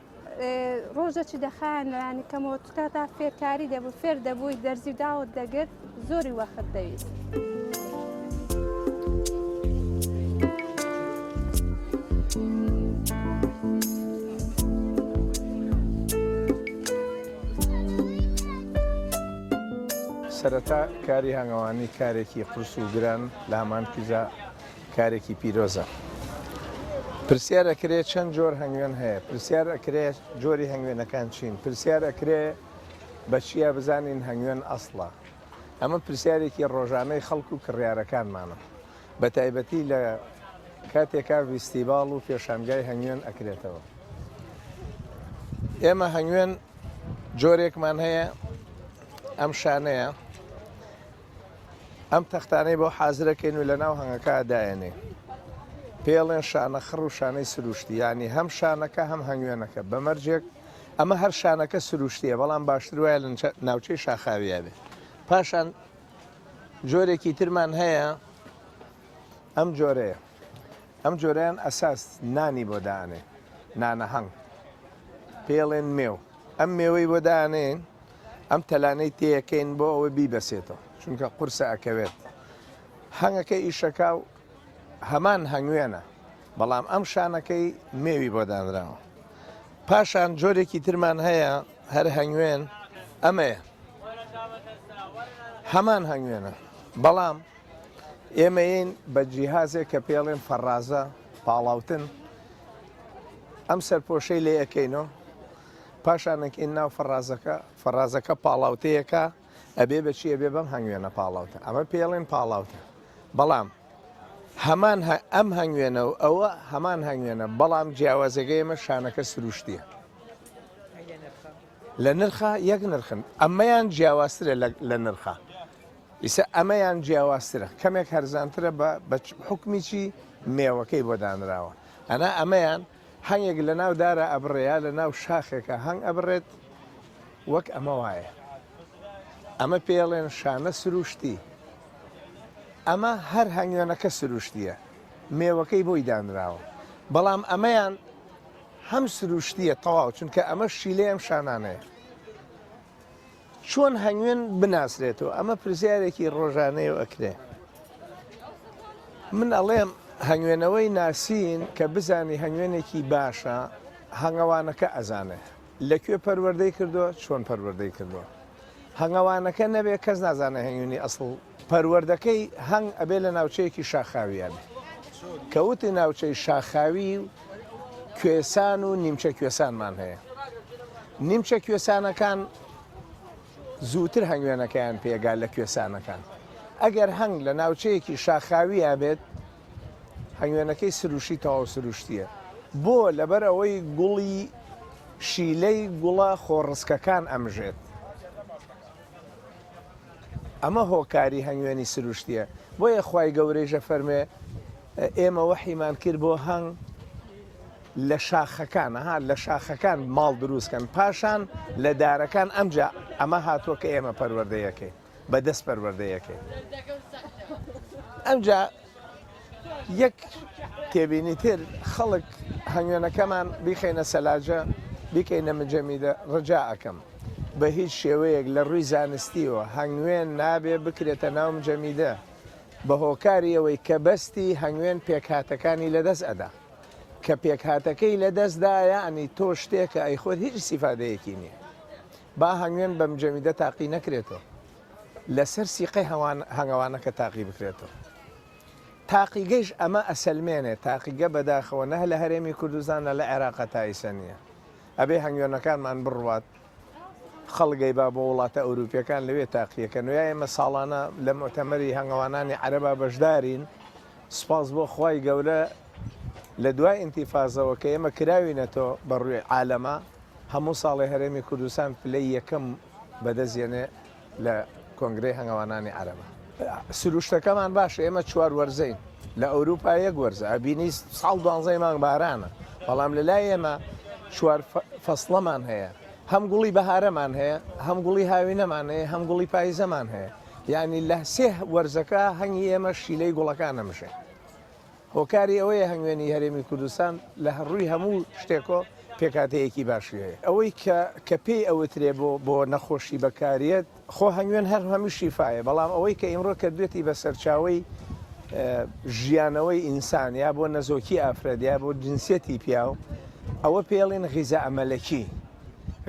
ڕۆژەکی دەخایان لەلانی کەمەوە چونکە تا فێرکاری دەبوو فێر دەبووی دەرزی و داوت دەگرت زۆری وەخت دەویست.
سەرەتا کاری هەنگەوانی کارێکی قورس و گران لە هەمان کزا کارێکی پیرۆزە. پرسیار ئەکرێ چەند جۆر هەنگوێن هەیە؟ پرسیار ئەکرێ جۆری هەنگوێنەکان چین؟ پرسیار ئەکرێ بە چییە بزانین هەنگوێن ئەسڵە؟ ئەمە پرسیارێکی ڕۆژانەی خەڵک و کڕیارەکانمانە. بە تایبەتی لە کاتێکا ڤیستیڤاڵ و پێشانگای هەنگوێن ئەکرێتەوە. ئێمە هەنگوێن جۆرێکمان هەیە ئەم شانەیە ئەم تەختانەی بۆ حازرەکەین و لەناو هەنگەکە دایەنێ پێڵێن شانە خڕ و شانەی سروشتی یعنی هەم شانەکە هەم هەنگوێنەکە بە مەرجێک ئەمە هەر شانەکە سروشتیە بەڵام باشتر وایە لە ناوچەی شاخاویە بێ پاشان جۆرێکی ترمان هەیە ئەم جۆرەیە ئەم جۆرەیان ئەساس نانی بۆ دانێ نانە هەنگ پێڵێن مێو ئەم مێوەی بۆ دانێن ئەم تەلانەی تێیەکەین بۆ ئەوەی بیبەسێتەوە چونکە قورسە ئەکەوێت هەنگەکە ئیشەکا و هەمان هەنگوێنە بەڵام ئەم شانەکەی مێوی بۆ دانراوە پاشان جۆرێکی ترمان هەیە هەر هەنگوێن ئەمەیە هەمان هەنگوێنە بەڵام ئێمەین بە جیهازێک کە پێڵێن فەڕازە پاڵاوتن ئەم سەرپۆشەی لێ ئەەکەینەوە پاشان ئەکەین ناو فەڕازەکە، فەڕازەکە پاڵاوتەیەکە ئەبێ بە چی ئەبێ بەم هەنگوێنە پاڵاوتە ئەمە پێڵێن پاڵاوتە بەڵام هەمان ئەم هەنگوێنە و ئەوە هەمان هەنگوێنە بەڵام جیاوازەکەی ئێمە شانەکە سروشتیە. لە نرخا یەک نرخن ئەمەیان جیاوازترە لە نرخا ئیسە ئەمەیان جیاوازترە کەمێک هەرزانترە بە بە حوکمی چی مێوەکەی بۆ دانراوە ئەنا ئەمەیان هەنگێک لە ناو دارا ئەبڕێ یا لە ناو شاخێکە هەنگ ئەبڕێت وەک ئەمە وایە ئەمە پێڵێن شانە سروشتی ئەمە هەر هەنگوێنەکە سروشتیە مێوەکەی بۆی دانراوە بەڵام ئەمەیان هەم سروشتیە تەواو چونکە ئەمە شیلەی ئەم شانانەیە چۆن هەنگوێن بناسرێتەوە؟ ئەمە پرسیارێکی ڕۆژانەیە و ئەکرێ. من ئەڵێم هەنگوێنەوەی ناسین کە بزانی هەنگوێنێکی باشە هەنگەوانەکە ئەزانێ لە کوێ پەروەردەی کردووە چۆن پەروەردەی کردووە هەنگەوانەکە نەبێ کەس نازانێ هەنگوێنی ئەسڵ پەروەردەکەی هەنگ ئەبێ لە ناوچەیەکی شاخاوییا بێ کە وتی ناوچەی شاخاوی و کوێسان و نیمچە کوێسانمان هەیە نیمچە کوێسانەکان زووتر هەنگوێنەکەیان پێگا لە کوێسانەکان ئەگەر هەنگ لە ناوچەیەکی شاخاوییا بێت هەنگوێنەکەی سروشتی تەواو سروشتیە بۆ لەبەر ئەوەی گوڵی شیلەی گوڵە خۆڕسکەکان ئەمژێت ئەمە هۆکاری هەنگوێنی سروشتیە بۆیە خوای گەورەیش ئەفەرموێ ئێمە وەحیمان کرد بۆ هەنگ لە شاخەکان ها لە شاخەکان ماڵ دروست کەن پاشان لە دارەکان ئەمجا ئەمە هاتووە کە ئێمە پەروەردەیەکەین بە دەست پەروەردەیەکەین ئەمجا یەک تێبینی تر خەڵک هەنگوێنەکەمان بیخەینە سەلاجە بیکەینە مجەمیدە ڕجا ئەکەم بە هیچ شێوەیەک لە ڕووی زانستیەوە هەنگوێن نابێ بکرێتە ناو مجەمیدە بە هۆکاری ئەوەی کە بەستی هەنگوێن پێکهاتەکانی لەدەست ئەدا کە پێکهاتەکەی لەدەست دا یەعنی تۆ شتێکە ئەیخۆت هیچ ئیستیفادەیەکی نیە با هەنگوێن بە مجەمیدە تاقی نەکرێتەوە لەسەر سیقەی هەنگەوانەکە تاقی بکرێتەوە. تاقیگەیش ئەمە ئەسەلمێنێ، تاقیگە بەداخەوە نە لە هەرێمی کوردستان نە لە عێراقا تا ئیسە نییە. ئەبێ هەنگوێنەکانمان بڕوات خەڵک ئەیبا بۆ وڵاتە ئەوروپیەکان لەوێ تاقیەکەن و یا ئێمە ساڵانە لە موئتەمەری هەنگەوانانی عەرەبا بەشدارین سوپاس بۆ خوای گەورە لە دوای ئینتیفازەوە کە ئێمە کراوینەتەوە بە ڕووی عالەما هەموو ساڵێ هەرێمی کوردستان پلەی یەکەم بەدەست یەنێ لە کۆنگرەی هەنگەوانانی عەرەبە. سروشتەکەمان باشە ئێمە چوار وەرزەین لە ئەوروپا یەک وەرزە ئەبینی ساڵ دوانزەی مانگ بارانە بەڵام لە لای ئێمە چوار فەسڵەمان هەیە هەم گوڵی بەهارەمان هەیە هەم گوڵی هاوینەمان هەیە هەم گوڵی پایزەمان هەیە یعنی لە سێ وەرزەکە هەنگی ئێمە شیلەی گوڵەکان ئەمژێ. هۆکاری ئەوەیە هەنگوێنی هەرێمی کوردستان لە ڕووی هەموو شتێکۆ پێکهاتەیەکی باشی هەیە. ئەوەی کە کە پێی ئەوترێ بۆ بۆ نەخۆشی بەکاریەت، خۆ هەنگوێن هەر هەموو شیفایە، بەڵام ئەوەی کە ئیمڕۆ کردوێتی بە سەرچاوەی ژیانەوەی ئینسان یا بۆ نەزۆکی ئافرەت یا بۆ جنسیەتی پیاو، ئەوە پێڵین غیزا مەلەکی.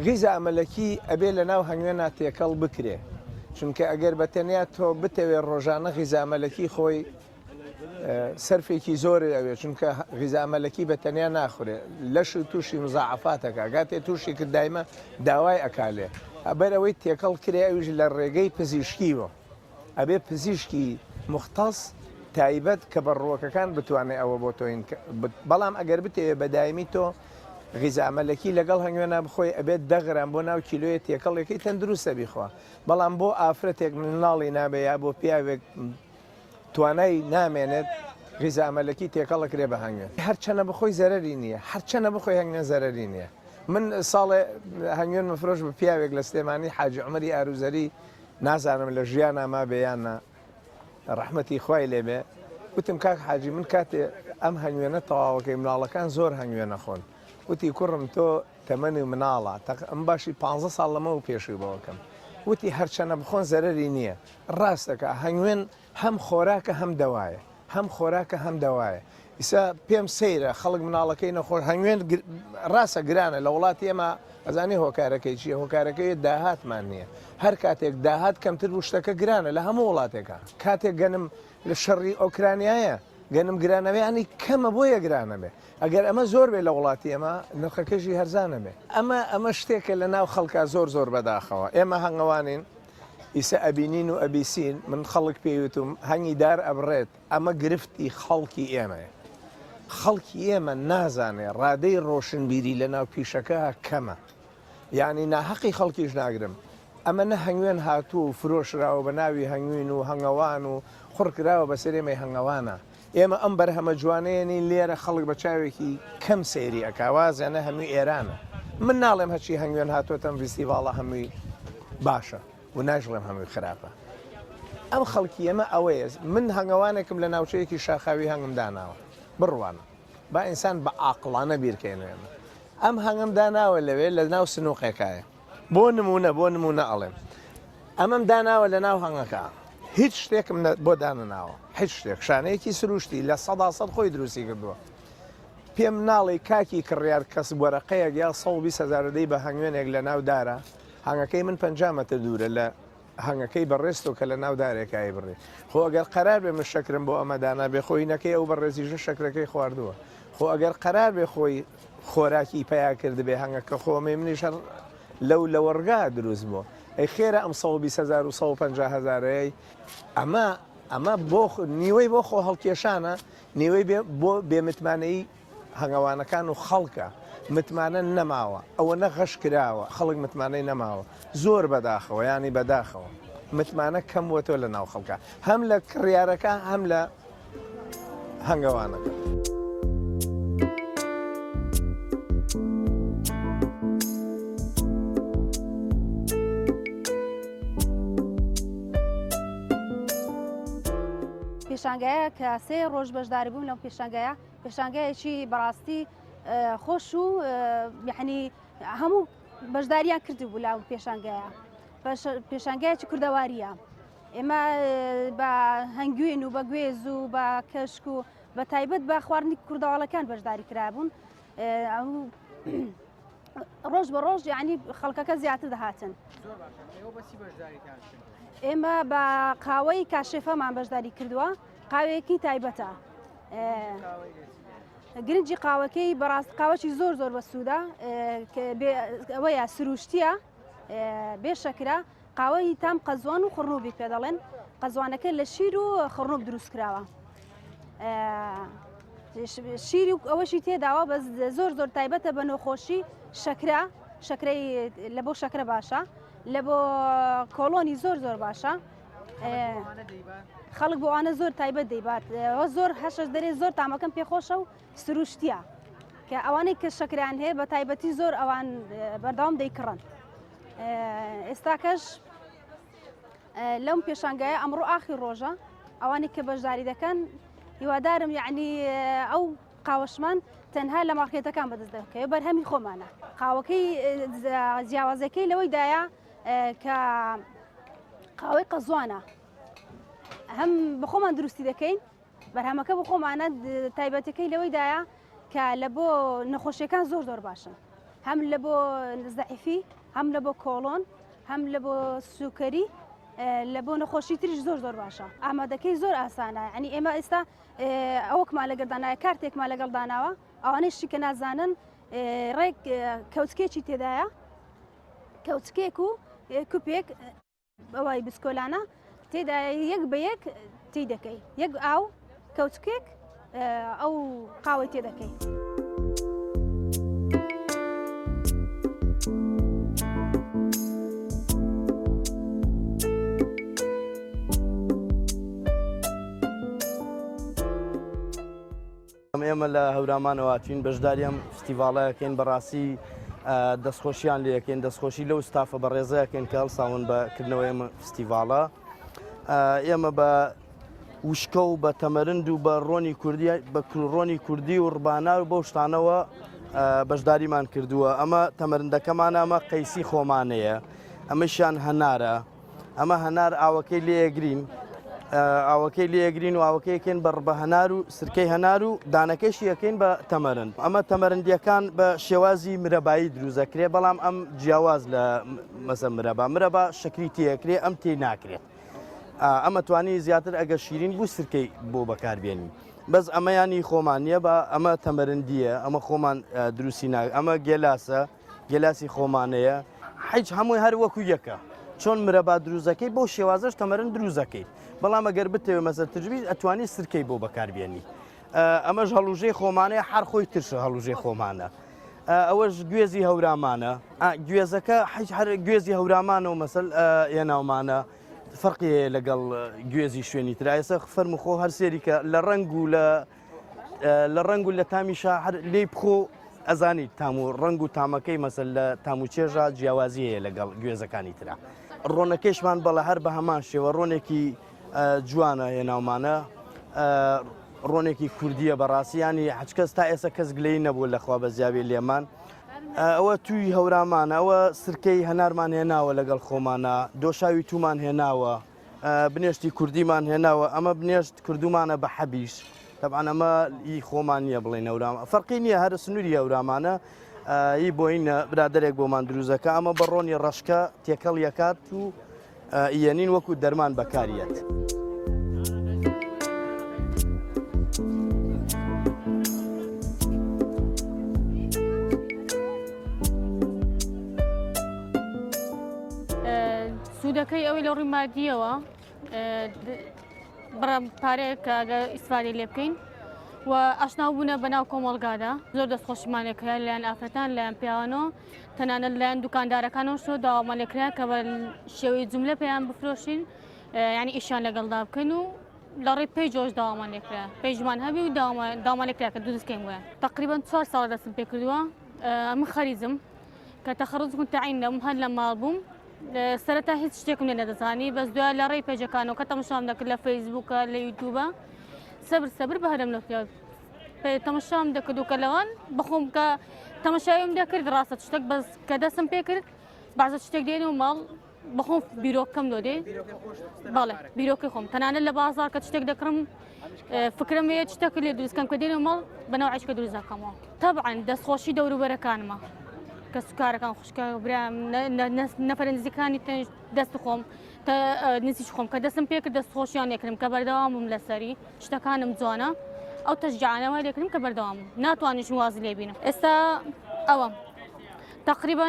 غیزا مەلەکی ئەبێ لە ناو هەنگوێنا تێکەڵ بکرێ، چونکە ئەگەر بە تەنیا تۆ بتەوێ ڕۆژانە غیزا مەلەکی خۆی سەرفێکی زۆری ئەوێ چونکە غیزا مەلەکی بە تەنیا ناخورێ لەش و تووشی مزاعفاتەکە گاتێ تووشی کرد دایمە داوای ئەکالێ ئەبەر ئەوەی تێکەڵ کرێ ئەویش لە ڕێگەی پزیشکیوە ئەبێ پزیشکی مختص تایبەت کە بە ڕووەکەکان بتوانێت ئەوە بۆ تۆین بەڵام ئەگەر بتەوێ بە دایمی تۆ غیزا مەلەکی لەگەڵ هەنگوێنا بخۆی ئەبێت دە غرام بۆ ناو کیلۆیە تێکەڵێکی تەندروستە بیخوا بەڵام بۆ ئافرەتێک مناڵی نابێ یا بۆ پیاوێک توانای نامێنێت غیزا مەلەکی تێکەڵ ئەکرێ بە هەنگوێن هەرچەنە بخۆی زەرەری نییە هەرچەنە بخۆی هەنگوێن زەرەری نییە من ساڵێ هەنگوێن مفرۆش بە پیاوێک لە سلێمانی حاجی عومەری ئاروزەری نازانم لە ژیانا مابێ یان نا ڕەحمەتی خوای لێبێ وتم کاک حاجی من کاتێ ئەم هەنگوێنە تەواوەکەی مناڵەکان زۆر هەنگوێنە خۆن وتی کوڕم تۆ تەمەنی مناڵە تەق ئەم باشی پ ساڵ لەمەوە پێشوی بەوەکەم وتی هەرچەنە بخۆن زەرەری نییە ڕاست دەکا هەنگوێن هەم خۆراکە هەم دەوایە هەم خۆراکە هەم دەوایە ئیسا پێم سەیرە خەڵک مناڵەکەی نەخۆش هەنگوێن ڕاستە گرانە لە وڵاتی ئێمە ئەزانی هۆکارەکەی چییە هۆکارەکەی داهاتمان نییە هەر کاتێک داهات کەمتر بوو شتەکە گرانە لە هەموو وڵاتێکە کاتێک گەنم لە شەڕی ئۆکرانیایە گەنم گرانەوە ینی کەمە بۆیە گرانەبێ ئەگەر ئەمە زۆر بێ لە وڵاتی ئێمە نرخەکەشی هەرزانە بێ ئەمە ئەمە شتێکە لە ناو خەڵکا زۆر زۆر بەداخەوە ئێمە هەنگەوانین ئیسە ئەبینین و ئەبیسین من خەڵک پێی وتوم هەنگی دار ئەبڕێت ئەمە گرفتی خەڵکی ئێمەیە خەڵکی ئێمە نازانێ ڕادەی ڕۆشنبیری لە ناو پیشەکە کەمە. یانی ناهەقی خەڵکیش ناگرم. ئەمە نە هەنگوێن هاتووە و فرۆشراوە بە ناوی هەنگوین و هەنگەوان و قوڕ کراوە بەسەر ئێمەی هەنگەوانە. ئێمە ئەم بەرهەمە جوانەیەنین لێرە خەڵک بە چاوێکی کەم سەیری ئەکا وازیانە هەمووی ئێرانە. من ناڵێم هەرچی هەنگوێن هاتووەتە ئەم ڤیستیڤاڵە هەمووی باشە و ناشڵێم هەمووی خراپە. ئەم خەڵکی ئێمە ئەوەیە من هەنگەوانێکم لە ناوچەیەکی شاخاوی هەنگم داناوە بڕوانە. با ئینسان بە عاقڵانە بیرکەینەوە ئێمە ئەم هەنگم داناوە لەوێ لە ناو سنوقێکایە بۆ نمونە بۆ نمونە ئەڵێم ئەمەم داناوە لە ناو هەنگەکە هیچ شتێکم بۆ دانەناوە هیچ شتێک شانەیەکی سروشتی 100% خۆی دروستی کردووە پێم ناڵێ کاکی کڕیار کەس وەرەقەیەک یا 120 هزار دەی بە هەنگوێنێک لە ناو دارە هەنگەکەی من 50 مەتر دوورە لە هەنگەکەی بەڕێز تۆ کە لە ناو دارێکا ئەیبڕی خۆ ئەگەر قەرار بێ من شەکرم بۆ ئەمە دانابێ خۆ هینەکەی ئەو بەڕێزیشە شەکرەکەی خواردووە خۆ ئەگەر قەرار بێ خۆی خۆراکی پیا کردبێ هەنگەکە خۆ ئەمەی منیش هەر لەو لەوەڕگا دروست بووە ئەی خێرە ئەم 120 هەزار و 150 هەزارەی ئەمە ئەمە بۆ نیوەی بۆ خۆ هەڵکێشانە نیوەی بۆ بێمتمانەیی هەنگەوانەکان و خەڵکە متمانە نەماوە ئەوەنە غەش کراوە خەڵک متمانەی نەماوە زۆر بەداخەوە یانی بەداخەوە متمانە کەم بووەتەوە لە ناو خەڵکە هەم لە کڕیارەکە هەم لە هەنگەوانەکە.
پێشانگایە کە سێ ڕۆژ بەشداری بووم لەم پێشانگایە پێشانگایەکی بەڕاستی خۆش و یعنی هەموو بەشداریان کردبوو لە پێشانگایە پێشانگایەکی کوردەواریە ئێمە بە هەنگوین و بە گوێز و بە کەشک و بە تایبەت بە خواردنی کوردەواڵەکان بەشداری کرابوون ڕۆژ بە ڕۆژ یعنی خەڵکەکە زیاتر دەهاتن ئێمە بە قاوەی کاشێفەمان بەشداری کردووە قاوەیەکی تایبەتە گرنگی قاوەکەی بەڕاست قاوەی زۆر زۆر بەسوودە ئەوەیە سروشتیە بێ شەکرە قاوەی تام قەزوان و خڕنوبی پێ دەڵێن قەزوانەکە لە شیر و خڕنوب دروست کراوە شیری و ئەوەشی تێداوە بەس زۆر زۆر تایبەتە بە نۆخۆشی شەکرە شەکرەی لە بۆ شەکرە باشە لە بۆ کۆڵۆنی زۆر زۆر باشە خەڵک بۆ ئەوانە زۆر تایبەت دەیبات زۆر هەشەش دەرێ زۆر تامەکەم پێخۆشە و سروشتیە کە ئەوانەی کە شەکریان هەیە بە تایبەتی زۆر ئەوان بەردەوام دەیکڕن ئێستاکەش لەم پێشانگایە ئەمڕۆ ئاخی ڕۆژە ئەوانەی کە بەشداری دەکەن هیوادارم یعنی ئەو قاوەشمان تەنها لە مارکێتەکان بەدەست دەکەوێت بەرهەمی خۆمانە قاوەکەی جیاوازەکەی لەوەیدایە کە قاوەی قەزوانە هەم بەخۆمان دروستی دەکەین بەرهەمەکە بە خۆمانە تایبەتەکەی لەوەیدایە کە لە بۆ نەخۆشیەکان زۆر زۆر باشن هەم لە بۆ زەعیفی هەم لە بۆ کۆڵۆن هەم لە بۆ سوکەری لە بۆ نەخۆشی تریش زۆر زۆر باشە ئامادەکەی زۆر ئاسانە ینی ئێمە ئێستا ئەوەکمان لەگەردانایە کارتێکمان لەگەڵ داناوە ئەوانەی کە نازانن ڕێک کەوچکێکی تێدایە کەوچکێک و کوپێک ئەوای بچکۆلانە تێدا یەک بە یەک تی دەکەی یەک ئاو کەوچکێک ئەو قاوەی تێ دەکەی.
ئێمە لە هەورامانەوە هاتوین بەشداری ئەم فستیڤاڵە ئەکەین بەڕاستی دەستخۆشیان لێ ئەکەین دەستخۆشی لەو ستافە بەڕێزە ئەکەین کە هەڵساون بە کردنەوەی ئەم فستیڤاڵە ئێمە بە وشکە و بە تەمەرند و بە ڕۆنی کوردی بە ڕۆنی کوردی و ڕبانار و بەو شتانەوە بەشداریمان کردووە ئەمە تەمەرندەکەمانە ئەمە قەیسی خۆمانەیە ئەمەشیان هەنارە ئەمە هەنار ئاوەکەی لێگرین ئاوەکەی لێگرین و ئاوەکەیکەین بە ڕبە هەنار و سرکەی هەنار و دانەکەشی یەکەین بە تەمەرن ئەمە تەمەرندیەکان بە شێوازی مرەبایی دروزەکرێ بەڵام ئەم جیاواز لە مەسە مرەبا مرەبا شەکری تێکرێ ئەم تێ ناکرێت ئەمە توانی زیاتر ئەگەر شیرین بوو سرکەی بۆ بەکاربیێنی بەس ئەمەیانی خۆمان نییە بە ئەمە تەمەرندیە ئەمە خۆمان دروستی ناک ئەمە گێلاسە گێلاسی خۆمانەیە حیچ هەمووی هەر وەکو یەکە چۆن مرەبا دروزەکەی بۆ شێوازەش تەمەرن دروزەکەیت بەڵام ئەگەر بتەوێ مەسەر تربیت ئەتوانی سرکەی بۆ بەکاربیێنی ئەمەش هەڵوژەی خۆمانەیە هەر خۆی ترشە هەڵوژەی خۆمانە. ئەوەش گوێزی هەورامانە گوێزەکە حەج هەر گوێزی هەورامانە و مەسەل هێناومانە فەرقی هەیە لەگەڵ گوێزی شوێنی ترا ئێستا فەرموو خۆ هەر سێری کە لە ڕەنگ و لە لە ڕەنگ و لە تامیشا هەر لێی بخۆ ئەزانیت تام و ڕەنگ و تامەکەی مەسەل لە تام و چێژا جیاوازی هەیە لەگەڵ گوێزەکانی ترا ڕۆنەکەیشمان بەڵە هەر بە هەمان شێوە ڕۆنێکی جوانە هێناومانە ڕۆنێکی کوردیە بەڕاستی ینی هەچکەس تا ئێستا کەس گلەی نەبوو لەخوا بەزیاوێ لێمان ئەوە توی هەورامانە ئەوە سرکەی هەنارمان هێناوە لەگەڵ خۆمانە دۆشاوی تومان هێناوە بنێشتی کوردیمان هێناوە ئەمە بنێشت کردومانە بە حەبیش تەبعەن ئەمە ئی خۆمان نییە بڵێن هەورام فەرقی نییە هەر سنووری هەورامانە ئی بۆینە برادێک بۆمان دروزەکە ئەمە بە ڕۆنی ڕەشکە تێکەڵ یەکات و ئیەنین وەکو دەرمان بەکاریەت.
سوودەکەی ئەوەی لە ڕووی مادیەوە بڕە پارەیەک کە ئەگە ئیسفادەی لێ بکەین و ئاشنا بوونە بەناو کۆمەڵگادا زۆر دەستخۆشیمان لێکرا لەلایەن ئافرەتان لەلایەن پیاوانەوە تەنانەت لەلایەن دوکاندارەکانەوە شۆ داوامان لێکرا کە بە شێوەی جملە پێیان بفرۆشین یعنی ئیشیان لەگەڵدا بکەین و لە ڕێی پەیجۆش داوامان لێکرا پەیجمان هەبی و داوامان لێکرا کە دروستکەین بۆیان تقریبا چوار ساڵ دەستم پێ کردووە من خەریجم کە تەخەڕوج بووم تەعین نەبووم هەر لە ماڵ بووم سەرەتا هیچ شتێکم لێ نەدەزانی بەس دوای لە ڕێی پەیجەکانەوە کە تەمەشام دەکرد لە فەیسبووکە لە یوتیوبە سەبر سەبر بەهرەم لە تەمەشام دەکرد و کە لەوان بەخۆم کە تەمەشایم دەکرد ڕاستە شتێک بەس کە دەستم پێ کرد بەعزە شتێک دێن و ماڵ بەخۆم بیرۆکەم لۆ دێ بەڵێ بیرۆکەی خۆم تەنانەت لە بازار کە شتێک دەکڕم فکرم هەیە شتێک لێ دروستکەم کە دێنەوە ماڵ بەناو عیشکە دروست دەکەمەوە تەبعەن دەستخۆشی دەوروبەرەکانمە کە سوکارەکان خوشکە برام نەفرە نزیکانی دەست خۆم نزیک خۆم کە دەستم پێکرد دەست خۆشیان لێکردم کە بەردەوام بووم لەسەری شتەکانم جوانە ئەو تەشجعانەوە لێکردم کە بەردەوام ناتوانیش واز لێبینم ئێستا ئەوە تقریبا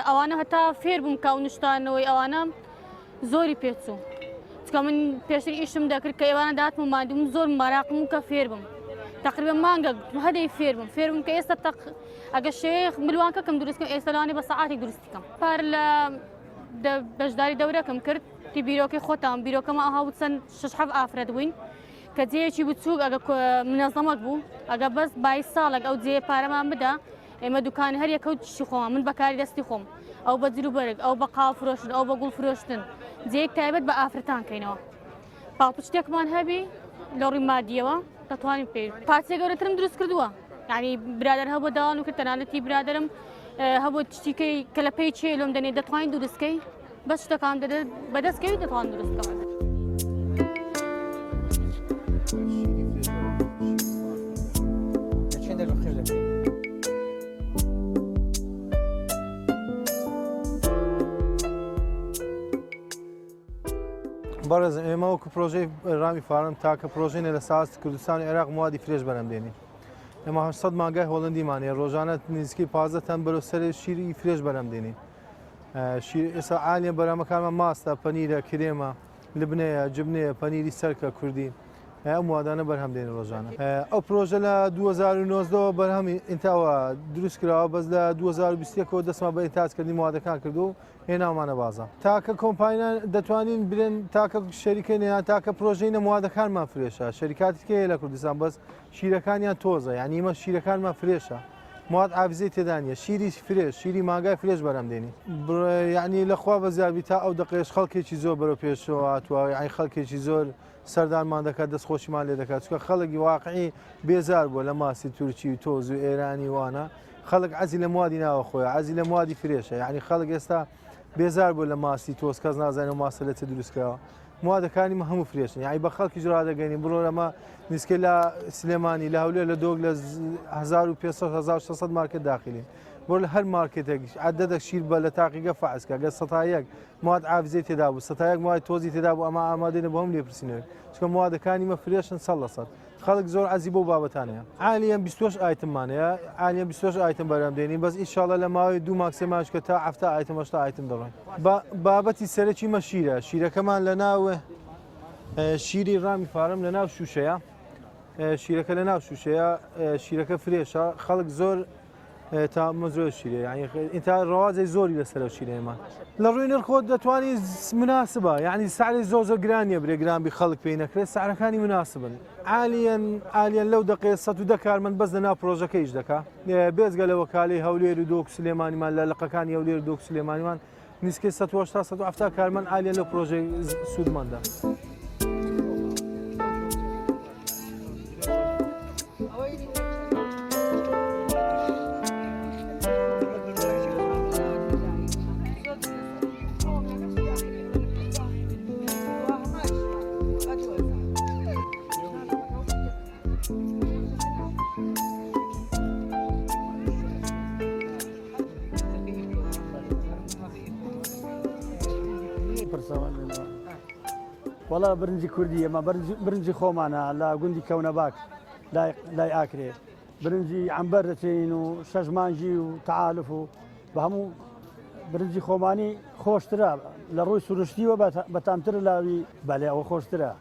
ئەوانە هەتا فێر بووم کە ئەو نوشتانەوەی ئەوانە زۆری پێچوو چکە من پێشتر ئیشم دەکرد کە ئێوانە داتم و مادوم زۆر مەراقم و کە فێر بم تقریبا مانگە هەدەی فێر بم فێر بم کە ئێستا تەق ئەگە شێوەیە ملوانکەکەم دروستکەم ئێستا لەوانەیە بە سەعاتێک دروستی کەم پار لە بەشداری دەورەکەم کرد تی بیرۆکەی خۆتان بیرۆکەمە ئەها و چەند شش حەف ئافرەت بووین کە جێیەکی بچووک ئەگە منەزەمەک بوو ئەگە بەس بای ساڵێک ئەو جێ پارەمان بدا ئێمە دوکان هەر یەکە و تشتی خۆمان من بەکاری دەستی خۆم ئەو بە جلوبەرگ ئەو بە قاو فرۆشتن ئەو بە گوڵ فرۆشتن جێیەک تایبەت بە ئافرەتان کەینەوە پاڵپشتێکمان هەبی لە ڕووی مادیەوە دەتوانین پێی پارچە گەورەترم دروست کردووە یعنی برادەر هەبوو داوان و کرد تەنانەتی برادەرم هەبوو شتیکەی کە لە پێی چێ لۆم دەنێ دەتوانین دروستکەی بەس شتەکان بەدەستکەوی دەتوان دروست بکەم.
بەڕێزم ئێمە وەکو پرۆژەی ڕامی فارم تاکە پرۆژەینە لە ساست کوردستان و عێراق موادی fresh بەرهەم دێنین ئێمە 800 مانگای هۆڵندیمان هەیە ڕۆژانە نزیکەی 15 تەن بەرەو سەر شیری fresh بەرهەم دێنین شیر ئێستا عالیە بەرهەمەکانمان ماستە پەنیرە کرێمە لبنەیە جبنەیە پەنیری سەرکە کوردی ئەم موادانە بەرهەم دێنن ڕۆژانە ئەو پرۆژە لە 2019 بەرهەمی ئینتاوە دروست کراوە بەس لە 2021 دەستمان بە ئینتاجکردنی موادەکان کردو و هێناومانە بازاڕ تاکە کۆمپانیا دەتوانین برێن تاکە شەریکە نیان تاکە پرۆژەی نە موادەکانمان fresh ە شەریکاتی کەیە لە کوردستان بەس شیرەکانیان تۆزە یعنی ئمە شیرەکانمان fresh ە مواد حافزەی تێدا نییە شیری fresh شیری مانگای fresh بەرهەم دێنین یعنی لەخوا بەزیابی تا ئەو دەقێش خەڵکێکی زۆر بەرەو پێشەوە هاتووە یعنی خەڵکێکی زۆر سەردانمان دەکات دەستخۆشیمان لێ دەکات چونکە خەڵک واقعی بێزار بووە لە ماسی تورکی و تۆز و ئێرانی وانە خەڵک عەزی لە موادی ناوە خۆیە عەزی لە موادی fresh ە یعنی خەڵک ئێستا بێزار بوو لە ماسی تۆز کەس نازانێت ماسە لە چ دروست کراوە موادەکانی مە هەموو fresh ن یعنی بە خەڵکی ڕادەگەینین بڕۆ ئەمە نزیکەی لە سلێمانی لە هەولێر لە دۆک لە 1500 1600 مارکت داخلین بۆ لە هەر مارکتێک عدەدەک شیر بە لە تاقیگە فەحس کە گەر سەتا یەک مواد حافزەی تێدا بوو سەتا یەک مواد تۆزی تێدا بوو ئەمە ئامادەینە بۆ هەموو لێپرسینەوەیەک چونکە موادەکانی مە fresh ن سەد لە سەد خەڵک زۆر عەزی بەو بابەتانەیە عالیەن 28 item مان هەیە عالیەن 28 item بەرهەم دێنین بەس ئینشاڵڵا لە ماوەی دوو مانگ سێ مانگ کە تا 70 item 80 item دەڕۆین بابەتی سەرەکی مە شیرە شیرەکەمان لە ناو شیری ڕامی فارم لە ناو شوشەیە شیرەکە لە ناو شوشەیە شیرەکە fresh ە خەڵک زۆر. تا مەزۆر شیرە یعنی ئینتا ڕەواجی زۆری لەسەر ئەو شیرەیەمان لە ڕووی نرخۆ دەتوانی مناسبە یعنی سعری زۆر زۆر گران نییە برێ گران بی خەڵک پێی نەکرێت سعرەکانی مناسبن عالیەن عالیەن لەو دقەیە 110 کارمەند بەس لە ناو پرۆژەکە ئیش دەکا بێجگە لە وەکالەی هەولێر و دۆک سلێمانیمان لە لقەکانی هەولێر و دۆک سلێمانیمان نزیکەی 180 170 کارمەند عالیەن لەو پرۆژەی سوودمەندە.
وەڵا برنجی کوردی ئەمە برنجی خۆمانە لە گوندی کەونەباک لای ئاکرێ برنجی عەمبەر دەچێنین و شەش مانگی و تەعالف و بە هەموو برنجی خۆمانی خۆشترە لە ڕووی سروشتیوە بەتامتر لاوی بەلێ ئەوە خۆشترە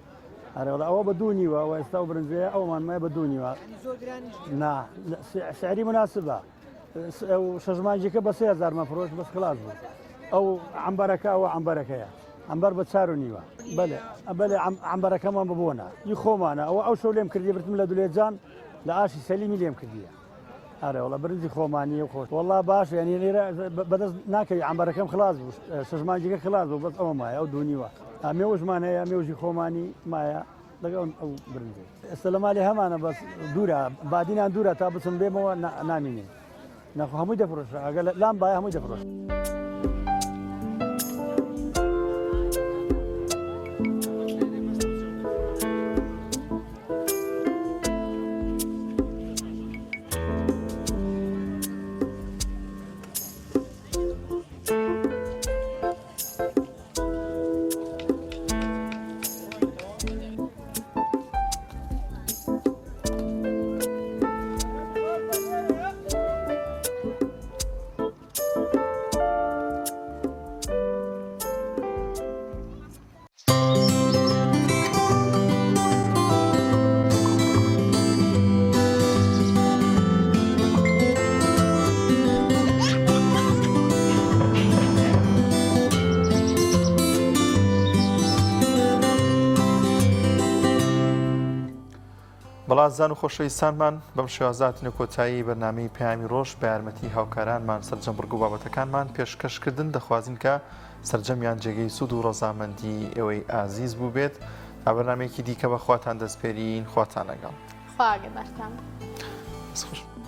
ئەرێ ئەوە بە دوو نیوە ئەوە ئێستا و برنجەیە ئەومان مای بە دوو نیوە نا سعری مناسبە شەش مانگیەکە بە 3000 مە فرۆش بەس خلاص بوو ئەو عەمبەرەکە ئەوە عەمبەرەکەیە عەمبەر بە چار و نیوە بەلێ بەلێ عەمبەرەکەمان بە بۆنە ئی خۆمانە ئەوە ئەو شەو لێم کردی برتم لە دولێجان لە ئاشی سەلیمی لێم کردیە ئەرێ وەڵا برنجی خۆمانیە و خۆش وەڵا باش یعنی لێرە بەدەست ناکەوی عەمبەرەکەم خلاص بوو شەش مانگیەکە خلاص بوو بەس ئەوە مایە ئەو دوو نیوە مێوژمان هەیە مێوژی خۆمانی مایە لەگەڵ ئەو برنجەی ئێستا لە ماڵێ هەمانە بەس دوورە بادینان دوورە تا بچم بێمەوە نامینێ نەخۆ هەمووی دەفرۆشرا ئەگەر لام بایە هەمووی دەفرۆشرا.
بەڵازان و خۆشەویستانمان بەم شێوازە هاتینە کۆتایی بەرنامەی پەیامی ڕۆژ بە یارمەتی هاوکارانمان سەرجەم بڕگ و بابەتەکانمان پێشکەشکردن دەخوازین کە سەرجەمیان جێگەی سوود و ڕەزامەندی ئێوەی ئازیز بووبێت تا بەرنامەیەکی دیکە بە خواتان دەسپێرین خواتان لەگەڵ.
خوا ئاگادارتان.
دەست خۆش.